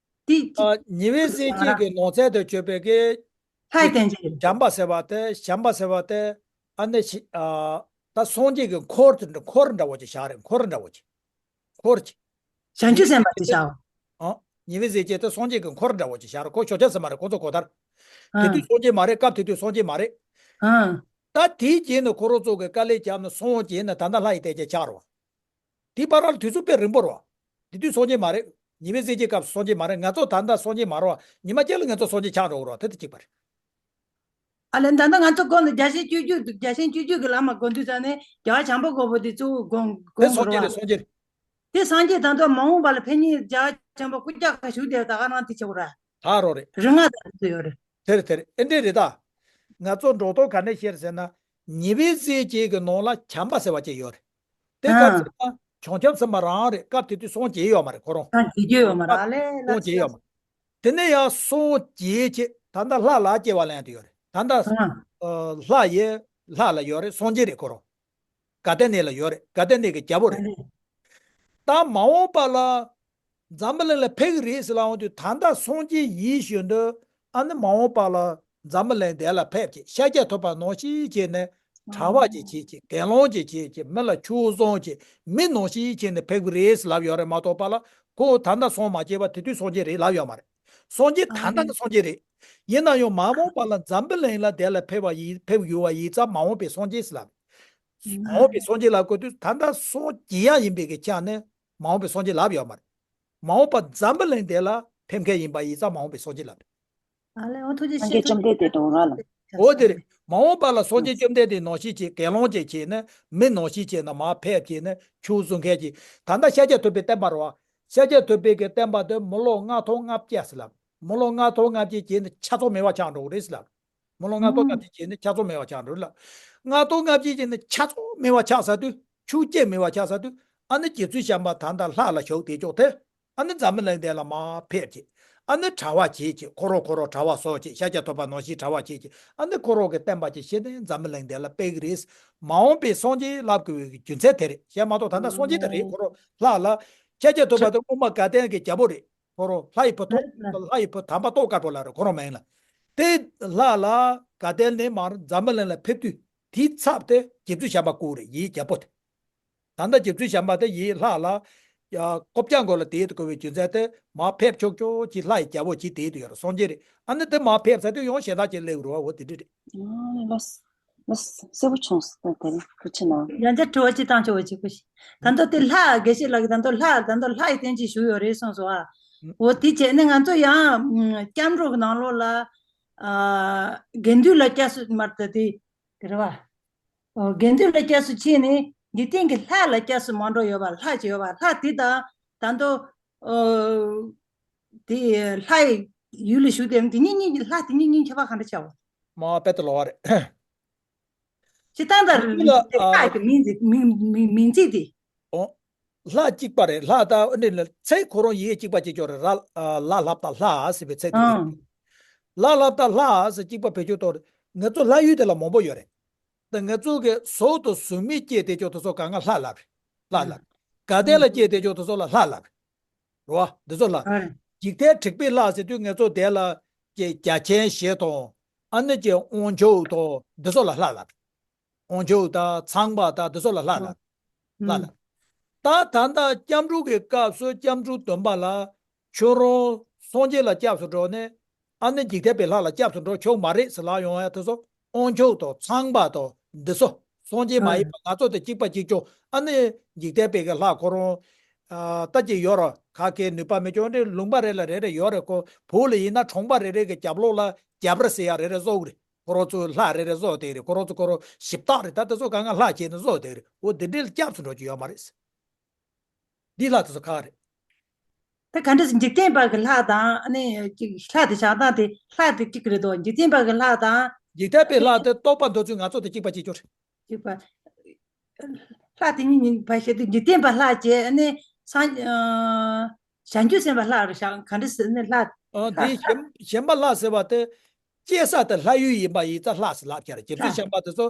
དེ་ཨ་ཉེ་བའི་སྲས་ཆེན་གྱི་ནང་ཚན་དུ་བརྗོད་པའི་གི་ལྷའི་རྟེན་ཅིག་བྱམས་པ་ཟེར་བ་དེ། བྱམས་པ་ཟེར་བ་དེ་ཨ་ནི་ཤི། ཨ་ད་སངས་རྒྱས་ཀྱི་འཁོར་དེ་འདྲ། འཁོར་འདྲ་བོ་ཅིག་བཞག་རེད། འཁོར་འདྲ་བོ་ཅིག་འཁོར་གྱི། བྱང་ཆུབ་སེམས་དཔའ་དེ་བྱའོ། ཨང་། ཉེ་བའི་སྲས་ཆེན་དེ་སངས་རྒྱས་ཀྱི་འཁོར་འདྲ་བོ་ཅིག་བཞག་རེད། ཁོ་བྱང་ཆུབ་སེམས་དཔའ་རེད། ཁོ་ཚོ་གོ་ཐར། དེ་ཨང་། དུས་སངས་རྒྱས་མ་རེད། སྐབས་དེ་དུས་སངས་རྒྱས་མ་རེད། ཨང་། ད་དེའི་རྗེས་ནས་ཁོ་རང་ཚོ་གི་དཀའ་ལས་བརྒྱབ་ནས་སོང་རྗེས་ནས་ད་ལྟ་ལྷ་ཡི་གཏད་རྒྱ་ཆགས་རེད་བ། དེའི་བར་ལ་དུས་ཚོད་དཔེ་རིང་པོ་རེད་བ། དེ་དུས་སངས་རྒྱས་མ་རེད། ཉི་མའི་གཟི་བརྗིད་སྐབས་སུ་སངས་རྒྱས་མ་རེད། ང་ཚོ་ད་ལྟ་སངས་རྒྱས་མ་རེད་བ། ཉི་མ་གཅིག་ལ་ང་ཚོ་སངས་རྒྱས་ཆགས་འགྲོ་གི་རེད་བ། དེ་དང་གཅིག་པ་རེད། ཨ་ལས་ད་ལྟ་ང་ཚོ་དགོན་དུ་བརྒྱ་བྱིན་སྤྱོད་བརྒྱུད་བརྒྱ་བྱིན་སྤྱོད་བརྒྱུད་ཀྱི་བླ་མ་དགོན་དུས་ཙང་ནས་རྒྱལ་བ་བྱམས་པ་མགོན་པོ་དེ་གཙོ་བོ་དགོན་དེ་དགོན་སངས་རྒྱས་རེད་རེད་བ། སངས་རྒྱས་རེད། དེ་སངས་རྒྱས་ད་ལྟ་མ་འོངས་པ་ལ་ཕན་ཉེ་རྒྱལ་བ་བྱམས་པ་སྐུ་རྒྱ་ག་བཞུགས་དེ་ད་ག་རང་དེ་ཆེ་བོ་ར། ད་རོ་རེད། རིག་སྔགས་དང་དེ་ཡོད་རེད། དེ་རེད་དེ་རེད། ཨེ་འདྲས་རེད་ད། ང་ཚོ་འགྲོ་ཐོག་ག་ནས་ཤེར་ཟེར་ན། ཉི་མའི་གཟི་བརྗིད་ཀྱི་ནང་ལ་བྱམས་པ་ཟེར་བ་ཅིག་ཡོད་རེད། དེ་ག་ཚོད་ན་བྱང་ཆུབ་སེམས་དཔའ་རང་རེད། སྐབས་དེ་དུས་སངས་རྒྱས་ཡོད་མ་རེད་ཁོ་རང་། སངས་རྒྱས་ཡོད་མ་རེད་ཨ་ལས་ལ་སངས་རྒྱས་ཡོད་མ་རེད། དེ་ནས་ཡང་སངས་རྒྱས་ཀྱི་ད་ལྟ་ལྷ་ལ་སྐྱེ་བ་ལེན་དུ་ཡོད་རེད། ད་ལྟ་ཨ་ལྷ་ཡི་ལྷ་ལ་ཡོད་རེད། སངས་རྒྱས་རེད་ཁོ་རང་། དགའ་ལྡན་གནས་ལ་ཡོད་རེད། དགའ་ལྡན་གནས་ཀྱི་རྒྱལ་པོ་རེད། ད་མ་འོངས་པ་ལ་འཛམ་བུ་གླིང་ལ་ཕེབས་ཀྱི་རེད་ཟེར་ལབ་ཡོང་དུས་ད་ལྟ་སངས་རྒྱས་ཡིན་ཞུ་འདོད། ཨ་ནི་མ་འོངས་པ་ལ་འཛམ་བུ་གླིང་འདི་ལ་ཕེབས་ཀྱི་ཤཱཀྱ་ཐུབ་པ་ནང་བཞིན་བྱས་ནས་གྲྭ་པ་ཅིག་བྱེད་ཀྱི་དགེ་སློང་ཅིག་བྱེད་ཀྱི་མི་ལ་ཆོས་གསུང་ཀྱི་མི་ནང་བཞིན་བྱས་ནས་ཕེབས་ཀྱི་རེད་ཟེར་ལབ་ཡོད་རེད་མ་གཏོགས་པ་ལ་ཁོ་ད་ལྟ་སངས་མ་རྒྱས་པ་དེ་དུས་སངས་རྒྱས་རེད་ལབ་ཡོད་མ་རེད། སངས་རྒྱས་ད་ལྟ་ནི་སངས་རྒྱས་རེད། ཡིན་ན་ཡང་མ་འོངས་པ་ལ་འཛམ་བུ་གླིང་ལ་དེ་ལ་ཕེབས་པ་ཡིན་ཕེབས་ཡོད་པ་ཡིན་ཙང་མ་འོངས་པའི་སངས་རྒྱས་ཟེར་ལབ། མ་འོངས་པའི་སངས་རྒྱས་ལབ་དགོས་དུས་ད་ལྟ་སངས་རྒྱས་ཡ་ཡིན་པའི་གི་ཆ་ནས་མ་འོངས་པའི་སངས་རྒྱས་ལབ་ཡོད་མ་རེད། མ་འོངས་པ་འཛམ་བུ་གླིང་དེ་ལ་ཕེབས་མཁན་ཡིན་པ་ཡིན་ཙང་མ་འོངས་པའི་སངས་རྒྱས་ལབ་རེད། ཨ་ལས་འོ་ཐུགས་རྗེ་སངས་ཆེ། རྒྱས་བཅོམ་ལྡན་འདས་དང་ང་ལ། འོ་དེ་རེད། མ་འོངས་པ་ལ་སངས་རྒྱས་བཅོམ་ལྡན་འདས་ནང་བཞིན་བྱས་དགེ་སློང་ཅིག་བྱས་ནས་མི་ནང་བཞིན་བྱས་ནས་མར་ཕེབས་བྱས་ནས་ཆོས་གསུང་མཁན་གྱི་ད་ལྟ་ཤཱཀྱ་ཐུབ་པའི་བསྟན་པ་རེད་བ། ཤཱཀྱ་ཐུབ་པའི་གི་བསྟན་པ་དེ་མི་ལོ་ལྔ་སྟོང་ལྔ་བརྒྱ་ཟེར་ལབ། མི་ལོ་ལྔ་སྟོང་ལྔ་བརྒྱ་བྱས་ནས་ཆ་ཚང་མེད་པ་ཆགས་འགྲོ་གི་རེད་ཟེར་ལབ། མི་ལོ་ལྔ་སྟོང་ལྔ་བརྒྱ་བྱས་ནས་ཆ་ཚང་མེད་པ་ཆགས་འགྲོ་ལབ། ལྔ་སྟོང་ལྔ་བརྒྱ་བྱས་ནས་ཆ་ཚང་མེད་པ་ཆགས་ཚར་དུས་ཆོས་སྐྱེ་མེད་པ་ཆགས་ཚར་དུས་ཨ་ནི་རྗེ་བཙུན་བྱམས་པ་ད་ལྟ་ལྷ་ལ་བཞུགས་བསྡད་ཀྱོག་དེ། ཨ་ནི་འཛམ་བུ་གླིང་འདི་ལ་མར་ཕེབས་ཀྱི། ཨ་ནི་གྲྭ་པ་བྱེད་ཀྱི་ཁོ་རང་ཁོ་རང་གྲྭ་པ་བཟོ་ཀྱི་ཤཱཀྱ་ཐུབ་པ་ནང་བཞིན་གྲྭ་པ་བྱེད་ཀྱི་ཨ་ནི་ཁོ་རང་གི་བསྟན་པ་ཅིག་བཤད་ནས་འཛམ་བུ་གླིང་འདི་ལ་སྤེལ་གི་རེད། མ་འོངས་པའི་སངས་རྒྱས་ལབ་དགོས་པའི་རྒྱུ་མཚན་དེ་རེད། གཞན་མ་གཏོགས་ད་ལྟ་སངས་རྒྱས་དེ་རེད་ཁོ་རང་ལྷ་ལ། ཤཱཀྱ་ཐུབ་པ་དེ་སྔོན་མ་དགའ་ལྡན་གྱི་རྒྱལ་པོ་རེད། ཁོ་རང་ལྷ་ཡི་བུ་ཐོག་ལྷ་ཡི་བུ་དམ་པ་ཏོག་དཀར་པོ་ལ་རེད་ཁོ་རང་མིང་ལ། དེ་ལྷ་ལ་དགའ་ལྡན་ནས་མར་འཛམ་བུ་གླིང་ལ་ཕེབས་དུས་དེའི་ཚབ་དེ་རྗེ་བཙུན་བྱམས་པ་སྐུ་རེད་ཡིད་རྒྱལ་པོ་དེ། ད་ལྟ་རྗེ་བཙུན་བྱམས་པ་དེ་ཡིད་ལྷ་ལ། ཡ་ཀོ་བྱ་མགོ་ལ་དེད་དུ་བཀོད་པའི་རྒྱུ་མཚན་དེ་མར་ཕེབས་ཆོག་ཆོག་ཅིག་ལྷ་ཡི་རྒྱལ་པོ་ཅིག་དེད་དུ་ཡོད་རེད་སངས་རྒྱས་རེད། ཨ་ནི་དེ་མར་ཕེབས་ཚར་དུས་ཡང་གཞན་དག་ཅིག་སླེབས་རུ་བ་འོ་དེ་འདྲ་རེད། ཨ་ལོས། ལོས། གསལ་པོ་བྱུང་སོང་ད་དེ་རིང་ཐུགས་རྗེ་གནང་། ཡང་བསྐྱར་དྲི་བ་གཅིག་བཏང་ཆོག་པ་གཅིག་པོ་ཞིག་ད་ལྟ་དེ་ལྷ་དགེ་བཤེས་ལགས་ཀྱིས་ད་ལྟ་ལྷ་ད་ལྟ་ལྷ་ཡི་བསྟན་བཅོས་ཞུ་ཡོད་རེད་གསུངས་སོང་ཨ། འོ་དེ་བྱས་ནས་ང་ཚོ་ཡང་སྐྱབས་འགྲོ་གི་ནང་ལོགས་ལ་ཨ་དགེ་འདུན་ལ་སྐྱབས་སུ་མར་ད་དེ་དེ་རེད་བ། འོ་དགེ་འདུན་ལ་སྐྱབས་སུ་མཆི་ནས་འཇིག་རྟེན་གྱི་ལྷ་ལ་སྐྱབས་སུ་མ་འགྲོ་ཡོད་པ་ལྷ་ཅིག་ཡོད་པ་ལྷ་དེ་དང་ད་ལྟ་འོ་དེ་ལྷ་ཡི་ཡུལ་ལ་བཞུགས་ཏེ་དེ་གཉིས་གཉིས་ཀྱི་ལྷ་དེ་གཉིས་གཉིས་ཁྱད་པར་ག་འདྲ་ཆགས་པ། མ་དཔེ་དེ་ལོ་བ་རེད། སྤྱིར་བཏང་ད་ལྷ་ལ་ལྷ་གི་མིང་ཚིག་མིང་མིང་མིང་ཚིག་དེ། ཨོ། ལྷ་གཅིག་པ་རེད་ལྷ་ད་འདི་ལ་ཚིག་ཁོ་རང་ཡིག་གཅིག་པ་གཅིག་ཀྱོག་རེད་ར། ལ་ལྷ་བཏགས་ལྷ་ཟེར་བའི་ཚིག་དེ་རེད། ཨང་། ལ་ལྷ་བཏགས་ལྷ་ཟེར་གཅིག་པ་བེད་སྤྱོད་གཏོང་རེད། ང་ཚོ་ལྷ་ཡུལ་དེ་ལ་མང་པོ་ཡོད་རེད། ད་ང་ཚོ་གི་གཟུགས་དང་གཟུགས་མེད་སྐྱེས་དེ་ཀྱོག་དེ་ཚོ་གང་ག་ལྷ་ལབ་རེད། ལྷ་ལབ། དགའ་ལྡན་ལ་སྐྱེས་དེ་ཀྱོག་དེ་ཚོ་ལ་ལྷ་ལབ་རེད། རེད་བ། འདི་ཚོ་ལ། ཨ་རེད། འཇིག་རྟེན་དྲེགས་པའི་ལྷ་ཟེར་དུས་ང་ཚོ་དེ་ལ་ཀྱི་རྒྱལ་ཆེན་བཞི་དང་། ཨ་ནི་ཀྱི་དབང་ཕྱུག་དང་འདི་ཚོ་ལ་ལྷ་ལབ། དབང་ཕྱུག་དང་ཚངས་པ་དང་འདི་ཚོ་ལ་ལྷ་ལབ། ལྷ་ལབ། ད་ད་ལྟ་སྐྱབས་འགྲོ་གི་སྐབས་སུ་སྐྱབས་འགྲོ་སྡོམ་པ་ལ་ཁྱོད་རང་སངས་རྒྱས་ལ་སྐྱབས་སུ་འགྲོ་ནས། ཨ་ནི་འཇིག་རྟེན་པའི་ལྷ་ལ་སྐྱབས་སུ་འགྲོ་ཆོག་མ་རེད་ཟེར་ལབ་ཡོང་ཡ་དེ་ཚོ་དབང་ཕྱུག་དང་ཚངས་པ་དང་འདི་ཚོ་སངས་རྒྱས་མ་ཡིན་པ་ང་ཚོ་དེ་གཅིག་པ་གཅིག་ཀྱང་ཨ་ནི་འཇིག་རྟེན་པའི་གི་ལྷ་ཁོ་རང་ཨ་ལྟ་ཅི་ཡོད་ར་ཁ་སྐད་ནུས་པ་མི་ཆོག་འདྲེ་ལུང་པ་རེ་ལ་རེ་རེ་ཡོད་རེད་ཁོ་བོད་ལ་ཡིན་ན་གྲོང་པ་རེ་རེ་གི་རྒྱབ་ལོགས་ལ་རྒྱབ་རི་ཟེར་ཡ་རེ་རེ་བཟོ་གི་རེད་ཁོ་རང་ཚོ་ལྷ་རེ་རེ་བཟོ་དེ་རེད་ཁོ་རང་ཚོ་ཁོ་རང་ཞིབ་བཏགས་རེད་ད་དེ་ཚོ་གང་ག་ལྷ་བྱས་ནས་བཟོ་དེ་རེད་འོ་དེ་འདྲེ་ལ་སྐྱབས་སུ་འགྲོ་རྒྱུ་ཡོད་མ་རེད། འདི་ལྷ་དེ་ཚོ་ག་རེད། ད་ག་འདྲ་ཟེར་འཇིག་རྟེན་པ་གི་ལྷ་དང་ཨ་ནི་ཅིག་ལྷ་དེ་བྱ་སྟངས་དེ་ལྷ་དེ་གཅིག་རེད་དོ། འཇིག་རྟེན་པ་གི་ལྷ་དང་། འཇིག་རྟེན་པའི་ལྷ་དེ་རྟོགས་པ་མདོ་ཚུལ་ང་ཚོ་དེ་གཅིག་པ་གཅིག་གྱུར། གཅིག་པ། ལྷ་དེ་གཉིས་གཉིས་པ་བཤད་དུས་འཇིག་རྟེན་པ་ལྷ་བྱས་ཨ་ནི་སངས་ཨ་བྱང་ཆུབ་སེམས་དཔའ་ལྷ་རེད་བྱ་ག་འདྲ་ཟེར་ནི་ལྷ། ཨ་ལྷ་འདི་ལྷ། གཞན་གཞན་པ་ལྷ་ཟེར་བ་དེ་སྐྱེ་ས་དེ་ལྷ་ཡུལ་ཡིན་པ་ཡིན་ཙང་ལྷ་ཟེར་ལབ་ཀྱི་རེད། རྗེ་བཙུན་ལྷ། བྱམས་པ་དེ་ཚོ་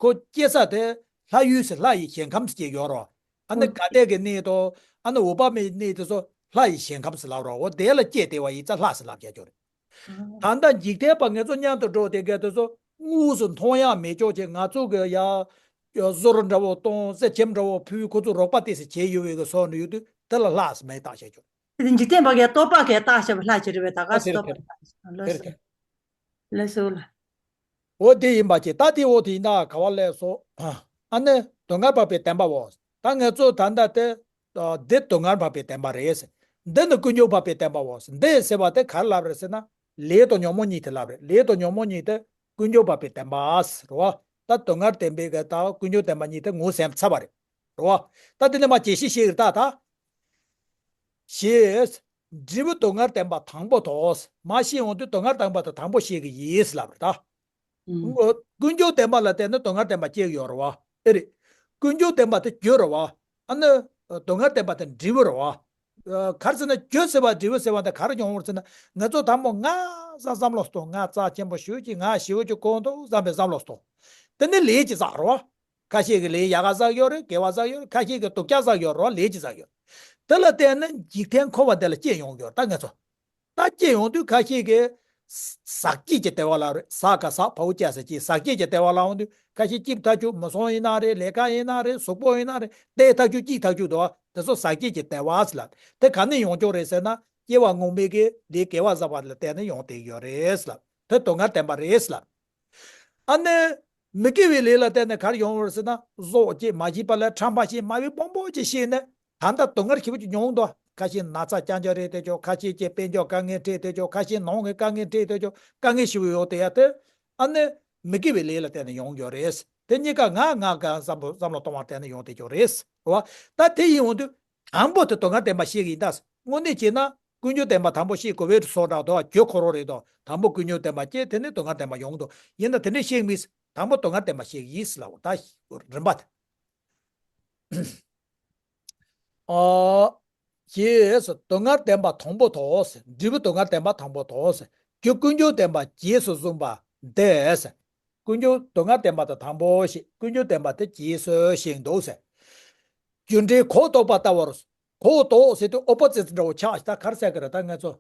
ཁོ་སྐྱེ་ས་དེ་ལྷ་ཡུལ་ཟེར་ལྷ་ཡི་ཞིང་ཁམས་སུ་སྐྱེས་ཡོད་རོ། ཨ་ནི་ཨོ། དགའ་ལྡན་གྱི་གནས་དང་ཨ་ནི་འོད་དཔག་མེད་གནས་དེ་ཚོ་ལྷ་ཡི་ཞིང་ཁམས་སུ་ལབ་རོ། འོ་དེ་ལ་སྐྱེས་བསྡད་པ་ཡིན་ཙང་ལྷ་ཟེར་ལབ་ཀྱི་ཡོད་རེད། ཨ། ད་ལྟ་འཇིག་རྟེན་པ་ང་ཚོ་མཉམ་དུ་འགྲོ་བསྡད་མཁན་དེ་ཚོ་དངོས་སུ་མཐོང་ཡག་མེད་ཅོག་ཅིག་ང་ཚོ་གི་ཡ་ཡ་ཟོར་འདྲ་བོ་གཏོང་གསེར་སྐྱེམས་འདྲ་བོ་ཕུལ་ཁོ་ཚོ་རོགས་པ་ཏོག་ཙམ་བྱས་ཡོད་པའི་གི་སོགས་ནས་ཡོད་དུས་དེ་ལ་ལྷ་ཟེར་མིང་བཏགས་བཞག་ཀྱི་ཡོད་རེད། དེ་འཇིག་རྟེན་པ་གིས་རྟོགས་པ་གིས་བཏགས་བཞག་པའི་ལྷ་ཅིག་རེད་པས་ད་ག་ཨ་དེ་རེད་རྟོགས་པ་དེ་རེད། ལགས་དེ་རེད་སོ། དེ། ལགས་སོ་ལགས། འོ་དེ་ཡིན་པ་ཅིག་ད་དེ་འོ་དེ་ཡིན་ན་ག་བ་ལས་སོ། ཨ་ནི་སྡུག་བསྔལ་འཕགས་པའི་བདེན་པའོ། ད་ང་ཚོ་ད་ལྟ་དེ། འདི་སྡུག་བསྔལ་འཕགས་པའི་བདེན་པ་རེད། འདི་ནི་ཀུན་འབྱུང་འཕགས་པའི་བདེན་པའོ། འདི་ཟེར་བ་དེ་ག་རེ་ལབ་རེད་ཟེར་ན། ལས་དང་ཉོན་མོངས་གཉིས་དེ་ལབ་རེད། ལས་དང་ཉོན་མོངས་གཉིས་དེ་ཀུན་འབྱུང་འཕགས་པའི་བདེན་པ་རེད་བ། ད་སྡུག་བསྔལ་བདེན་པའི་གི་ད་ཀུན་འབྱུང་བདེན་པ་གཉིས་དེ་ངོས་ཟིན་ཚར་བ་རེད། རེད་བ། ད་དེ་ནས་མ་བརྗོད་གཞི་ཞིག་རེད་ད་ད། ཞེས། འབྲས་བུ་སྡུག་བསྔལ་བདེན་པ་དང་པོ་དོ། མ་ཤེས་ཡོང་དུས་སྡུག་བསྔལ་བདེན་པ་དང་དང་པོ་ཤེས་ཀྱི་ཡིན་ལབ་རེད་ད། ཀུན་འབྱུང་བདེན་པ་ལ་བརྟེན་ནས་སྡུག་བསྔལ་བདེན་པ་སྐྱེ་གི་ཡོད་རེད་བ། ཨེ་རེད། ཀུན་འབྱུང་བདེན་པ་དེ་རྒྱུ་རེད་བ། ཨ་ནི། སྡུག་བསྔལ་བདེན་པ་དེ་འབྲས་བུ་རེད་བ། ག་རེ་ཟེར་ན་རྒྱུ་ཟེར་བ་འབྲས་བུ་ཟེར་བ་དེ་ག་རེ་ཡོང་བ་རེད་ཟེར་ན། ང་ཚོ་དང་པོ་ང་ས་བསམ་བློ་གཏོང་ང་རྩ་ཆེན་པོ་ཞེ་ཅིག་ང་ཞེ་པོ་ཅིག་གོ་འདུག་བསམ་པའི་བསམ་བློ་གཏོང་། དེ་ནི་ལས་ཀྱིས་བསགས་རེད་བ། ཁ་ཤས་ཀྱིས་ལས་ཡག་ག་བསགས་ཡོད་རེད། དགེ་བ་བསགས་ཡོད་རེད། ཁ་ཤས་ཀྱིས་སྡུག་ཅག་བསགས་ཡོད་རེད་བ། ལས་ཀྱིས་བསགས་ཡོད། དེ་ལ་བརྟེན་ནས་འཇིག་རྟེན་འཁོར་བ་འདི་ལ་སྐྱེས་ཡོང་གི་ཡོད་རེད་ད་ང་ཚོ། ད་སྐྱེས་ཡོང་དུས་ཁ་ཤས་ཀྱིས་ཟག་བཅས་ཀྱི་ལྟེ་བ་ལ་རེད། ཟ་ག་ཟག་ཕ་བུ་སྐྱེ་ཟེར་གྱི་ཟག་བཅས་ཀྱི་ལྟེ་བ་ལ་ཡོང་དུས་ཁ་ཤས་སྐྱིད་ཐག་ཆོད། མི་སོང་ཡིན་ན་རེད། ལས་ཀ་ཡིན་ན་རེད། གཟུགས་པོ་ཡིན་ན་རེད། བལྟས་ཐག་ཆོད། སྐྱིད་ཐག་ཆོད་འདུག་བ། དེ་ཚོ་ཟག་བཅས་ཀྱི་ལྟེ་བ་ཟེར་ལ། དེ་ག་ནས་ཡོང་ཀྱོག་རེད་ཟེར་ན། སྐྱེ་བ་སྔོན་མའི་གི་ལས་དགེ་བ་བསགས་པ་ལ་བརྟེན་ནས་ཡོང་བསྡད་ཡོད་རེད་ཟེར་ལ། དེ་སྡུག་བསྔལ་བདེན་པ་རེད་ཟེར་ལ། ཨ་ནི། མི་དགེ་བའི་ལས་ལ་བརྟེན་ནས་ག་རེ་ཡོང་བ་རེད་ཟེར་ན། གཟུགས་བཅས་མ་སྐྱིད་པ་ལ་ཁྲམ་པ་བྱས། སྨྲ་བའི་དཔོན་པོ་བྱས་བྱས་ནས་ད་ལྟ་སྡུག་བསྔལ་ཞེ་པོ་ཅིག་མྱོང་འདུག་ཁ་ཤས་ན་ཚ་རྐྱང་རྐྱང་རེད་བསྡད་ཀྱོག་ཁ་ཤས་ཀྱིས་དཔལ་འབྱོར་དཀའ་ངལ་འཕྲད་བསྡད་ཀྱོག་ཁ་ཤས་ནང་གི་དཀའ་ངལ་འཕྲད་བསྡད་ཀྱོག་དཀའ་ངལ་ཞེ་པོ་ཡོང་བསྡད་ཡ་དེ། ཨ་ནི། མི་དགེ་བའི་ལས་ལ་བརྟེན་ནས་ཡོང་གི་ཡོད་རེད། དེ་གཉིས་ཀ་ང་ང་ག་བསམ་བློ་བསམ་བློ་གཏོང་བར་བརྟེན་ནས་ཡོང་བསྡད་ཀྱོག་རེད། རེད་བ། ད་དེ་ཡིན་འོང་དུས། དང་པོ་དེ་སྡུག་བསྔལ་བདེན་པ་ཤེས་ཀྱི་ཡིན་ད། དངོས་གནས་བྱས་ན། ཀུན་འབྱུང་བདེན་པ་དང་པོ་ཤེས་དགོས་པའི་བཟོ་འདྲ་འདུག་རྒྱུ་ཁོ་རང་རེད་དོ། དང་པོ་ཀུན་འབྱུང་བདེན་པ་སྐྱེས། དེ་ནས་སྡུག་བསྔལ་བདེན་པ་ཡོང་འདུག་ཡིན་ན་དེ་འདྲ་ཤེས་མི། དང་པོ་སྡུག་བསྔལ་བདེན་པ་ཤེས་ཀྱི་ཡིན་ལབ་ད། རིམ་པ་དེ། ཨ། ཞེས་སྡུག་བསྔལ་བདེན་པ་དང་པོ་དོ། འབྲས་བུ་སྡུག་བསྔལ་བདེན་པ་དང་པོ་དོ། རྒྱུ་ཀུན་འབྱུང་བདེན་པ་རྗེས་སུ་བཟུང་བ་འདི། ཀུན་འབྱུང་སྡུག་བསྔལ་བདེན་པ་དང་དང་པོ་ཞེས་ཀུན་འབྱུང་བདེན་པ་དེ་རྗེས་སུ་ཞེས་འདུག་ཟེར། རྒྱུ་འབྲས་གོ་ལྡོག་པ་ལྟ་བུར། གོ་ལྡོག་ཟེར་དུས་ཨོ་པོ་ཛིཊ་འདྲ་བོ་ཆགས་ཤག་ད་ག་རེ་ཟེར་གི་རེད་ད་ང་ཚོ།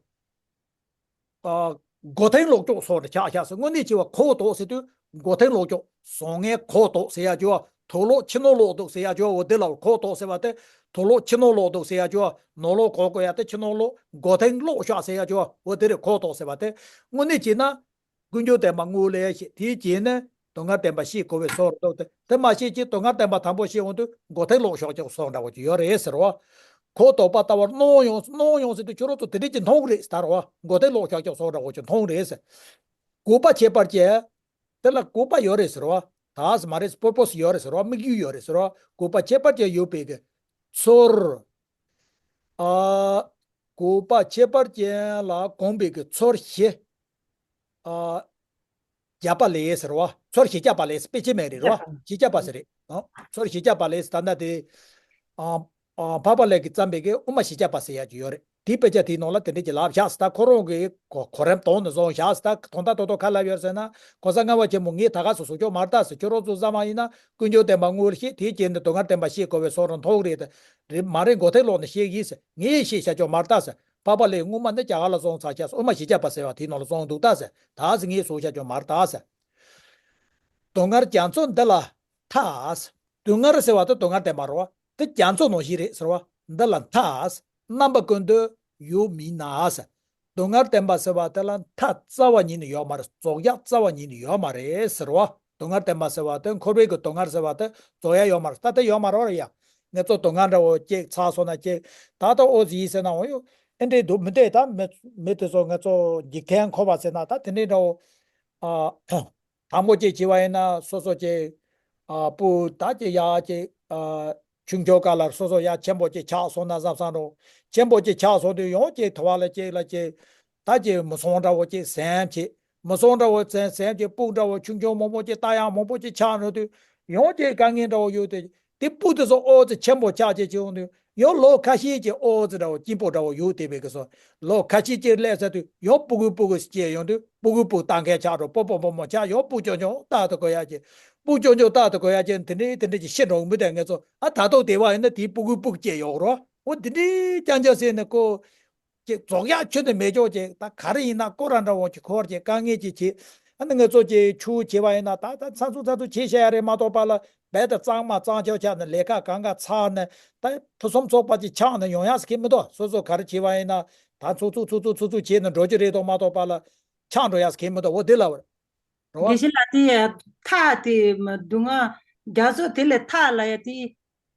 ཨ། མགོ་ཐེངས་ལོག་ཀྱོག་སོགས་ཆགས་ཤག་ཟེར། དངོས་གནས་བྱས་པ་གོ་ལྡོག་ཟེར་དུས་མགོ་ཐེངས་ལོག་ཀྱོག་བཟང་ངན་གོ་ལྡོག་ཟེར་ཡ་ཅིག་ཡོད། དུག་ལོག་ཕྱི་ནང་ལོག་འདུག་ཟེར་ཡ་ཅིག་ཡོད། འོ་དེ་ལ་གོ་ལྡོག་ཟེར་བ་དེ། དུག་ལོག་ཕྱི་ནང་ལོག་འདུག་ཟེར་ཡ་ཅིག་ཡོད། ནང་ལོག་གོ་དགོས་ཡ་དེ་ཕྱི་ནང་ལོག་མགོ་ཐེངས་ལོག་ཤག་ཟེར་ཡ་ཅིག་ཡོད། འོ་དེ་རེད་གོ་ལྡོག་ཟེར་བ་དེ། དངོས་གནས་བྱས་ན། ཀུན་འབྱུང་བདེན་པ་དངོས་ལས་ཤེས། དེའི་རྗེས་ནས་སྡུག་བསྔལ་བདེན་པ་ཤེས་དགོས་པའི་བཟོ་འདྲ་འདུག་སྟེ། དེ་མ་ཤེས་ཀྱི་སྡུག་བསྔལ་བདེན་པ་དང་པོ་ཤེས་འོང་དུས་མགོ་ཐེངས་ལོག་ཤོག་ཅོག་བཟོ་འདྲ་བོ་ཅིག་ཡོད་རེད་ཟེར་བ། གོ་ལྡོག་པ་ལྟ་བུར་སྣང་ཡོང་སྣང་ཡོང་ཟེར་དུས་ཁྱོད་རང་ཚོ་དེ་འདྲས་ཀྱི་མཐོང་གི་རེད་ཟེར་བ། མགོ་ཐེངས་ལོག་ཤོག་ཅོག་བཟོ་འདྲ་བོ་ཅིག་མཐོང་རེད་ཟེར། དགོས་པ་ཁྱད་པར་ཅན། དེ་ལ་དགོས་པ་ཡོད་རེད་ཟེར་བ། ད་ཟེར་མ་རེད། པར་པོ་སི་ཡོད་རེད་ཟེར་བ། དམིགས་ཡུལ་ཡོད་རེད་ཟེར་བ། དགོས་པ་ཁྱད་པར་ཅན་ཡོད་པའི་གི་ཚོར། ཨ། དགོས་པ་ཁྱད་པར་ཅན་ལ་གོམས་པའི་གི་ཚོར་བཞི། ཨ། བརྒྱ་པ་ལས་ཟེར་བ། ཚོར་བཞི་བརྒྱ་པ་ལས་དཔེ་ཆ་མེད་རེད་རོ། བཞི་བརྒྱ་པ་ཟེར་རེད། ཨ། ཚོར་བཞི་བརྒྱ་པ་ལས་ད་ལྟ་དེ། ཨ། ཨ། འཕགས་པ་ལྷས་ཀྱིས་བརྩམས་པའི་གི་དབུ་མ་བཞི་བརྒྱ་པ་ཟེར་ཡག་ཅིག་ཡོད་རེད། དེའི་དཔེ་ཆ་དེའི་ནང་ལ་དེ་འདྲས་ཀྱི་ལབ་བཞག་ཟེར། ད་ཁོ་རང་གི་གོ་གོ་རིམ་དང་ནས་བཟུང་བཞག་ཟེར། ད་དོན་དག་ཏོག་ཏོག་ག་ལབ་ཡོད་ཟེར་ན། གོང་ས་ལྔ་པ་ཆེན་པོ་ངས་ད་ག་སེ་བཟོ་ཆོག་མ་རེད་ད་ཟེར། ཁྱོད་རང་ཚོ་བསམ་པ་ཡིན་ན་ཀུན་འབྱུང་བདེན་པ་དངོས་ཤེས། དེའི་རྗེས་ནས་སྡུག་བསྔལ་བདེན་པ་ཤེས་དགོས་པའི་བཟོ་འདྲ་མཐོང་གི་རེད་ད། རེད་མ་རེད། མགོ་ཐེངས་ལོག་ནས་བཤད་ཀྱི་ཡིན་ཟེར། ངས་བཤད་བཞག་ཆོག་མ་རེད་ད་ཟེར། འཕགས་པ་ལྷས་སྔོན་མ་ནས་རྒྱ་གར་ལ་སོང་ཚར་ཤག་ཟེར། དབུ་མ་བཞི་བརྒྱ་པ་ཟེར་བ་དེའི་ནང་ལ་སོང་འདུག་ད་ཟེར། ད་ཟེར་ངས་བཟོ་བཞག་ཆོག་མ་རེད་ད་ཟེར། སྡུག་བསྔལ་རྒྱ་མཚོ་འདི་ལ་མཐའ་ཟེར། སྡུག་བསྔལ་ཟེར་བ་དེ་སྡུག་བསྔལ་བདེན་པ་རེད་བ། དེ་རྒྱ་མཚོ་ནང་བཞིན་རེད་ཟེར་བ། འདི་ལ་མཐའ་ཟེར། རྣམ་པ་ཀུན་ཏུ་ཡོད་མིན་ན་ཟེར། སྡུག་བསྔལ་བདེན་པ་ཟེར་བ་དེ་ལ་མཐའ་རྩ་བ་ཉིད་ནས་ཡོད་མ་རེད། རྫོགས་ཡག་རྩ་བ་ཉིད་ནས་ཡོད་མ་རེད་ཟེར་བ། སྡུག་བསྔལ་བདེན་པ་ཟེར་བ་དེ་འཁོར་བའི་གི་སྡུག་བསྔལ་ཟེར་བ་དེ་རྫོགས་ཡག་ཡོད་མ་རེད། ད་དེ་ཡོད་མ་རེད་བ་རེད་ཡ། ངེད་ཚོ་སྡུག་བསྔལ་འདྲ་བོ་ཅིག་ཚར་སོང་ན་ཅིག་ད་ལྟ་ཨོ་ཟི་ཡིན་ཟེར་ན་འོ་ཡོ། ཨེ་འདྲས་འདུག་མི་འདྲས་ད་མི་མི་དེ་ཚོ་ངེད་ཚོ་འཇིག་རྟེན་འཁོར་བ་ཟེར་ན་ད་དེ་འདྲས་འདྲ་བོ། ཨ། དང་པོ་ཅིག་བྱས་པ་ཡིན་ན་སོ་སོ་ཅིག་ཨ། སྤུ་ད་ཅིག་ཡག་ཅིག་ཨ། ཆུང་ཆུང་སྐབས་ལ་སོ་སོ་ཡག་ཆེན་པོ་ཅིག་ཆགས་སོང་ན་བསམ་བསམ་རུང་། ཆེན་པོ་ཅིག་ཆགས་སོང་དུས་ཡང་ཅིག་དུ་བ་ལ་ཅིག་ལ་ཅིག་ད་ཅིག་མི་སོང་འདྲ་བོ་ཅིག་སེམས་ཅིག་མི་སོང་འདྲ་བོ་སེམས་སེམས་ཅིག་སྤུ་འདྲ་བོ་ཆུང་ཆུང་མང་པོ་ཅིག་ལྟ་ཡག་མང་པོ་ཅིག་ཆགས་འགྲོ་དུས་ཡང་ཅིག་དཀའ་ངལ་འདྲ་བོ་ཡོད་དུས། དེ་སྤུ་དེ་ཚོ་ཨོ་ཙི་ཆེན་པོ་ཆགས་ཅིག་བྱུང་དུས། ཡང་ལོ་ཁ་ཤས་ཀྱི་ཨོ་ཙི་འདྲ་བོ་སྐྱིད་པོ་འདྲ་བོ་ཡོད་དེ་བས་ཀྱི་སོ། ལོ་ཁ་ཤས་ཀྱི་སླེབས་ཚར་དུས་ཡང་སྤུ་གུ་སྤུ་གུ་སྐྱེས་ཡོང་དུས་སྤུ་གུ་སྤུ་གུ་ལྟ་མཁན་ཆགས་འགྲོ། སྤོ་སྤོ་སྤོ་མོ་ཆགས་ཡང་སྤུ་ཆུང་ཆུང་ལྟ་དུ་གོ་ཡག་ཅིག་སྤུ་ཆུང་ཆུང་ལྟ་དུ་གོ་ཡག་ཅིག་དེ་འདྲའི་དེ་འདྲའི་ཅིག་ཤི་འགྲོ་གི་མི་དེ་ངེད་ཚོ་ཨ་ད་ཐོག་དེ་བ་ཡིན་ན་དེའི་སྤུ་གུ་སྤུ་གུ་སྐྱེས་ཡོང་རོ། འོ་དེ་འདྲའི་རྐྱང་རྐྱང་ཟེར་ནས་ཀོ། ཅིག་རྫོགས་ཡག་ཁྱོན་ནས་མེད་ཅོག་ཅིག་ད་ག་རེ་ཡིན་ན་ཀོ་ར་འདྲ་བོ་ཅིག་འཁོར་ཅིག་དཀའ་ངལ་ཅིག་བྱེད། ཨ་ནི་ང་ཚོ་ཅིག་ཆུ་བྱེད་པ་ཡིན་ན་ད་ད་ཚ་ཚུ་ཚ་ཚུ་བྱེད་བྱ་ཡ་རེད་མ་གཏོགས་པ་ལ་རྦད་དེ་གཙང་མ་གཙང་ཆག་ཆག་ནས་ལས་ཀ་གང་ག་ཚར་ནས་ད་ཕུན་སུམ་ཚོགས་པ་ཅིག་ཆགས་ནས་ཡོང་ཡག་ཟེར་མཁན་མི་འདུག་སོ་སོ་ག་རེ་བྱེད་པ་ཡིན་ན་ད་ཚུ་ཚུ་ཚུ་ཚུ་ཚུ་ཚུ་བྱེད་ནས་འགྲོ་རྒྱུ་རེད་དོ་མ་གཏོགས་པ་ལ་ཆགས་འགྲོ་ཡག་ཟེར་མཁན་མི་འདུག་འོ་དེ་ལ་བར། རེད་བ། དགེ་བཤེས་ལགས། དེ་ཡ་ཐག་དེ་མ་སྡུག་བསྔལ་རྒྱ་མཚོ་དེ་ལས་ཐག་ལ་ཡ་དེ།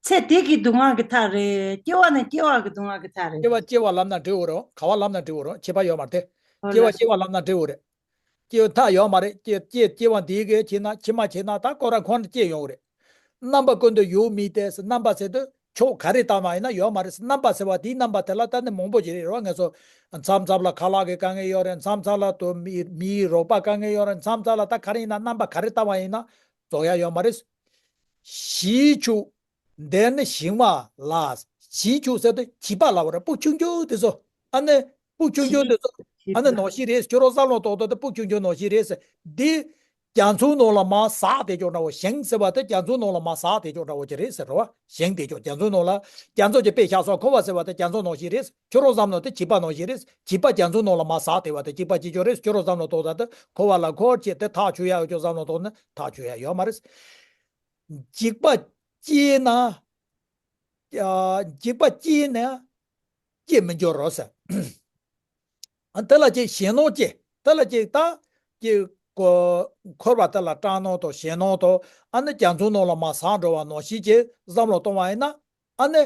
ཚེ་འདི་གི་སྡུག་བསྔལ་གྱི་ཐག་རེད། སྐྱེ་བ་ནས་སྐྱེ་བ་གི་སྡུག་བསྔལ་གྱི་ཐག་རེད། སྐྱེ་བ་སྐྱེ་བ་ལབ་ན་འགྲིག་གི་རེད། ག་བ་ལབ་ན་འགྲིག་གི་རེད། ཁྱད་པར་ཡོད་མ་རེད་དེ། ཨོ་སྐྱེ་བ་ལགས། སྐྱེ་བ་ལབ་ན་འགྲིག་གི་རེད། སྐྱེ་ཐག་ཡོད་མ་རེད། སྐྱེ་སྐྱེ་སྐྱེ་བ་འདིའི་གི་ཕྱིན་ན་ཕྱི་མ་ཕྱིན་ན་ད་ཁོ་རང་ཁོ་ན་སྐྱེ་ཡོང་གི་རེད། རྣམ་པ་ཀུན་ཏུ་ཡོད་མིན་ཏེ། རྣམ་པ་ཟེར་དུས་ཕྱོགས་ག་རེ་བལྟས་པ་ཡིན་ན་ཡོད་མ་རེད། རྣམ་པ་ཟེར་བ་དེའི་རྣམ་པ་དེ་ལ་ད་ནི་མང་པོ་ཞིག་རེད་རོ། ངེད་ཚོ་མཚམས་མཚམས་ལ་ཁ་ལག་གི་དཀའ་ངལ་ཡོད་རེད། མཚམས་མཚམས་ལ་དོ་མི་མིའི་རོགས་པ་དཀའ་ངལ་ཡོད་རེད། མཚམས་མཚམས་ལ་ད་ག་རེ་ཡིན་ན་རྣམ་པ་ག་རེ་བལྟས་པ་ཡིན་ན་རྫོགས་ཡ་ཡོད་མ་རེད། གཞིས་ཕྱུག་འདི་ནི་ཞིང་བ་ལ། གཞིས་ཕྱུག་ཟེར་དུས་བྱིས་པ་ལབ་པ་རེད། སྤུ་ཆུང་ཆུང་དེ་ཚོ། ཨ་ནི་སྤུ་ཆུང་ཆུང་དེ་ཚོ། ཨ་ནི་ནང་བཞིན་རེད། ཁྱོད་རང་བསམ་བློ་གཏོང་དུས་དེ་སྤུ་ཆུང་ཆུང་ནང་བཞིན་རེད་ཟེར། འདི་རྒྱ་མཚོའི་ནང་ལ་མར་ཟགས་བསྡད་ཀྱོག་འདྲ་བོ། ཞིང་ཟེར་བ་དེ་རྒྱ་མཚོའི་ནང་ལ་མར་ཟགས་བསྡད་ཀྱོག་འདྲ་བོ་ཅིག་རེད་ཟེར་རོ། ཞིང་བསྡད་ཀྱོག་རྒྱ་མཚོའི་ནང་ལ། རྒྱ་མཚོ་གི་དཔེ་བཞག་སོང་། འཁོར་བ་ཟེར་བ་དེ་རྒྱ་མཚོ་ནང་བཞིན་རེད། ཁྱོད་རང་བསམ་བློ་དེ་བྱིས་པ་ནང་བཞིན་རེད། བྱིས་པ་རྒྱ་མཚོའི་ནང་ལ་མར་ཟགས་བསྡད་པ་དེ་གཅིག་པ་གཅིག་ཀྱང་རེད། ཁྱོད་རང་བསམ་བློ་གཏོང་དུས་དེ་འཁོར་བ་ལ་འཁོར་བྱས་དེ་ཐག་ཆོད་ཡ་ཡོད་ཀྱོག་བསམ་བློ་གཏོང་ན་ཐག་ཆོད་ཡ་ཡོད་མ་རེད། འཇིགས་པ་སྐྱེས་ན། ཨ། འཇིགས་པ་སྐྱེས་ན་སྐྱེ་མི་འགྱུར་རོ་ཟེར། ཨ། དེ་ལ་ཅིག་ཞེད་སྣང་སྐྱེ། དེ་ལ་ཅིག་ད་ཅིག་གོ། འཁོར་བ་དེ་ལ་སྐྲག་སྣང་དང་ཞེད་སྣང་དང་། ཨ་ནི་རྒྱ་མཚོའི་ནང་ལ་མར་ཟགས་འགྲོ་བ་ནང་བཞིན་ཅིག་བསམ་བློ་གཏོང་བ་ཡིན་ན། ཨ་ནི།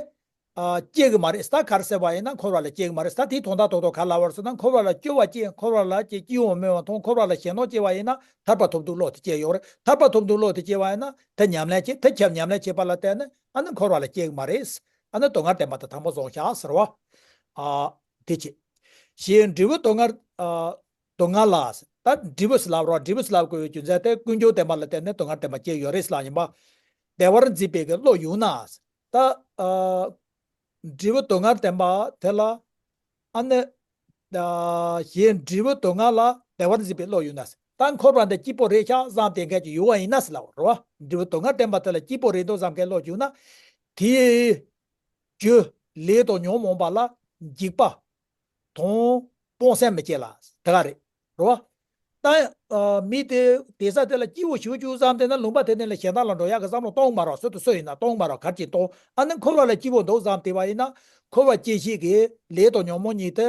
ཨ། སྐྱེ་གི་མ་རེད། ད་ག་རེ་ཟེར་བ་ཡིན་ན་འཁོར་བ་ལ་སྐྱེ་གི་མ་རེད། ད་དེའི་དོན་དག་ཏོག་ཏོག་ག་རེ་ལབ་པ་རེད་ཟེར་ན། འཁོར་བ་ལ་སྐྱོ་བ་སྐྱེ། འཁོར་བ་ལ་ཅིག་སྐྱིད་པོ་མེད་པ་མཐོང་། འཁོར་བ་ལ་ཞེད་སྣང་སྐྱེ་བ་ཡིན་ན་ཐར་པ་ཐོབ་འདོད་བློ་དེ་སྐྱེ་ཡོད་རེད། ཐར་པ་ཐོབ་འདོད་བློ་དེ་སྐྱེ་བ་ཡིན་ན་དེ་ཉམས་ལེན་བྱེད། དེ་ཁྱབ་ཉམས་ལེན་བྱེད་པ་ལ་བརྟེན་ནས་ཨ་ནི་འཁོར་བ་ལ་སྐྱེ་གི་མ་རེད། ཨ་ནི་སྡུག་བསྔལ་བདེན་པ་དེ་དང་པོ་བཟུང་བཞག་ཟེར་བ། ཨ། དེ་བྱེད། ཞེས་འབྲས་བུ་སྡུག་བསྔལ། ཨ། སྡུག་བསྔལ་ལ། ད་འབྲས་བུ་ཟེར་ལབ་རོགས། འབྲས་བུ་ཟེར་ལབ་དགོས་པའི་རྒྱུ་མཚན་དེ་ཀུན་འབྱུང་བདེན་པ་ལ་བརྟེན་ནས་སྡུག་བསྔལ་བདེན་པ་སྐྱེ་ཡོད་རེད་ཟེར་ལབ་ཡིན་པ། བདེ་བར་འཛིན་པའི་གི་བློ་ཡོད་ན། ད། ཨ། འབྲས་བུ་སྡུག་བསྔལ་བདེན་པ་དེ་ལ། ཨ་ནི། ཨ། ཞེས་འབྲས་བུ་སྡུག་བསྔལ་ལ་བདེ་བར་འཛིན་པའི་བློ་ཡོད་ན། ད་འཁོར་བ་འདི་སྐྱིད་པོ་རེད་ཤག་བསམ་བསྡད་མཁན་ཅིག་ཡོད་པ་ཡིན་ན་ཟེར་ལབ་རོགས། འབྲས་བུ་སྡུག་བསྔལ་བདེན་པ་དེ་ལ་སྐྱིད་པོ་རེད་འདུག་བསམ་མཁན་བློ་ཡོད་ན། དེའི་རྒྱུ་ལས་དང་ཉོན་མོངས་པ་ལ་འཇིགས་པ་དང་སྤང་སེམས་མི་སྐྱེ་ལ་དེ་ག་རེད་རོ། ད། ཨ། མི་དེ་དེ་ས་དེ་ལ་སྐྱིད་པོ་ཞེ་པོ་ཅིག་བསམ་བསྡད་ན་ལུང་པ་དེ་ནས་ལ་གཞན་དག་ལ་འགྲོ་ཡག་གི་བསམ་བློ་གཏོང་མ་རོགས། སུ་དང་སུ་ཡིན་ན་གཏོང་མ་རོགས། གར་གྱིས་གཏོང་། ཨ་ནི་འཁོར་བ་ལ་སྐྱིད་པོ་འདུག་བསམ་བསྡད་པ་ཡིན་ན་འཁོར་བ་སྐྱེ་ཤེས་ཀྱི་ལས་དང་ཉོན་མོངས་གཉིས་དེ།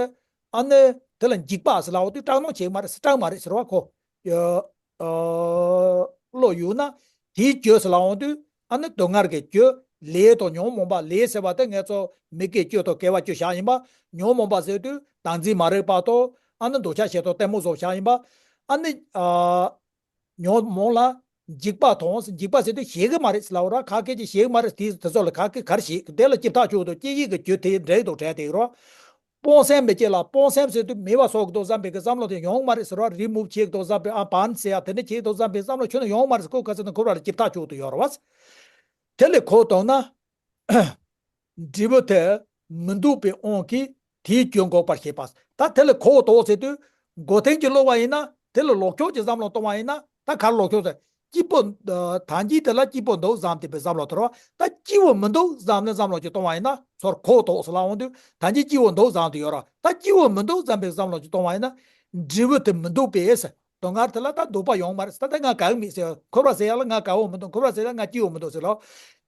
ཨ་ནི་དེ་ལ་འཇིགས་པ་ཟེར་ལབ་དུས་སྐྲག་སྣང་བྱེད་མ་རེད། སྐྲག་མ་རེད་ཟེར་བ་ཁོ། ཡ། ཨ། བློ་ཡོད་ན། དེའི་རྒྱུ་ཟེར་ལབ་འོང་དུས། ཨ་ནི་སྡུག་བསྔལ་གྱི་རྒྱུ། ལས་དང་ཉོན་མོངས་པ། ལས་ཟེར་བ་དེ་ངེད་ཚོ་མི་དགེ་བཅུ་དང་དགེ་བ་བཅུ་བཞག་ཡིན་པ། ཉོན་མོངས་པ་ཟེར་དུས་བདག་འཛིན་མ་རིག་པ་དང་། ཨ་ནི་འདོད་ཆགས་ཞེ་སྡང་གཏི་མུག་སོགས་བཞག་ཡིན་པ། ཨ་ནི། ཨ། ཉོན་མོངས་ལ་འཇིགས་པ་དང་། འཇིགས་པ་ཟེར་དུས་ཞེད་གི་མ་རེད་ཟེར་ལབ་ར། ཁ་སྐད་ཀྱིས་ཞེད་གི་མ་རེད། དེ་དེ་ཚོ་ལ་ཁ་སྐད་ག་རེ་ཞེད། དེ་ལ་སྐྱིད་ཐག་ཆོད་དུ་སྐྱེ་ཡི་གི་རྒྱུ་དེ་འདྲེ་དང་བྲལ་དེ་རོ། སྤང་སེམས་མི་སྐྱེ་ལ། སྤང་སེམས་ཟེར་དུས་མེད་པ་བཟོ་གི་འདུག་བསམ་པའི་གི་བསམ་བློ་དེ་ཡོང་གི་མ་རེད་ཟེར་བ། རེས་མོས་བྱེད་ཀྱི་འདུག་བསམ་པའི། ཨ། བན་ཟེར་ཡ་དེ་འདྲ་བྱེད་ཀྱི་འདུག་བསམ་པའི་བསམ་བློ་ཁྱོན་ནས་ཡོང་གི་མ་རེད་ཟེར། ཁོ་ག་ཚོད་ན་འཁོར་བ་ལ་སྐྱིད་ཐག་ཆོད་དུ་ཡོད་རེད་བ། དེ་ལས་གོ་བཏང་ན། འབྲས་བུ་དེ་མི་སྡུག་པའི་དབང་གིས་དེའི་རྒྱུ་འགོག་པར་བྱེད་པ། ད་དེ་ལས་གོ་བཏང་ཟེར་དུས་མགོ་ཐེངས་ཀྱི་སློབ་པ་ཡིན་ན་དེ་ལ་ལོག་ཕྱོགས་ཀྱི་བསམ་བློ་གཏོང་བ་ཡིན་ན། ད་ག་རེ་ལོག་ཕྱོགས་ཟེར། སྐྱིད་པོ། ད་གིན་དེ་ལ་སྐྱིད་པོ་འདུག་བསམ་བསྡད་པའི་བསམ་བློ་དེ་རེད་བ། ད་སྐྱིད་པོ་མི་འདུག་བསམ་ནས་བསམ་བློ་ཅིག་གཏོང་བ་ཡིན་ན། ཚུར་གོ་བཏང་ཟེར་ལབ་འོང་དུས་ད་གིན་སྐྱིད་པོ་འདུག་བསམ་བསྡད་ཡོད་ར། ད་སྐྱིད་པོ་མི་འདུག་བསམ་པའི་བསམ་བློ་ཅིག་གཏོང་བ་ཡིན་ན། འབྲས་བུ་དེ་མི་སྡུག་པས་ཟེར། སྡུག་བསྔལ་དེ་ལ་ད་སྡུག་པ་ཡོང་མ་རེད་ཟེར། ད་ང་དགའ་གི་མེད་ཟེར། འཁོར་བ་ཟེར་ཡག་ལ་ང་དགའ་བོ་མི་འདུག་འཁོར་བ་ཟེར་ཡག་ལ་ང་སྐྱིད་པོ་མི་འདུག་ཟེར་ལ།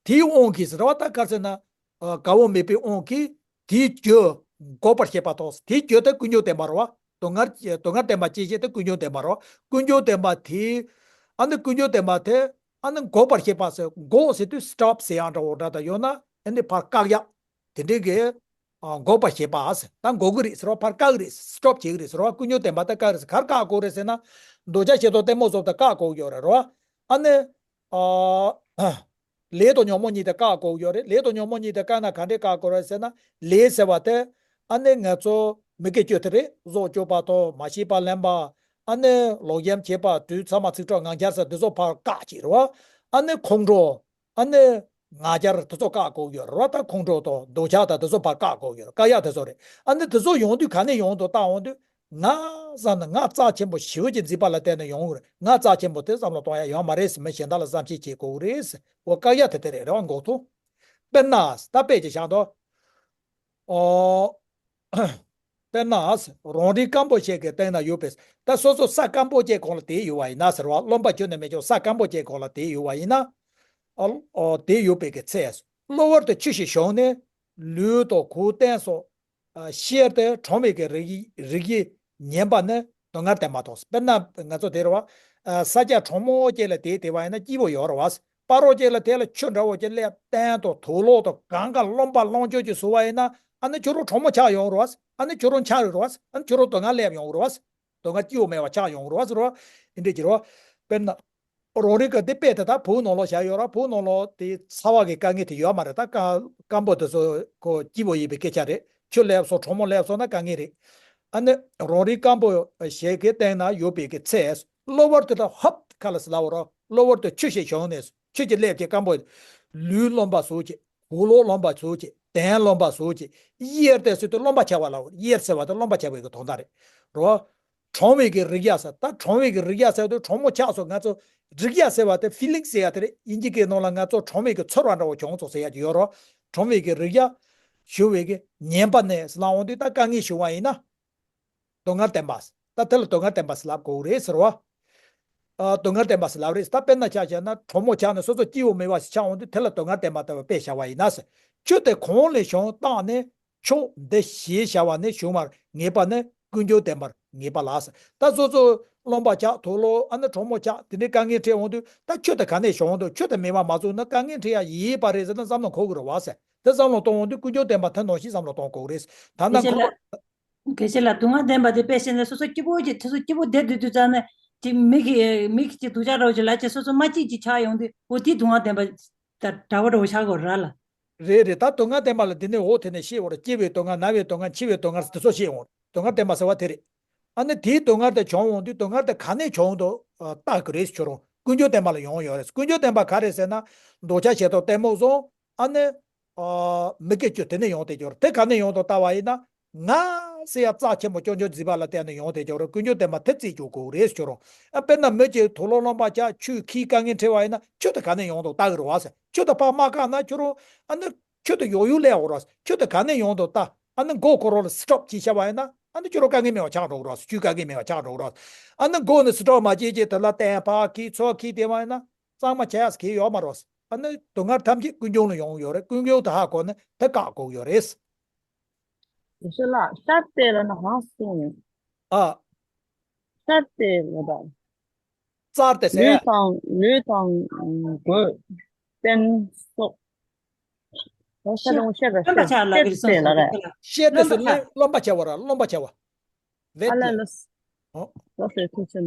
དེའི་དབང་གིས་ཟེར་བ། ད་ག་རེ་ཟེར་ན། ཨ། དགའ་བོ་མེད་པའི་དབང་གིས་དེའི་རྒྱུ་འགོག་པར་བྱེད་པ་དང་། དེའི་རྒྱུ་དེ་ཀུན་འབྱུང་བདེན་པ་རེད་བ། སྡུག་བསྔལ་སྡུག་བསྔལ་བདེན་པ་སྐྱེད་བྱེད་དེ་ཀུན་འབྱུང་བདེན་པ་རེད་བ། ཀུན་འབྱུང་བདེན་པ་དེ། ཨ་ནི་ཀུན་འབྱུང་བདེན་པ་དེ། ཨ་ནི་འགོག་པར་བྱེད་པ་ཟེར། འགོག་ཟེར་དུས་སི་ཊོབ་ཟེར་ཡག་འདྲ་བོ་འདྲ་ད་ཡོད་ན། ཨ་ནི་ཕར་བཀག་ཡག་དེ་འདྲའི་གི། ཨ། འགོག་པར་བྱེད་པ་ཟེར། ད་འགོག་གི་རེད་ཟེར་བ། ཕར་བཀག་གི་རེད། སི་ཊོབ་བྱེད་ཀྱི་རེད་ཟེར་བ། ཀུན་འབྱུང་བདེན་པ་ད་བཀག་གི་རེད་ཟེར། ག་རེ་བཀག་དགོས་རེད་ཟེར་ན། འདོད་ཆགས་ཞེ་སྡང་གཏི་མུག་སོགས་ད་བཀག་དགོས་ཡོད་རེད་རོ། ཨ་ནི། ཨ། ལས་དང་ཉོན་མོངས་གཉིས་དེ་བཀག་དགོས་ཡོད་རེད། ལས་དང་ཉོན་མོངས་གཉིས་དེ་བཀག་ན་ག་འདྲས་བཀག་དགོས་རེད་ཟེར་ན། ལས་ཟེར་བ་དེ། ཨ་ནི་ང་ཚོ་མི་དགེ་བཅུ་དེ་རེད། བཟོ་བཅོས་པ་དང་། མ་ཤེས་པ་ལེན་པ། ཨ་ནི་ལོག་གཡེམ་བྱེད་པ། དུས་མཚམས་མ་ཚིག་གྲོགས་ངང་འཁྱར་ཟེར་དེ་ཚོ་ཕར་བཀག་ཅིག་རེད་བ། ཨ་ནི་ཁོང་ཁྲོ། ཨ་ནི་ང་རྒྱལ་དེ་ཚོ་བཀག་དགོས་ཡོད་རེད་བ། ད་ཁོང་ཁྲོ་དང་འདོད་ཆགས་དང་དེ་ཚོ་ཕར་བཀག་དགོས་ཡོད་རེད། བཀག་ཡག་དེ་ཚོ་རེད། ཨ་ནི་དེ་ཚོ་ཡོང་དུས་ག་ནས་ཡོང་འདུག་བལྟ་འོང་དུས། ང་བསམ་ན་ང་རྩ་ཆེན་པོ་ཞེ་པོ་ཅིག་འཛིན་པ་ལ་བརྟེན་ནས་ཡོང་གི་རེད། ང་རྩ་ཆེན་པོ་དེ་བསམ་བློ་གཏོང་ཡག་ཡོད་མ་རེད་ཟེར། མི་གཞན་དག་ལ་བསམ་ཤེས་བྱེད་དགོས་རེད་ཟེར། འོ། བཀག་ཡག་དེ་དེ་རེད། རེད་བ། འགོག་ཐབས། དཔེར་ན། ད་དཔེ་ཅིག་བཞག་དོ། ཨོ། དཔེར་ན། རང་རིགས་སྐམ་པོ་ཞིག་གི་སྟེང་ན་ཡོད་པའི། ད་སོ་སོ་ས་སྐམ་པོ་ཅིག་གོང་ལ་དེ་ཡོད་པ་ཡིན་ན་ཟེར་བ། རློན་པ་ཁྱོན་ནས་མེད་ཀྱང་ས་སྐམ་པོ་ཅིག་གོང་ལ་དེ་ཡོད་པ་ཡིན་ན། ཨོ། ཨོ། དེ་ཡོད་པའི་གི་ཚེ། གློ་བུར་དུ་ཆུ་ཞིག་ཞུགས་ནས་ལུས་དང་གོས་གདན་སོགས། ཨ། བཤལ་ཏེ་གྲང་བའི་གི་རིགས། རིགས་ཡིད་ཉན་པ་ནི་སྡུག་བསྔལ་བདེན་པ་དང་། དཔེར་ན་ང་ཚོ་དེ་རེད་བ། ས་སྐྱ་གྲོང་མོ་བཅས་ལ་དེ་དེ་བ་ཡིན་ན་སྐྱིད་པོ་ཡོད་རེད་བ། སྤ་རོ་བཅས་ལ་དེ་ལ་ཆུ་འདྲ་བོ་ཅིག་སླེབས་སྟན་དང་དུག་ལོག་དང་གང་ག་རློན་པ་རློན་ཆོག་ཅིག་བཟོ་བ་ཡིན་ན་ཨ་ནི་ཁྱོད་རང་གྲོང་མོ་ཆགས་ཡོང་རེད་བ། ཨ་ནི་ཁྱོད་རང་ཆགས་རེད་བ། ཨ་ནི་ཁྱོད་རང་དོན་ལྔ་སླེབས་ཡོང་རེད་བ། དོན་ལྔ་སྐྱིད་པོ་མེད་པ་ཆགས་ཡོང་རེད་བ་ཟེར་བ། ཨིན་འདྲ་ཅིག་རེད་བ། དཔེར་ན། རང་རེ་ག་དེ་དཔེ་དེ་དག་བོད་ནང་ལོགས་བཞག་ཡོད་ར། བོད་ནང་ལོགས་དེ་ཚ་བ་གི་དཀའ་ངལ་དེ་ཡོད་མ་རེད། ད་སྐམ་སྐམ་པོ་དེ་ཚོ་ཁོ་སྐྱིད་པོ་ཡིན་པའི་སྐད་ཆ་རེད། ཆུ་སླེབས་སོང་གྲོང་མོ་སླེབས་སོང་ན་དཀའ་ངལ་རེད། ཨ་ནི་རང་རེ་སྐམ་པོ་ཞིག་གི་སྟེང་ན་ཡོད་པའི་གི་ཚེ། གློ་བུར་དུ་ད་ཧོབ་ཁ་ལ་སླ་བོ་ར། གློ་བུར་དུ་ཆུ་ཞིག་བྱུང་ནས་ཆུ་ཅིག་སླེབས་ཀྱི་སྐམ་པོ། ལུས་རློན་པ་བཟོ་ཅིག་གོས་ལོག་རློན་པ་བཟོ་ཅིག་གདན་རློན་པ་བཟོ་ཅིག་གཡེར་དེ་ཟེར་དུས་རློན་པ་ཆགས་པ་ལ་གཡེར་ཟེར་བ་དེ་རློན་པ་ཆགས་པའི་གི་དོན་དག་རེད། རོ། གྲོང་བའི་གི་རིག་ཡ་ཟེར། ད་གྲོང་བའི་གི་རིག་ཡ་ཟེར་དུས་གྲོང་མོ་ཆགས་སོང་ང་ཚོ། རིག་ཡ་ཟེར་བ་དེ་ཕི་ལིང་ཟེར་ཡ་དེ་རེད། དབྱིན་ཇི་སྐད་ནང་ལ་ང་ཚོ་གྲོང་བའི་གི་ཚོར་བ་འདྲ་བོ་བྱུང་སོང་ཟེར་ཡ་ཅིག་ཡོད་རོ། གྲོང་བའི་གི་རིག་ཡ། ཞུ་བའི་གི་ཉན་པ་ནས་ལབ་འོང་དུས་ད་དཀའ་ངལ་བྱུང་བ་ཡིན་ན། སྡུག་བསྔལ་བདེན་པ། ད་དེ་ལ་སྡུག་བསྔལ་བདེན་པ་ཟེར་ལབ་དགོས་རེད་ཟེར་བ། ཨ། སྡུག་བསྔལ་བདེན་པ་ཟེར་ལབ་རེད། ད་དཔེར་ན་ཆ་བཞག་ན་གྲོང་མོ་ཆགས་ནས་སོ་སོ་སྐྱིད་པོ་མེད་པ་ཞིག་ཆགས་འོང་དུས་དེ་ལ་སྡུག་བསྔལ་བདེན་པ་ལྟ་བུ་དཔེ་བཞག་པ་ཡིན་ན་ཟེར། ཆུ་དེ་གང་ལས་བྱུང་བཏང་ནས་ཕྱོགས་འདི་ཞེས་བྱ་བ་ནི་བྱུང་བར་ངེས་པ་ནི་ཀུན་འབྱུང་བདེན་པར་ངེས་པ་ལགས་ཟེར། ད་སོ་སོ་རློན་པ་ཆགས་དུག་ལོག་ཨ་ནི་གྲོང་མོ་ཆགས་དེ་འདྲའི་དཀའ་ངལ་འཕྲད་འོང་དུས་ད་ཆུ་དེ་ག་ནས་བྱུང་འདུག་ཆུ་དེ་མེད་པ་མ་བཟུང་ན་དཀའ་ངལ་འཕྲད་ཡ་ཡིན་པ་རེད་ཟེར་ན་བསམ་བློ་འཁོར་དགོས་རེད་བ་ཟེར། དེ་བསམ་བློ་གཏོང་འོང་དུས་ཀུན་འབྱུང་བདེན་པ་དེ་ནང་བཞིན་བསམ་བློ་གཏོང་དགོས་རེད། ད་ལྟ་དགེ་བཤེས་འཁོར་ལགས། དགེ་བཤེས་ལགས། སྡུག་བསྔལ་བདེན་པ་དེ་དཔེ་བཤད་ན་སོ་སོ་སྐྱིད་པོ་ཅིག་དེ་ཚོ་སྐྱིད་པོ་བསྡད་སྡོད་དུས་ཙང་ནས་ཅིག་མིག་གི་མིག་གི་ཅིག་སྡུག་ཅག་འདྲ་བོ་ཅིག་ལ་ཅིག་སོ་སོ་མ་སྐྱིད་ཅིག་ཆགས་ཡོང་དུས་འོ་དེ་སྡུག་བསྔལ་བདེན་པ་དང་འདྲ་བོ་འདྲ་བོ་ཆགས་དགོས་ར་ལ། རེད་རེད། ད་སྡུག་བསྔལ་བདེན་པ་ལ་འདི་ནས་འོ་དེ་ནས་ཤེས་བར་སྐྱེ་བའི་སྡུག་བསྔལ་ན་བའི་སྡུག་བསྔལ་འཆི་བའི་སྡུག་བསྔལ་དེ་ཚོ་ཤེས་འོང་། སྡུག་བསྔལ་བདེན་པ་ཟེར་བ་དེ་རེད། ཨ་ནི་དེའི་སྡུག་བསྔལ་དེ་བྱུང་འོང་དུས་སྡུག་བསྔལ་དེ་ག་ནས་བྱུང་འདུག་ཨ། བརྟག་གི་རེད་ཁྱོད་རང་ཀུན་འབྱུང་བདེན་པ་ལ་ཡོང་ཡོད་རེད། ཀུན་འབྱུང་བདེན་པ་ག་རེ་ཟེར་ན། འདོད་ཆགས་ཞེ་སྡང་གཏི་མུག་གསུམ། ཨ་ནི། ཨ། མི་དགེ་བཅུ་དེ་ནས་ཡོང་བསྡད་ཀྱི་ཡོད་རེད། དེ་ག་ནས་ཡོང་དུ་ལྟ་བ་ཡིན་ན། ང་ཟེར་ཡ་རྩ་ཆེན་པོ་སྐྱོན་བརྗོད་བརྫིས་པ་ལ་བརྟེན་ནས་ཡོང་བསྡད་ཀྱི་ཡོད་རེད། ཀུན་འབྱུང་བདེན་པ་དེ་རྩིས་རྒྱག་དགོས་རེད་ཟེར་རོ། ཨ། དཔེར་ན་མི་གཅིག་དུག་ལོག་རློན་པ་ཆགས་ཆུ་ཁྱིའི་དཀའ་ངལ་འཕྲད་པ་ཡིན་ན་ཆུ་དེ་ག་ནས་ཡོང་དུ་ལྟ་གི་རེད་བ་ཟེར། ཆུ་དེ་ཕར་མ་བཀག་ན་ཁྱོད་རང་ཨ་ནི་ཆུ་དེ་ཡོག་ཡོག་སླེབས་འོང་ར། ཆུ་དེ་ག་ནས་ཡོང་དུ་ལྟ། ཨ་ནི་མགོ་ཁོ་རང་ལ་སི་ཊོབ་བྱས་བཞག་པ་ཡིན་ན་ཨ་ནི་ཁྱོད་རང་དཀའ་ངལ་མེད་པ་ཆགས་འགྲོ་གི་རེད་བ། ཆུའི་དཀའ་ངལ་མེད་པ་ཆགས་འགྲོ་གི་རེད་བ། ཨ་ནི་མགོ་ནས་སི་ཊོབ་མ་བྱས་ཀྱི་དེ་ལ་གཏན་ཕར་ཁྱི་ཚུར་ཁྱི་དེ་བ་ཡིན་ན། གཙང་མ་བྱས་ཡ་ཟེར་གྱི་ཡོད་མ་རེད། ཨ་ནི་སྡུག་བསྔལ་ཐམས་ཅད་ཀུན་འབྱུང་ལ་ཡོང་ཡོད་རེད། ཀུན་འབྱུང་དེ་ཧ་གོ་ནས་དེ་བཀག་དགོས་ཡོད་རེད། ཡེ་ཤེས་ལགས། ཤར་ཏེ་ལ་ན་ཧང་སུང་། ཨ། ཤར་ཏེ་ལ་དང་། རྩར་ཏེ་ཟེར། ལུས་དང་ལུས་དང་གོས་རྟེན་སོགས། ཤར་ཏེ་ལ་ཤར་ཏེ་ལ་ར། ཤར་ཏེ་ཟེར་རློན་པ་བྱ་བ་ར། རློན་པ་བྱ་བ། ཨ་ལ་ལ། ཨོ། ལོ་སེ་ཐུ་ཆེན།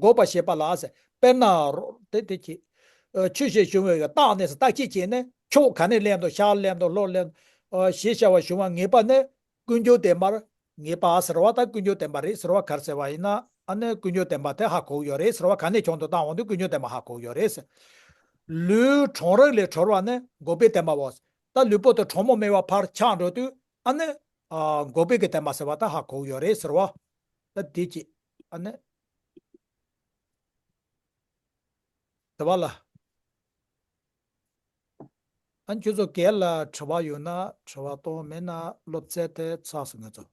འགོག་པ་ཞེས་པ་ལ་ཟེར། དཔེར་ན་རོ། དེ་དེ་ཅི། ཆུ་ཞིག་བྱུང་བའི་བརྟགས་ནས་སུ་བརྟག་དཔྱད་བྱས་ནས་ཕྱོགས་ག་ནས་སླེབས་འདུག་ཤར་སླེབས་འདུག་ལྷོ་སླེབས་འདུག་ཞེས་བྱ་བ་བྱུང་བ་ངེས་པ་ནི་ཀུན་འབྱུང་བདེན་པར་ངེས་པ་ཟེར་བ་དང་ཀུན་འབྱུང་བདེན་པ་རེད་ཟེར་བ་ག་རེ་ཟེར་བ་ཡིན་ན། ཨ་ནི་ཀུན་འབྱུང་བདེན་པ་དེ་ཧ་གོ་གི་ཡོད་རེད་ཟེར་བ། ག་ནས་བྱུང་འདུག་བལྟ་འོང་དུས་ཀུན་འབྱུང་བདེན་པ་ཧ་གོ་གི་ཡོད་རེད་ཟེར། ལུས་གྲང་རེག་ལས་གྲོལ་བ་ནི་འགོག་པའི་བདེན་པའོ། ད་ལུས་པོ་དེ་གྲང་མོ་མེད་པ་ཕར་ཆགས་འགྲོ་དུས་ཨ་ནི། ཨ། འགོག་པའི་གི་བདེན་པ་ཟེར་བ་ད་ཧ་གོ་གི་ཡོད་རེད་ཟེར་བ། ད་དེ་ཅི། ཨ་ནི། དེ་བ་ལ། ཨ་ནི་ཁྱོད་ཚོ་སྒེར་ལ་དྲི་བ་ཡོད་ན་དྲི་བ་གཏོང་། མེད་ན་སློབ་ཚན་དེ་ཚར་སོང་ང་ཚོ།